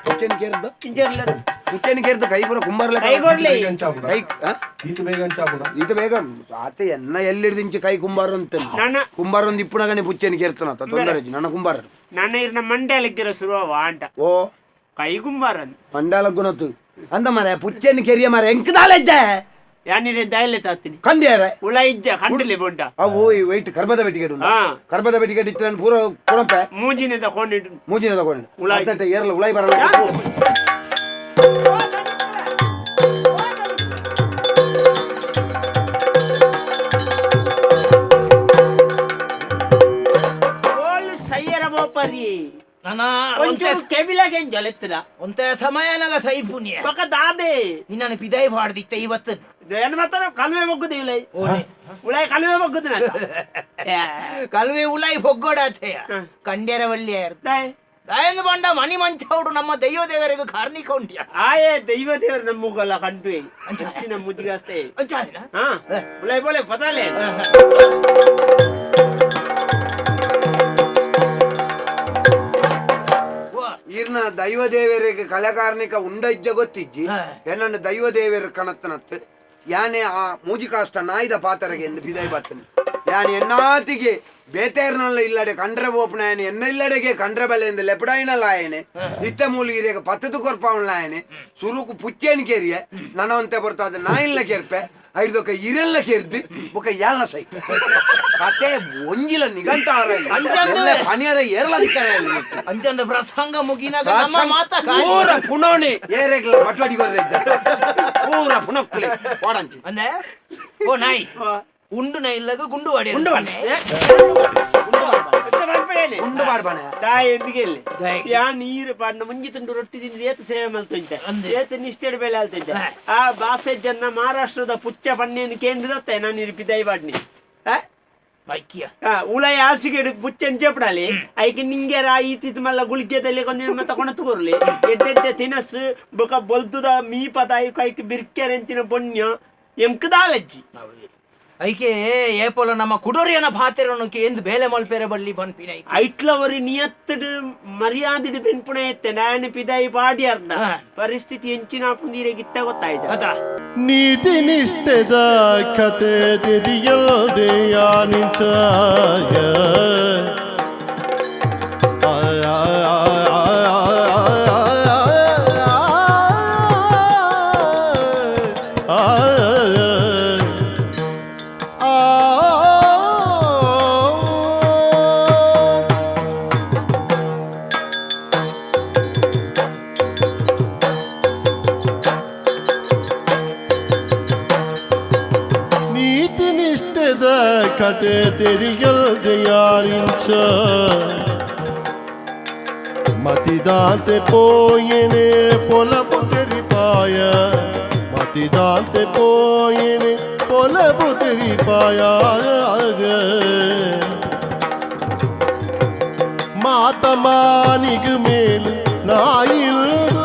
ಪುಚ್ಚನಿ ಕೇರ್ದ ಪುಚ್ಚನಿ ಕೇರ್ದ ಕೈ ಪೂರ ಕುಂಬಾರ್ಲೆ ಕೈಗೊಡ್ಲಿ. ಕೈ ಆ? ಈತ ಬೇಗ ಹಂಚಾಪುಣ ಈತ ಬೇಗ ಆತ ಎನ್ನ ಎಲ್ಲಿಡ್ದಿಂಚಿ ಕೈ ಕುಂಬಾರ ಅಂತ ನನ್ನ ಕುಂಬಾರ ಒಂದು ಇಪ್ಪುನಗನೆ ಪುಚ್ಚನಿ ಕೇರ್ತನ ತೊಂದರೆ ನನ್ನ ಕುಂಬಾರ ನನ್ನ ಇರ್ನ ಮಂಡ್ಯಲಿಕ್ಕಿರೋ ಶುರುವ ಅಂಟ ಓ ಕೈ ಕುಂಬಾರ ಮಂಡಾಲ ಗುಣತು ಅಂದ ಮಾರೆ ಪುಚ್ಚನಿ ಕೆರಿಯ ಮಾರೆ ಎಂಕದಾಲೆಜ್ಜೆ ಯಾನಿದೆ ದಾಯಲೆ ತಾತೀನಿ ಕಂದಿಯಾರೆ ಉಳ ಇಜ್ಜ ಕಂಡಲಿ ಬೊಂಡ ಅವು ಈ ವೈಟ್ ಕರ್ಬದ ಬೆಟ್ಟಿಗೆ ಹಾ. ಕರ್ಬದ ಬೆಟ್ಟಿಗೆ ಇಟ್ಟು ನಾನು ಪೂರ ಕೊಡಪೆ ಮೂಜಿನ ತಕೊಂಡಿಟ್ಟು ಮೂಜಿನ ತಗೊಂಡು ಉಳಾಯಿ. ಅತ್ತಂತೆ ಏರಲ್ಲ ಉಳಾಯಿ ಬರಲ್ಲ. ಓಳು ಸೈಯರ ಬೋಪರಿ ನನ್ನ ಒಂಚೂರು ಕೆಬಿಲಾಗೆ ಜಲೆತ್ತಿರ ಒಂತೆ ಸಮಯನಲ್ಲ ಸೈಪುಣ್ಯ ಬಕ ದಾದೆ ನಿನ್ನನ್ನು ಪಿದಾಯಿ ಪಾಡ್ದಿತ್ತ ಇವತ್ತು ಏನು ಮಾತಾಡ ಕಲುವೆ ಮೊಗ್ಗುದು ಇವ್ಲೈ ಓನೆ ಉಳಾಯಿ ಕಲುವೆ ಮೊಗ್ಗುದು ಕಲ್ವೆ ಉಲಾಯಿ ಪೊಗ್ಗೋಡಾತೆಯ ಕಂಡ್ಯರ ವಳ್ಳಿ ದಾಯಂದು ಬಂಡ ಮಣಿ ಮಂಚೌಡು ನಮ್ಮ ದೈವ ದೇವರಿಗೂ ಕಾರ್ಣಿಕ ಉಂಡ್ಯ ಆಯೇ ದೈವ ದೇವರು ನಮ್ಮಗಲ್ಲ ಕಂಡು ಅಂಚಿನ ಮುಜ್ಜಿಗಾಸ್ತೆ ಅಂಚಾದಿನ ಹಾ ಉಳಾಯಿ ಬೋಲೆ ಪತಾಲೆ ಈರ್ನ ದೈವ ದೇವರಿಗೆ ಕಲೆಕಾರ್ಣಿಕ ಉಂಡ ಇಜ್ಜ ಗೊತ್ತಿಜ್ಜಿ ಎನ್ನನ್ನು ದೈವ ದೇವರ ಕಣತ್ತನತ್ತು ಯಾನೆ ಆ ಮೂಜಿ ಕಾಸ್ತ ನಾಯಿದ ಪಾತರಗೆ ಎಂದು ಬಿದಾಯಿ ಬಾತನೆ ಯಾನೆ ಎನ್ನಾತಿಗೆ ಬೇತೇರ್ನಲ್ಲ ಇಲ್ಲಡೆ ಕಂಡ್ರೆ ಬೋಪನ ಯಾನೆ ಎನ್ನ ಇಲ್ಲಡೆಗೆ ಕಂಡ್ರೆ ಬಲೆ ಎಂದು ಲೆಪಡಾಯಿನಲ್ಲ ಆಯನೆ ಇತ್ತ ಮೂಲಿಗಿರಿಯ ಪತ್ತದು ಕೊರ್ಪಾವನ್ಲ ಆಯನೆ ಸುರುಕು ಪುಚ್ಚೇನ್ ಕೇರಿಯ ನನವಂತೆ ಬರ್ತಾದ ನಾಯಿಲ್ಲ ಕೇರ್ಪೆ ಐದೊಕ್ಕ ಇರೆಲ್ಲ ಕೇರ್ದು ಬೊಕ ಯಾಲ ಸೈ ಕತೆ ಒಂಜಿಲ ನಿಗಂತ ಅಂಚಂದು- ಪನಿಯರ ಏರ್ಲ ದಿಕ್ಕರೆ ಅಂಚಂದ ಪ್ರಸಂಗ ಮುಗಿನಾಗ ನಮ್ಮ ಮಾತ ಪೂರ ಪುನೋಣಿ ಏರೆಗ್ಲ ಬಟ್ವಾಡಿ ಗೊರ್ರೆ ಇದ್ದ ಪೂರ ಪುನಕ್ಲೆ ಓಡಂಚಿ ಅಂದೆ ಓ ನಾಯಿ ಉಂಡು ನಾ ಇಲ್ಲಗ ಗುಂಡು ವಾಡಿ ಉಂಡು ಬಾಣೆ. ಉಂಡು ಬಾರ್ಬಾಣೆ ತಾಯಿ ಎಂದಿಗೆ ಇಲ್ಲಿ ಯಾ ನೀರು ಪಾಡ್ನ ಮುಂಜಿ ತುಂಡು ರೊಟ್ಟಿ ತಿಂದು ಏತ ಸೇವೆ ಮಲ್ತುಂಟೆ ಏತ ನಿಷ್ಠೆಡ್ ಬೆಲೆ ಆಲ್ತುಂಟೆ ಆ ಬಾಸೆ ಜನ ಮಹಾರಾಷ್ಟ್ರದ ಪುಚ್ಚ ಪನ್ನೇನು ಕೇಂದ್ರದತ್ತೆ ನಾನು ಇರು ಪಿದಾಯಿ ಬಾಡ್ನಿ ಆ? ಬೈಕಿಯ ಆ, ಉಳಾಯಿ ಹಾಸಿಗೆ ಪುಚ್ಚನ್ ಚೇಪಡಾಲಿ ಐಕೆ ನಿಂಗೆ ಈತಿತ್ ಮಲ್ಲ ಗುಳಿಗೆದಲ್ಲಿ ಕೊಂದಿನ ಮತ್ತೆ ಕೊಣ ತಗೋರ್ಲಿ ಎಡ್ಡೆಡ್ಡೆ ತಿನಸ್ ಬೊಕ ಬೊಲ್ದುದ ಮೀಪದಾಯಿ ಕೈಕ್ ಬಿರ್ಕೆರೆಂಚಿನ ಬೊಣ್ಯ ಎಂಕದಾಲಜ್ಜಿ ಐಕೆ ಏಪೋಲ ನಮ್ಮ ಕುಡೋರಿಯನ ಭಾತೆರನು ಎಂದು ಬೇಲೆ ಮಲ್ಪೆರೆ ಬಳ್ಳಿ ಬನ್ಪಿನ ಐಕೆ. ಐಟ್ಲವರಿ ನಿಯತ್ತಡು ಮರ್ಯಾದಿಡು ಬೆನ್ಪುಣ ಎತ್ತೆ ನಾಯನ ಪಿದಾಯಿ ಪಾಡಿಯಾರ್ನ ಪರಿಸ್ಥಿತಿ ಎಂಚಿನ ಪುಂದಿರೆ ಗಿತ್ತ ಗೊತ್ತಾಯ್ತು ಗೊತ್ತಾ ನೀತಿ ನಿಷ್ಠೆದ ಕತೆ ತಿಳಿಯದೆ ಯಾನಿಂಚಾಯ ನೀತಿ ನಿಷ್ಠೆದ ಕತೆ ತೆರಿಯಲ್ದೆ ಯಾರಿಂಚ ಮತಿದಾಂತೆ ಪೋಯೆನೆ ಪೊಲಬು ತೆರಿಪಾಯ ಮತಿದಾಂತೆ ಪೋಯೆನೆ ಪೊಲಬು ತೆರಿಪಾಯ ಮಾತಮಾನಿಗ ಮೇಲ್ ನಾಯಿಲ್ದು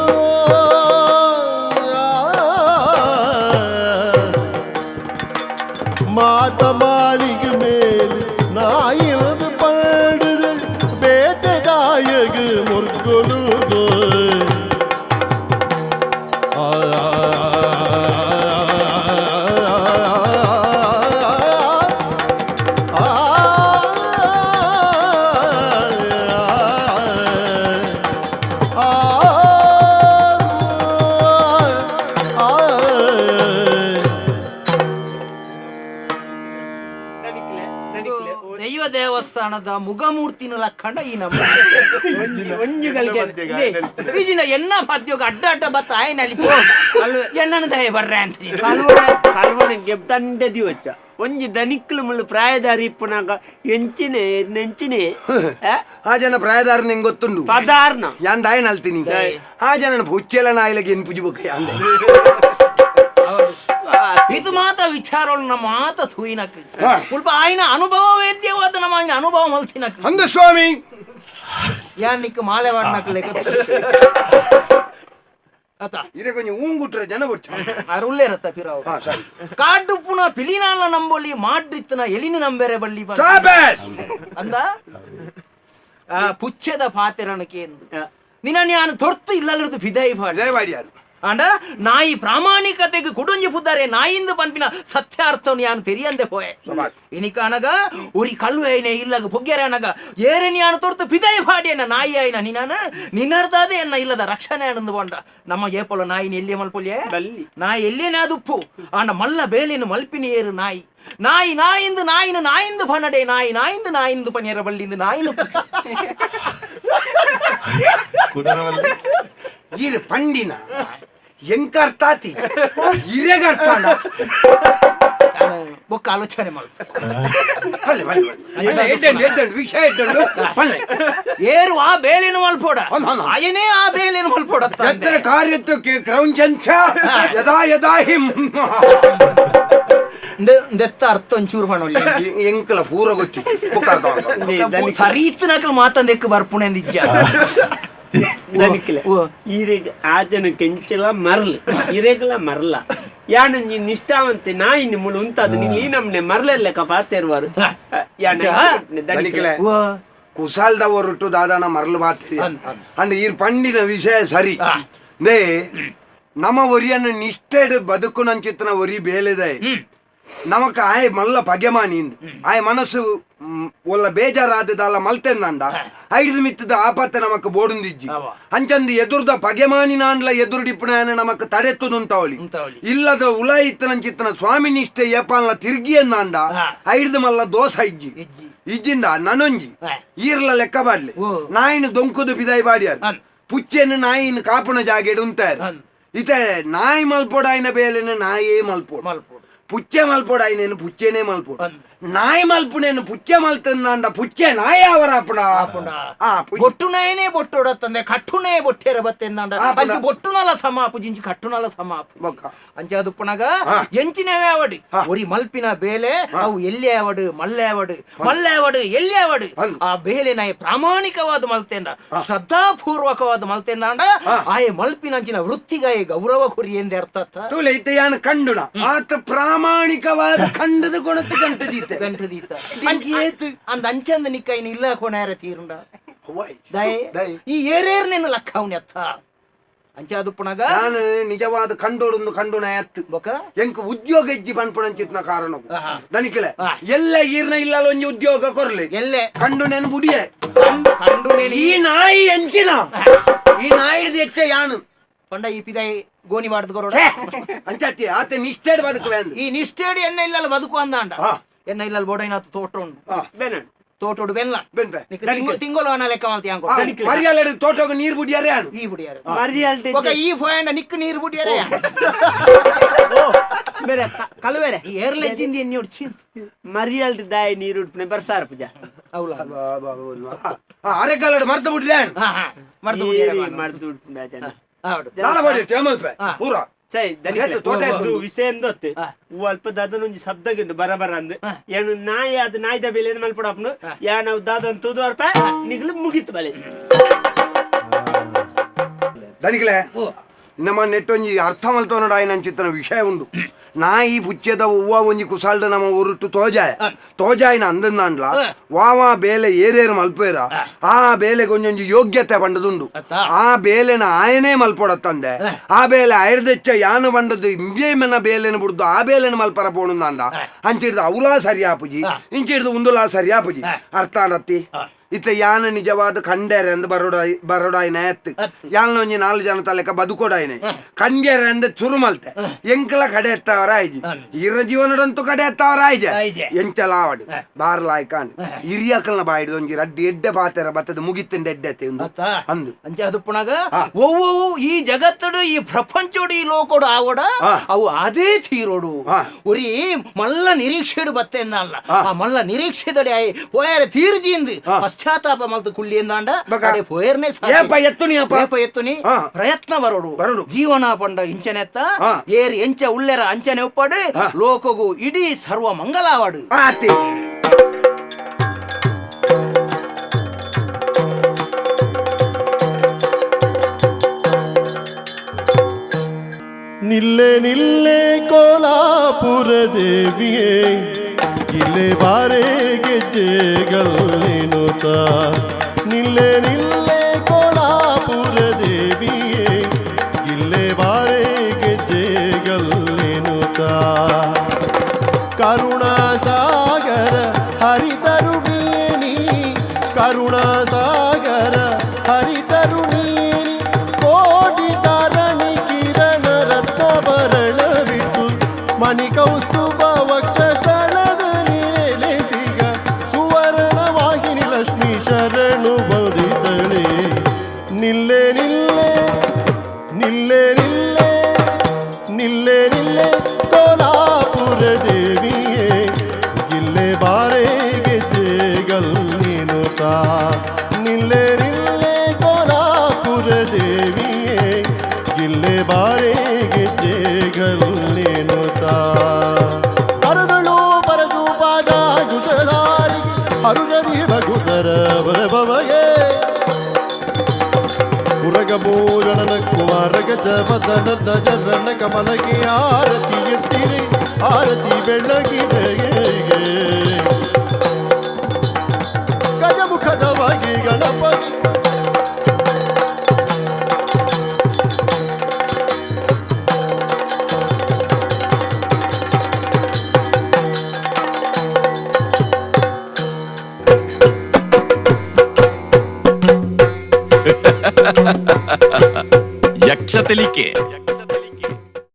ಮಾತಮಾನಿಗ ಮೇಲ್ ನಾಯಿಲ್ದು ಪಡೆದು ಬೇತೆದಾಯಗ ಮುರ್ಗೊಲುದು ಆ ದನಿಕ್ಲೆ, ದನಿಕ್ಲೆ. ದೈವ ದೇವಸ್ಥಾನದ ಮುಗಮೂರ್ತಿನ ಲಕ್ಕಂಡ ಈ ನಮ್ಮ ಒಂಜಿ ಗಳಿಗೆ ಬೀಜಿನ ಎನ್ನ ಪದ್ಯೋಗ ಅಡ್ಡ ಅಡ್ಡ ಬತ್ತ ಆಯ್ನಲ್ಲಿ ಎನ್ನನು ದಯ ಬರ್ರೆ ಅಂತ ಕಲ್ವಣ ಕಲ್ವಣ ಗೆಬ್ದಂಡೆ ದಿವಚ್ಚ ಒಂಜಿ ದನಿಕ್ಲು ಮುಳ್ಳು ಪ್ರಾಯದಾರಿ ಇಪ್ಪುನಾಗ ಎಂಚಿನೆ ನೆಂಚಿನೆ ಆ? ಆ ಜನ ಪ್ರಾಯದಾರ ನಿಂಗೆ ಗೊತ್ತುಂಡು ಪದಾರ್ನ ಯಾನ್ ದಾಯ ನಲ್ತೀನಿ ಆ ಜನ ಹುಚ್ಚೆಲ್ಲ ನಾಯಿಲಗೆ ಏನ್ ಪೂಜೆ ಬೊಕ್ಕ ಯಾಂದೆ ವಾಸ. ಇದು ಮಾತ ವಿಚಾರಗಳು ನಮ್ಮ ಮಾತ ಥೂಯಿನಕ್ ಉಲ್ಪ ಆಯ್ನ ಅನುಭವ ವೇದ್ಯವಾದ ನಮ್ಮ ಆಯ್ನ ಅನುಭವ ಮಲ್ತಿನಕ್ ಅಂದ ಸ್ವಾಮಿ ಯಾನಿಕ್ ಮಾಲೆ ವಾಡ್ನಕ್ ಲೆಕ್ಕ ಅತ ಇದೇ ಕೊಂಚ ಊಂಗುಟ್ರೆ ಜನ ಬೊಚ್ಚ ಅರುಳ್ಳೇರತ್ತ ಪಿರಾವ್ ಹಾ ಸರಿ ಕಾಡು ಪುನ ಪಿಲಿನಾಲ ನಂಬೊಲಿ ಮಾಡ್ರಿತ್ತನ ಎಲಿನ ನಂಬೆರೆ ಬಳ್ಳಿ ಬ ಸಾಬಾಸ್ ಅಂದ ಆ ಪುಚ್ಚದ ಪಾತೆರಣಕ್ಕೆ ಎಂದು ನಿನ್ನ ನಾನು ತೊರ್ತು ಇಲ್ಲಲ್ಲಿರುದು ಬಿದಾಯಿ ಬಾಡಿ ಜಯವಾಡಿಯಾರು ಅಂಡ ನಾಯಿ ಪ್ರಾಮಾಣಿಕತೆಗೆ ಕುಡುಂಜಿ ಪುದ್ದಾರೆ ನಾಯಿಂದು ಪನ್ಪಿನ ಸತ್ಯಾರ್ಥವನ್ನು ಯಾನು ತೆರಿಯಂದೆ ಪೋಯೆ ಸಬಾಷ್. ಇನಿಕಾನಗ ಉರಿ ಕಲ್ಲು ಐನೆ ಇಲ್ಲಗ ಪುಗ್ಗೆರೆ ಅನಗ ಏರೆ ಯಾನು ತೊರ್ತು ಪಿದಾಯಿ ಫಾಡಿಯನ್ನ ನಾಯಿ ಆಯ್ನ ನಿನಾನ ನಿನ್ನರ್ದಾದೆ ಎನ್ನ ಇಲ್ಲದ ರಕ್ಷಣೆ ಅಣಂದು ಬಂಡ ನಮ್ಮ ಏಪೊಲ ನಾಯಿನ ಎಲ್ಲಿಯ ಮಲ್ಪೊಲಿಯೇ ಬಲ್ಲಿ. ನಾಯಿ ಎಲ್ಲಿಯೇ ಅದುಪ್ಪು ಆಂಡ ಮಲ್ಲ ಬೇಲಿನ ಮಲ್ಪಿನ ಏರು ನಾಯಿ ನಾಯಿ ನಾಯಿಂದು ನಾಯಿನ ನಾಯಿಂದು ಪನಡೆ ನಾಯಿ ನಾಯಿಂದು ನಾಯಿಂದು ಪನಿಯರ ಬಳ್ಳಿಂದು ನಾಯಿನ ಇದು ಪಂಡಿನ ಎಂಕರ್ತಾತಿ ಇರೆಗರ್ತಾನ ಬೊಕ್ಕ ಆಲೋಚನೆ ಮಾಡು ಪಲ್ಲೆ ಪಲ್ಲೆ ಪಲ್ಲೆ ಎಡ್ಡಂಡು ಎಡ್ಡಂಡು ವಿಷಯ ಎಡ್ಡಂಡು ಪಲ್ಲೆ ಏರು ಆ ಬೇಲಿನ ಮಲ್ಪೋಡ ಹೌದು, ಹೌದು. ಆಯನೇ ಆ ಬೇಲಿನ ಮಲ್ಪೋಡ ಯತ್ರ ಕಾರ್ಯತ್ವಕ್ಕೆ ಕ್ರೌಂಚಂಚ ಯದಾ ಯದಾ ಹಿಂ ದೆತ್ತ ಅರ್ಥ ಒಂಚೂರು ಪಣೊಳ್ಳಿ ಎಂಕಲ ಪೂರ ಗೊತ್ತಿ ಸರೀತ್ನಕಲ್ ಮಾತಂದೆಕ್ಕು ಬರ್ಪುಣೆ ನಿಜ ದನಿಕ್ಲೆ ಓ. ಈರೆಗ್ ಆ ಜನಕ್ಕೆ ಎಂಚಲ ಮರ್ಲ್ ಇರೆಗ್ಲ ಮರ್ಲ ಯಾನು ನೀ ನಿಷ್ಠಾವಂತೆ ನಾಯಿ ನಿಮ್ಮಳು ಉಂತಾದ ನೀ ಈ ನಮ್ನೆ ಮರ್ಲೆಲ್ಲ ಪಾತೇರುವಾರು ದನಿಕ್ಲೆ ಓ ಕುಸಾಲ್ದ ಹೊರಟು ದಾದಾನ ಮರಳು ಬಾತಿ ಅಂಡ್ ಈ ಪಂಡಿನ ವಿಷಯ ಸರಿ ನೇ ನಮ್ಮ ಒರಿಯನ್ನ ನಿಷ್ಠೆಡ್ ಬದುಕು ನಂಚಿತ್ತನ ಒರಿ ಬೇಲೆದೆ ನಮಕ ಆಯ್ ಮಲ್ಲ ಪಗೆಮಾನಿ ಆಯ್ ಮನಸ್ಸು ಒಲ್ಲ ಬೇಜಾರಾದದಲ್ಲ ಮಲ್ತೆಂದಂಡ ಐದು ಮಿತ್ತದ ಆಪತ್ತೆ ನಮಕ್ ಬೋಡುಂದಿಜ್ಜಿ ಅಂಚಂದು ಎದುರ್ದ ಪಗೆಮಾನಿ ನಾಂಡ್ಲ ಎದುರುಡಿಪ್ಪುನ ನಮಕ್ ತಡೆತ್ತುದುಂತಾವಳಿ ಉಂತಾವಳಿ. ಇಲ್ಲದ ಉಲಾಯಿತ್ತನಂಚಿತ್ತನ ಸ್ವಾಮಿ ನಿಷ್ಠೆ ಏಪಾಲ್ನ ತಿರ್ಗಿಯನ್ನಾಂಡ ಐದು ಮಲ್ಲ ದೋಸ ಇಜ್ಜಿ ಇಜ್ಜಿ. ಇಜ್ಜಿಂದ ನನೊಂಜಿ ಈರ್ಲ ಲೆಕ್ಕ ಬಾಡ್ಲಿ ಓ. ನಾಯಿನ ದೊಂಕುದು ಬಿದಾಯಿ ಬಾಡಿಯಾರು ಅನ್. ಪುಚ್ಚೆನು ನಾಯಿನ ಕಾಪುನ ಜಾಗೆಡು ಉಂತಾರು ಅನ್. ಇತೆ ನಾಯಿ ಮಲ್ಪೊಡಾಯಿನ ಬೇಲೆನ ನಾಯೇ ಮಲ್ಪೋಡು ಮಲ್ಪೋಡು. ಪುಚ್ಚೆ ಮಲ್ಪೊಡಾಯಿನೇನು ಪುಚ್ಚೆನೇ ಮಲ್ಪೋಡು ಅನ್. ನಾಯಿ ಮಲ್ಪುನೇನು ಪುಚ್ಚೆ ಮಲ್ತಂದಾಂಡ ಪುಚ್ಚೆ ನಾಯಿ ಅವರ ಅಪ್ಪಣ ಆಪುಂಡ. ಆ ಬೊಟ್ಟುನಯನೇ ಬೊಟ್ಟೋಡತ್ತಂದೆ ಕಟ್ಟುನೇ ಬೊಟ್ಟೇರ ಬತ್ತೆಂದಾಂಡ ಆಪುಂಡ. ಅಂಚು ಬೊಟ್ಟುನಲ ಸಮಾಪು ಜಿಂಚಿ ಕಟ್ಟುನಲ ಸಮಾಪು ಬೊಕ್ಕ. ಅಂಚೆ ಅದು ಪುನಗ ಹಾ. ಎಂಚಿನವೇ ಅವಡು ಹಾ. ಒರಿ ಮಲ್ಪಿನ ಬೇಲೆ ಅವು ಎಲ್ಲಿ ಅವಡು ಮಲ್ಲೆ ಅವಡು ಮಲ್ಲೆ ಅವಡು ಎಲ್ಲಿ ಅವಡು ಹೌದು. ಆ ಬೇಲೆ ನಾಯಿ ಪ್ರಾಮಾಣಿಕವಾದ ಮಲ್ತೇಂಡ ಶ್ರದ್ಧಾಪೂರ್ವಕವಾದ ಮಲ್ತೇಂದಾಂಡ ಆಯೆ ಮಲ್ಪಿನಂಚಿನ ವೃತ್ತಿಗಾಯ ಗೌರವ ಕುರಿ ಎಂದೆ ಅರ್ಥ ತೂಲೆ ಇತ್ತೆ ಯಾನು ಕಂಡುಣ ಆತ ಪ್ರಾಮಾಣಿಕವಾದ ಖಂಡದ ಗುಣತೆ ಕಂಟದೀತೆ ಗಂಟದೀತ ಅಂದ ಅಂಚಂದ ನಿಕ್ಕೈನ ಇಲ್ಲ ಕೊಣಾರ ತೀರುಂಡ ಅವ್ವಾಯ್. ದಯೆ ದಯೆ. ಈ ಏರೇರ್ನೇನು ಲಕ್ಕ ಅವನ ಅತ್ತ ಅಂಚೆ ಅದು ಪುನಗ ನಾನು ನಿಜವಾದ ಕಂಡೋಡೊಂದು ಕಂಡುಣ ಎತ್ತು ಬೊಕ ಎಂಕ್ ಉದ್ಯೋಗ ಇಜ್ಜಿ ಪನ್ಪುಣಂಚಿತ್ನ ಕಾರಣ ಆಹಾ. ದನಿಕಲೆ ಆ. ಎಲ್ಲ ಈರ್ನ ಇಲ್ಲಲ್ಲ ಒಂಜಿ ಉದ್ಯೋಗ ಕೊರ್ಲಿ ಎಲ್ಲೆ ಕಂಡು ನೆನ್ ಬುಡಿಯೆ ಕಂಡು ನೇನು ಈ ನಾಯಿ ಎಂಚಿನ ಈ ನಾಯಿಡ್ದು ಹೆಚ್ಚ ಯಾನು ಪಂಡ ಈ ಪಿದಾಯಿ ಗೋಣಿ ಬಾಡ್ದು ಕೊರೋಡ ಛೇ! ಅಂಚಾತಿ ಆತ ನಿಷ್ಠೆಡ್ ಬದುಕುವೆ ಅಂದು ಈ ನಿಷ್ಠೇಡಿ ಎಣ್ಣೆ ಇಲ್ಲಲ್ಲ ಬದುಕು ಅಂದಾಂಡ ಆ. ಎಣ್ಣೆ ಇಲ್ಲಲ್ಲ ಬೋಡೈನಾತು ತೋಟ ಉಂಡು ಆ, ಬೆನಡ್ ತೋಟೋಡು ಬೆಲ್ಲ ಬೆನ್ಪೆ. ನಿಕ್ ತಿಂಗಳು ಅನ್ನ ಲೆಕ್ಕ ಮಾಡ್ತಿ ಅಂಕೊ ಆ, ಮರ್ಯಾಲೆಡ್ ತೋಟಕ್ಕೆ ನೀರು ಬುಡಿಯಾರೆ ಯಾನು ಈ ಬುಡಿಯಾರು ಮರ್ಯಾಲ್ದೆ ఒక ಈ ಫೋಯಂಡ ನಿಕ್ಕು ನೀರು ಬುಡಿಯಾರೆ ಓ ಬೇರೆ ಕಲುವೆರೆ ಈ ಏರ್ಲೆಜ್ಜಿಂದ ಎಣ್ಣೆ ಉಡ್ಚಿ ಮರ್ಯಾಲ್ದೆ ದಾಯ ನೀರು ಉಡ್ಪುನೆ ಬರ್ಸಾರ ಪೂಜಾ అవులా ಅರೆಗಾಲಡ್ ಮರ್ತ ಬಿಡ್ರಿ ಯಾನು ಮರ್ತು ಬುಡಿಯಾರೆ ಮರ್ದು ಉಡ್ಪುಂಡ ಜನ ಆವಡು ದಾಲ ಬಾಡಿ ಟೇಮಲ್ಪೆ ಆ. ಪೂರ ಸರಿ ಎತ್ತು ತೋಟ ಎತ್ತು. ವಿಷಯ ಎಂದೊತ್ತು ಅಲ್ಪ ದಾದನೊಂಜಿ ಶಬ್ದ ಗಿಂಡು ಬರ ಬರ ಅಂದ್ ಏನು ನಾಯಿ ಅದು ನಾಯಿದ ಬೆಲೆ ಮಲ್ಪಡಪ್ಪನು ಯಾನವು ದಾದನ್ ತೂದು ಅರ್ಪ ನಿಗ್ಲು ಮುಗೀತು ಬಲೆ ದನಿಕಲೆ ನಮ್ಮ ನೆಟ್ಟೊಂಜಿ ಅರ್ಥ ಮಲ್ತೋನಡ ಆಯ್ನಂಚಿತ್ತನ ವಿಷಯ ಉಂಡು ನಾಯಿ ಪುಚ್ಚೆದ ಹೂವ ಒಂಜಿ ಕುಸಾಲ್ಡ ನಮ್ಮ ಊರುಟ್ಟು ತೋಜಾಯ ತೋಜಾಯಿನ ಅಂದಂದಾಂಡ್ಲ ವಾವಾ ಬೇಲೆ ಏರೇರು ಮಲ್ಪೇರ ಆ ಬೇಲೆಗೆ ಒಂಜೊಂಜಿ ಯೋಗ್ಯತೆ ಪಂಡದುಂಡು ಅತ್ತಾ. ಆ ಬೇಲೆನ ಆಯನೇ ಮಲ್ಪೊಡತ್ತಂದೆ ಆ ಬೇಲೆ ಆಯರ್ದೆಚ್ಚ ಯಾನ ಬಂಡದು ಇಂಜೇಮನ ಬೇಲೆನ ಬುಡ್ದು ಆ ಬೇಲೆನ ಮಲ್ಪರ ಪೋಣುಂದಾಂಡ ಅಂಚಿಡ್ದು ಅವಲಾ ಸರಿ ಆಪುಜಿ ಇಂಚಿಡ್ದು ಉಂದುಲಾ ಸರಿ ಆಪುಜಿ ಅರ್ಥ ಆಡತ್ತಿ ಇತ್ತ ಯಾನ ನಿಜವಾದ ಕಂಡೇರೆ ಅಂದ್ ಬರೋಡಾಯ್ ಬರೋಡಾಯ್ನ ಎತ್ತು ಯಾನ ಒಂಜಿ ನಾಲ್ ಜನ ತಲೆಕ ಬದುಕೊಡಾಯ್ನೆ ಕಂಡ್ಯರೆ ಅಂದ ಚುರು ಮಲ್ತೆ ಎಂಕಲ ಕಡೆ ಎತ್ತವರ ಆಯ್ಜಿ ಇರ ಜೀವನದಂತೂ ಕಡೆ ಎತ್ತವರ ಆಯ್ಜೆ ಆಯ್ಜೆ. ಎಂಚಲ ಆವಡು ಬಾರ್ಲಾಯ್ಕಾಂಡ್ ಹಿರಿಯಕಲ್ನ ಬಾಯಿಡ್ದು ಒಂಜಿ ರಡ್ಡಿ ಎಡ್ಡೆ ಪಾತೆರ ಬತ್ತದ ಮುಗಿತ್ತಂಡ ಎಡ್ಡೆ ಉಂದು ಅತ್ತಾ. ಅಂದು ಅಂಚೆ ಅದು ಪುನಗ ಒವ್ವು ಈ ಜಗತ್ತಡು ಈ ಪ್ರಪಂಚೋಡು ಈ ಲೋಕೋಡು ಆವಡ ಆ. ಅವು ಅದೇ ತೀರೋಡು ಆ. ಒರಿ ಮಲ್ಲ ನಿರೀಕ್ಷೆಡು ಬತ್ತೆನ್ನಲ್ಲ ಆ ಮಲ್ಲ ನಿರೀಕ್ಷೆದಡಿ ಆಯ್ ಪೋಯಾರ ತೀರ್ಜಿಂದು ಫಸ್ಟ್ ಪಶ್ಚಾತ್ತಾಪ ಮಲ್ತು ಕುಳ್ಳಿ ಎಂದಾಂಡ ಬಕ. ಅಡೆ ಪೋಯರ್ನೆ ಏಪ ಎತ್ತುನಿ ಅಪ್ಪ? ಏಪ ಎತ್ತುನಿ ಪ್ರಯತ್ನ ಬರೋಡು ಬರೋಡು. ಜೀವನ ಪಂಡ ಇಂಚನೆತ್ತ ಏರ್ ಎಂಚ ಉಳ್ಳೆರ ಅಂಚನೆ ಉಪ್ಪಡು ಲೋಕಗು ಇಡೀ ಸರ್ವ ಮಂಗಲಾವಾಡು. ಆತಿ. ನಿಲ್ಲೆ ನಿಲ್ಲೆ ಕೋಲಾಪುರ ದೇವಿಯೇ, ಇಲ್ಲೇ ಬಾರೆ ಗೆಜ್ಜೆಗಲ್ಲಿನುತ. ನಿಲ್ಲೆ ನಿಲ್ಲೆ ಕೋಲಾಪುರ ದೇವಿಯೇ, ಇಲ್ಲೇ ಬಾರೆ ಗೆಜ್ಜೆಗಲ್ಲಿನುತ. ಕರುಣಾಸಾಗರ ಹರಿತರುಣಿಯೇ ನೀ, ಕರುಣಾಸಾಗರ ಹರಿತರುಣಿಯೇ ನೀ, ಕೋಟಿ ತಾರಣಿ ಕಿರಣ ರತ್ನಭರಣವಿಟ್ಟು ಮಣಿಕೌಸ್ತುಭ ವಕ್ಷಸ್ಥಳದಲ್ಲಿ ನೆಲೆಸಿಗ ಸುವರ್ಣ ವಾಹಿನಿ ಲಕ್ಷ್ಮೀ ಶರಣು ಬಂದಿದ್ದಳೆ. ನಿಲ್ಲೆ ನಿಲ್ಲೆ ನಿಲ್ಲೆ ನಿಲ್ಲೆ ನಿಲ್ಲೆ ನಿಲ್ಲೆ ಕೋಲಾಪುರ ದೇವಿಯೇ, ಇಲ್ಲೇ ಬಾರೆ ಗೆಜ್ಜೆಗಲ್ಲಿನುತ. ನಿಲ್ಲೆ ನಿಲ್ಲೆ ಕೋಲಾಪುರ ದೇವಿಯೇ, ಇಲ್ಲೇ ಬಾರೆ ಗೆಜ್ಜೆಗಲ್ಲಿನುತ. ಅರದಳು ಬರಜು ಪಾದ ಕುಶಧಾರಿ ಹರುಜದಿ ಬಗುದರ ಬರಬವಗೆ ಉರಗಭೂಷಣನ ಕುಮಾರ ಗಜವದನ ಚರಣ ಕಮಲಗೆ ಆರತಿ ಎತ್ತಿರಿ ಆರತಿ ಬೆಳಗಿದೆ. ಗಜಮುಖದವಾಗಿ ಗಣಪತಿ. ಯಕ್ಷ ತೆಲಿಕೆ.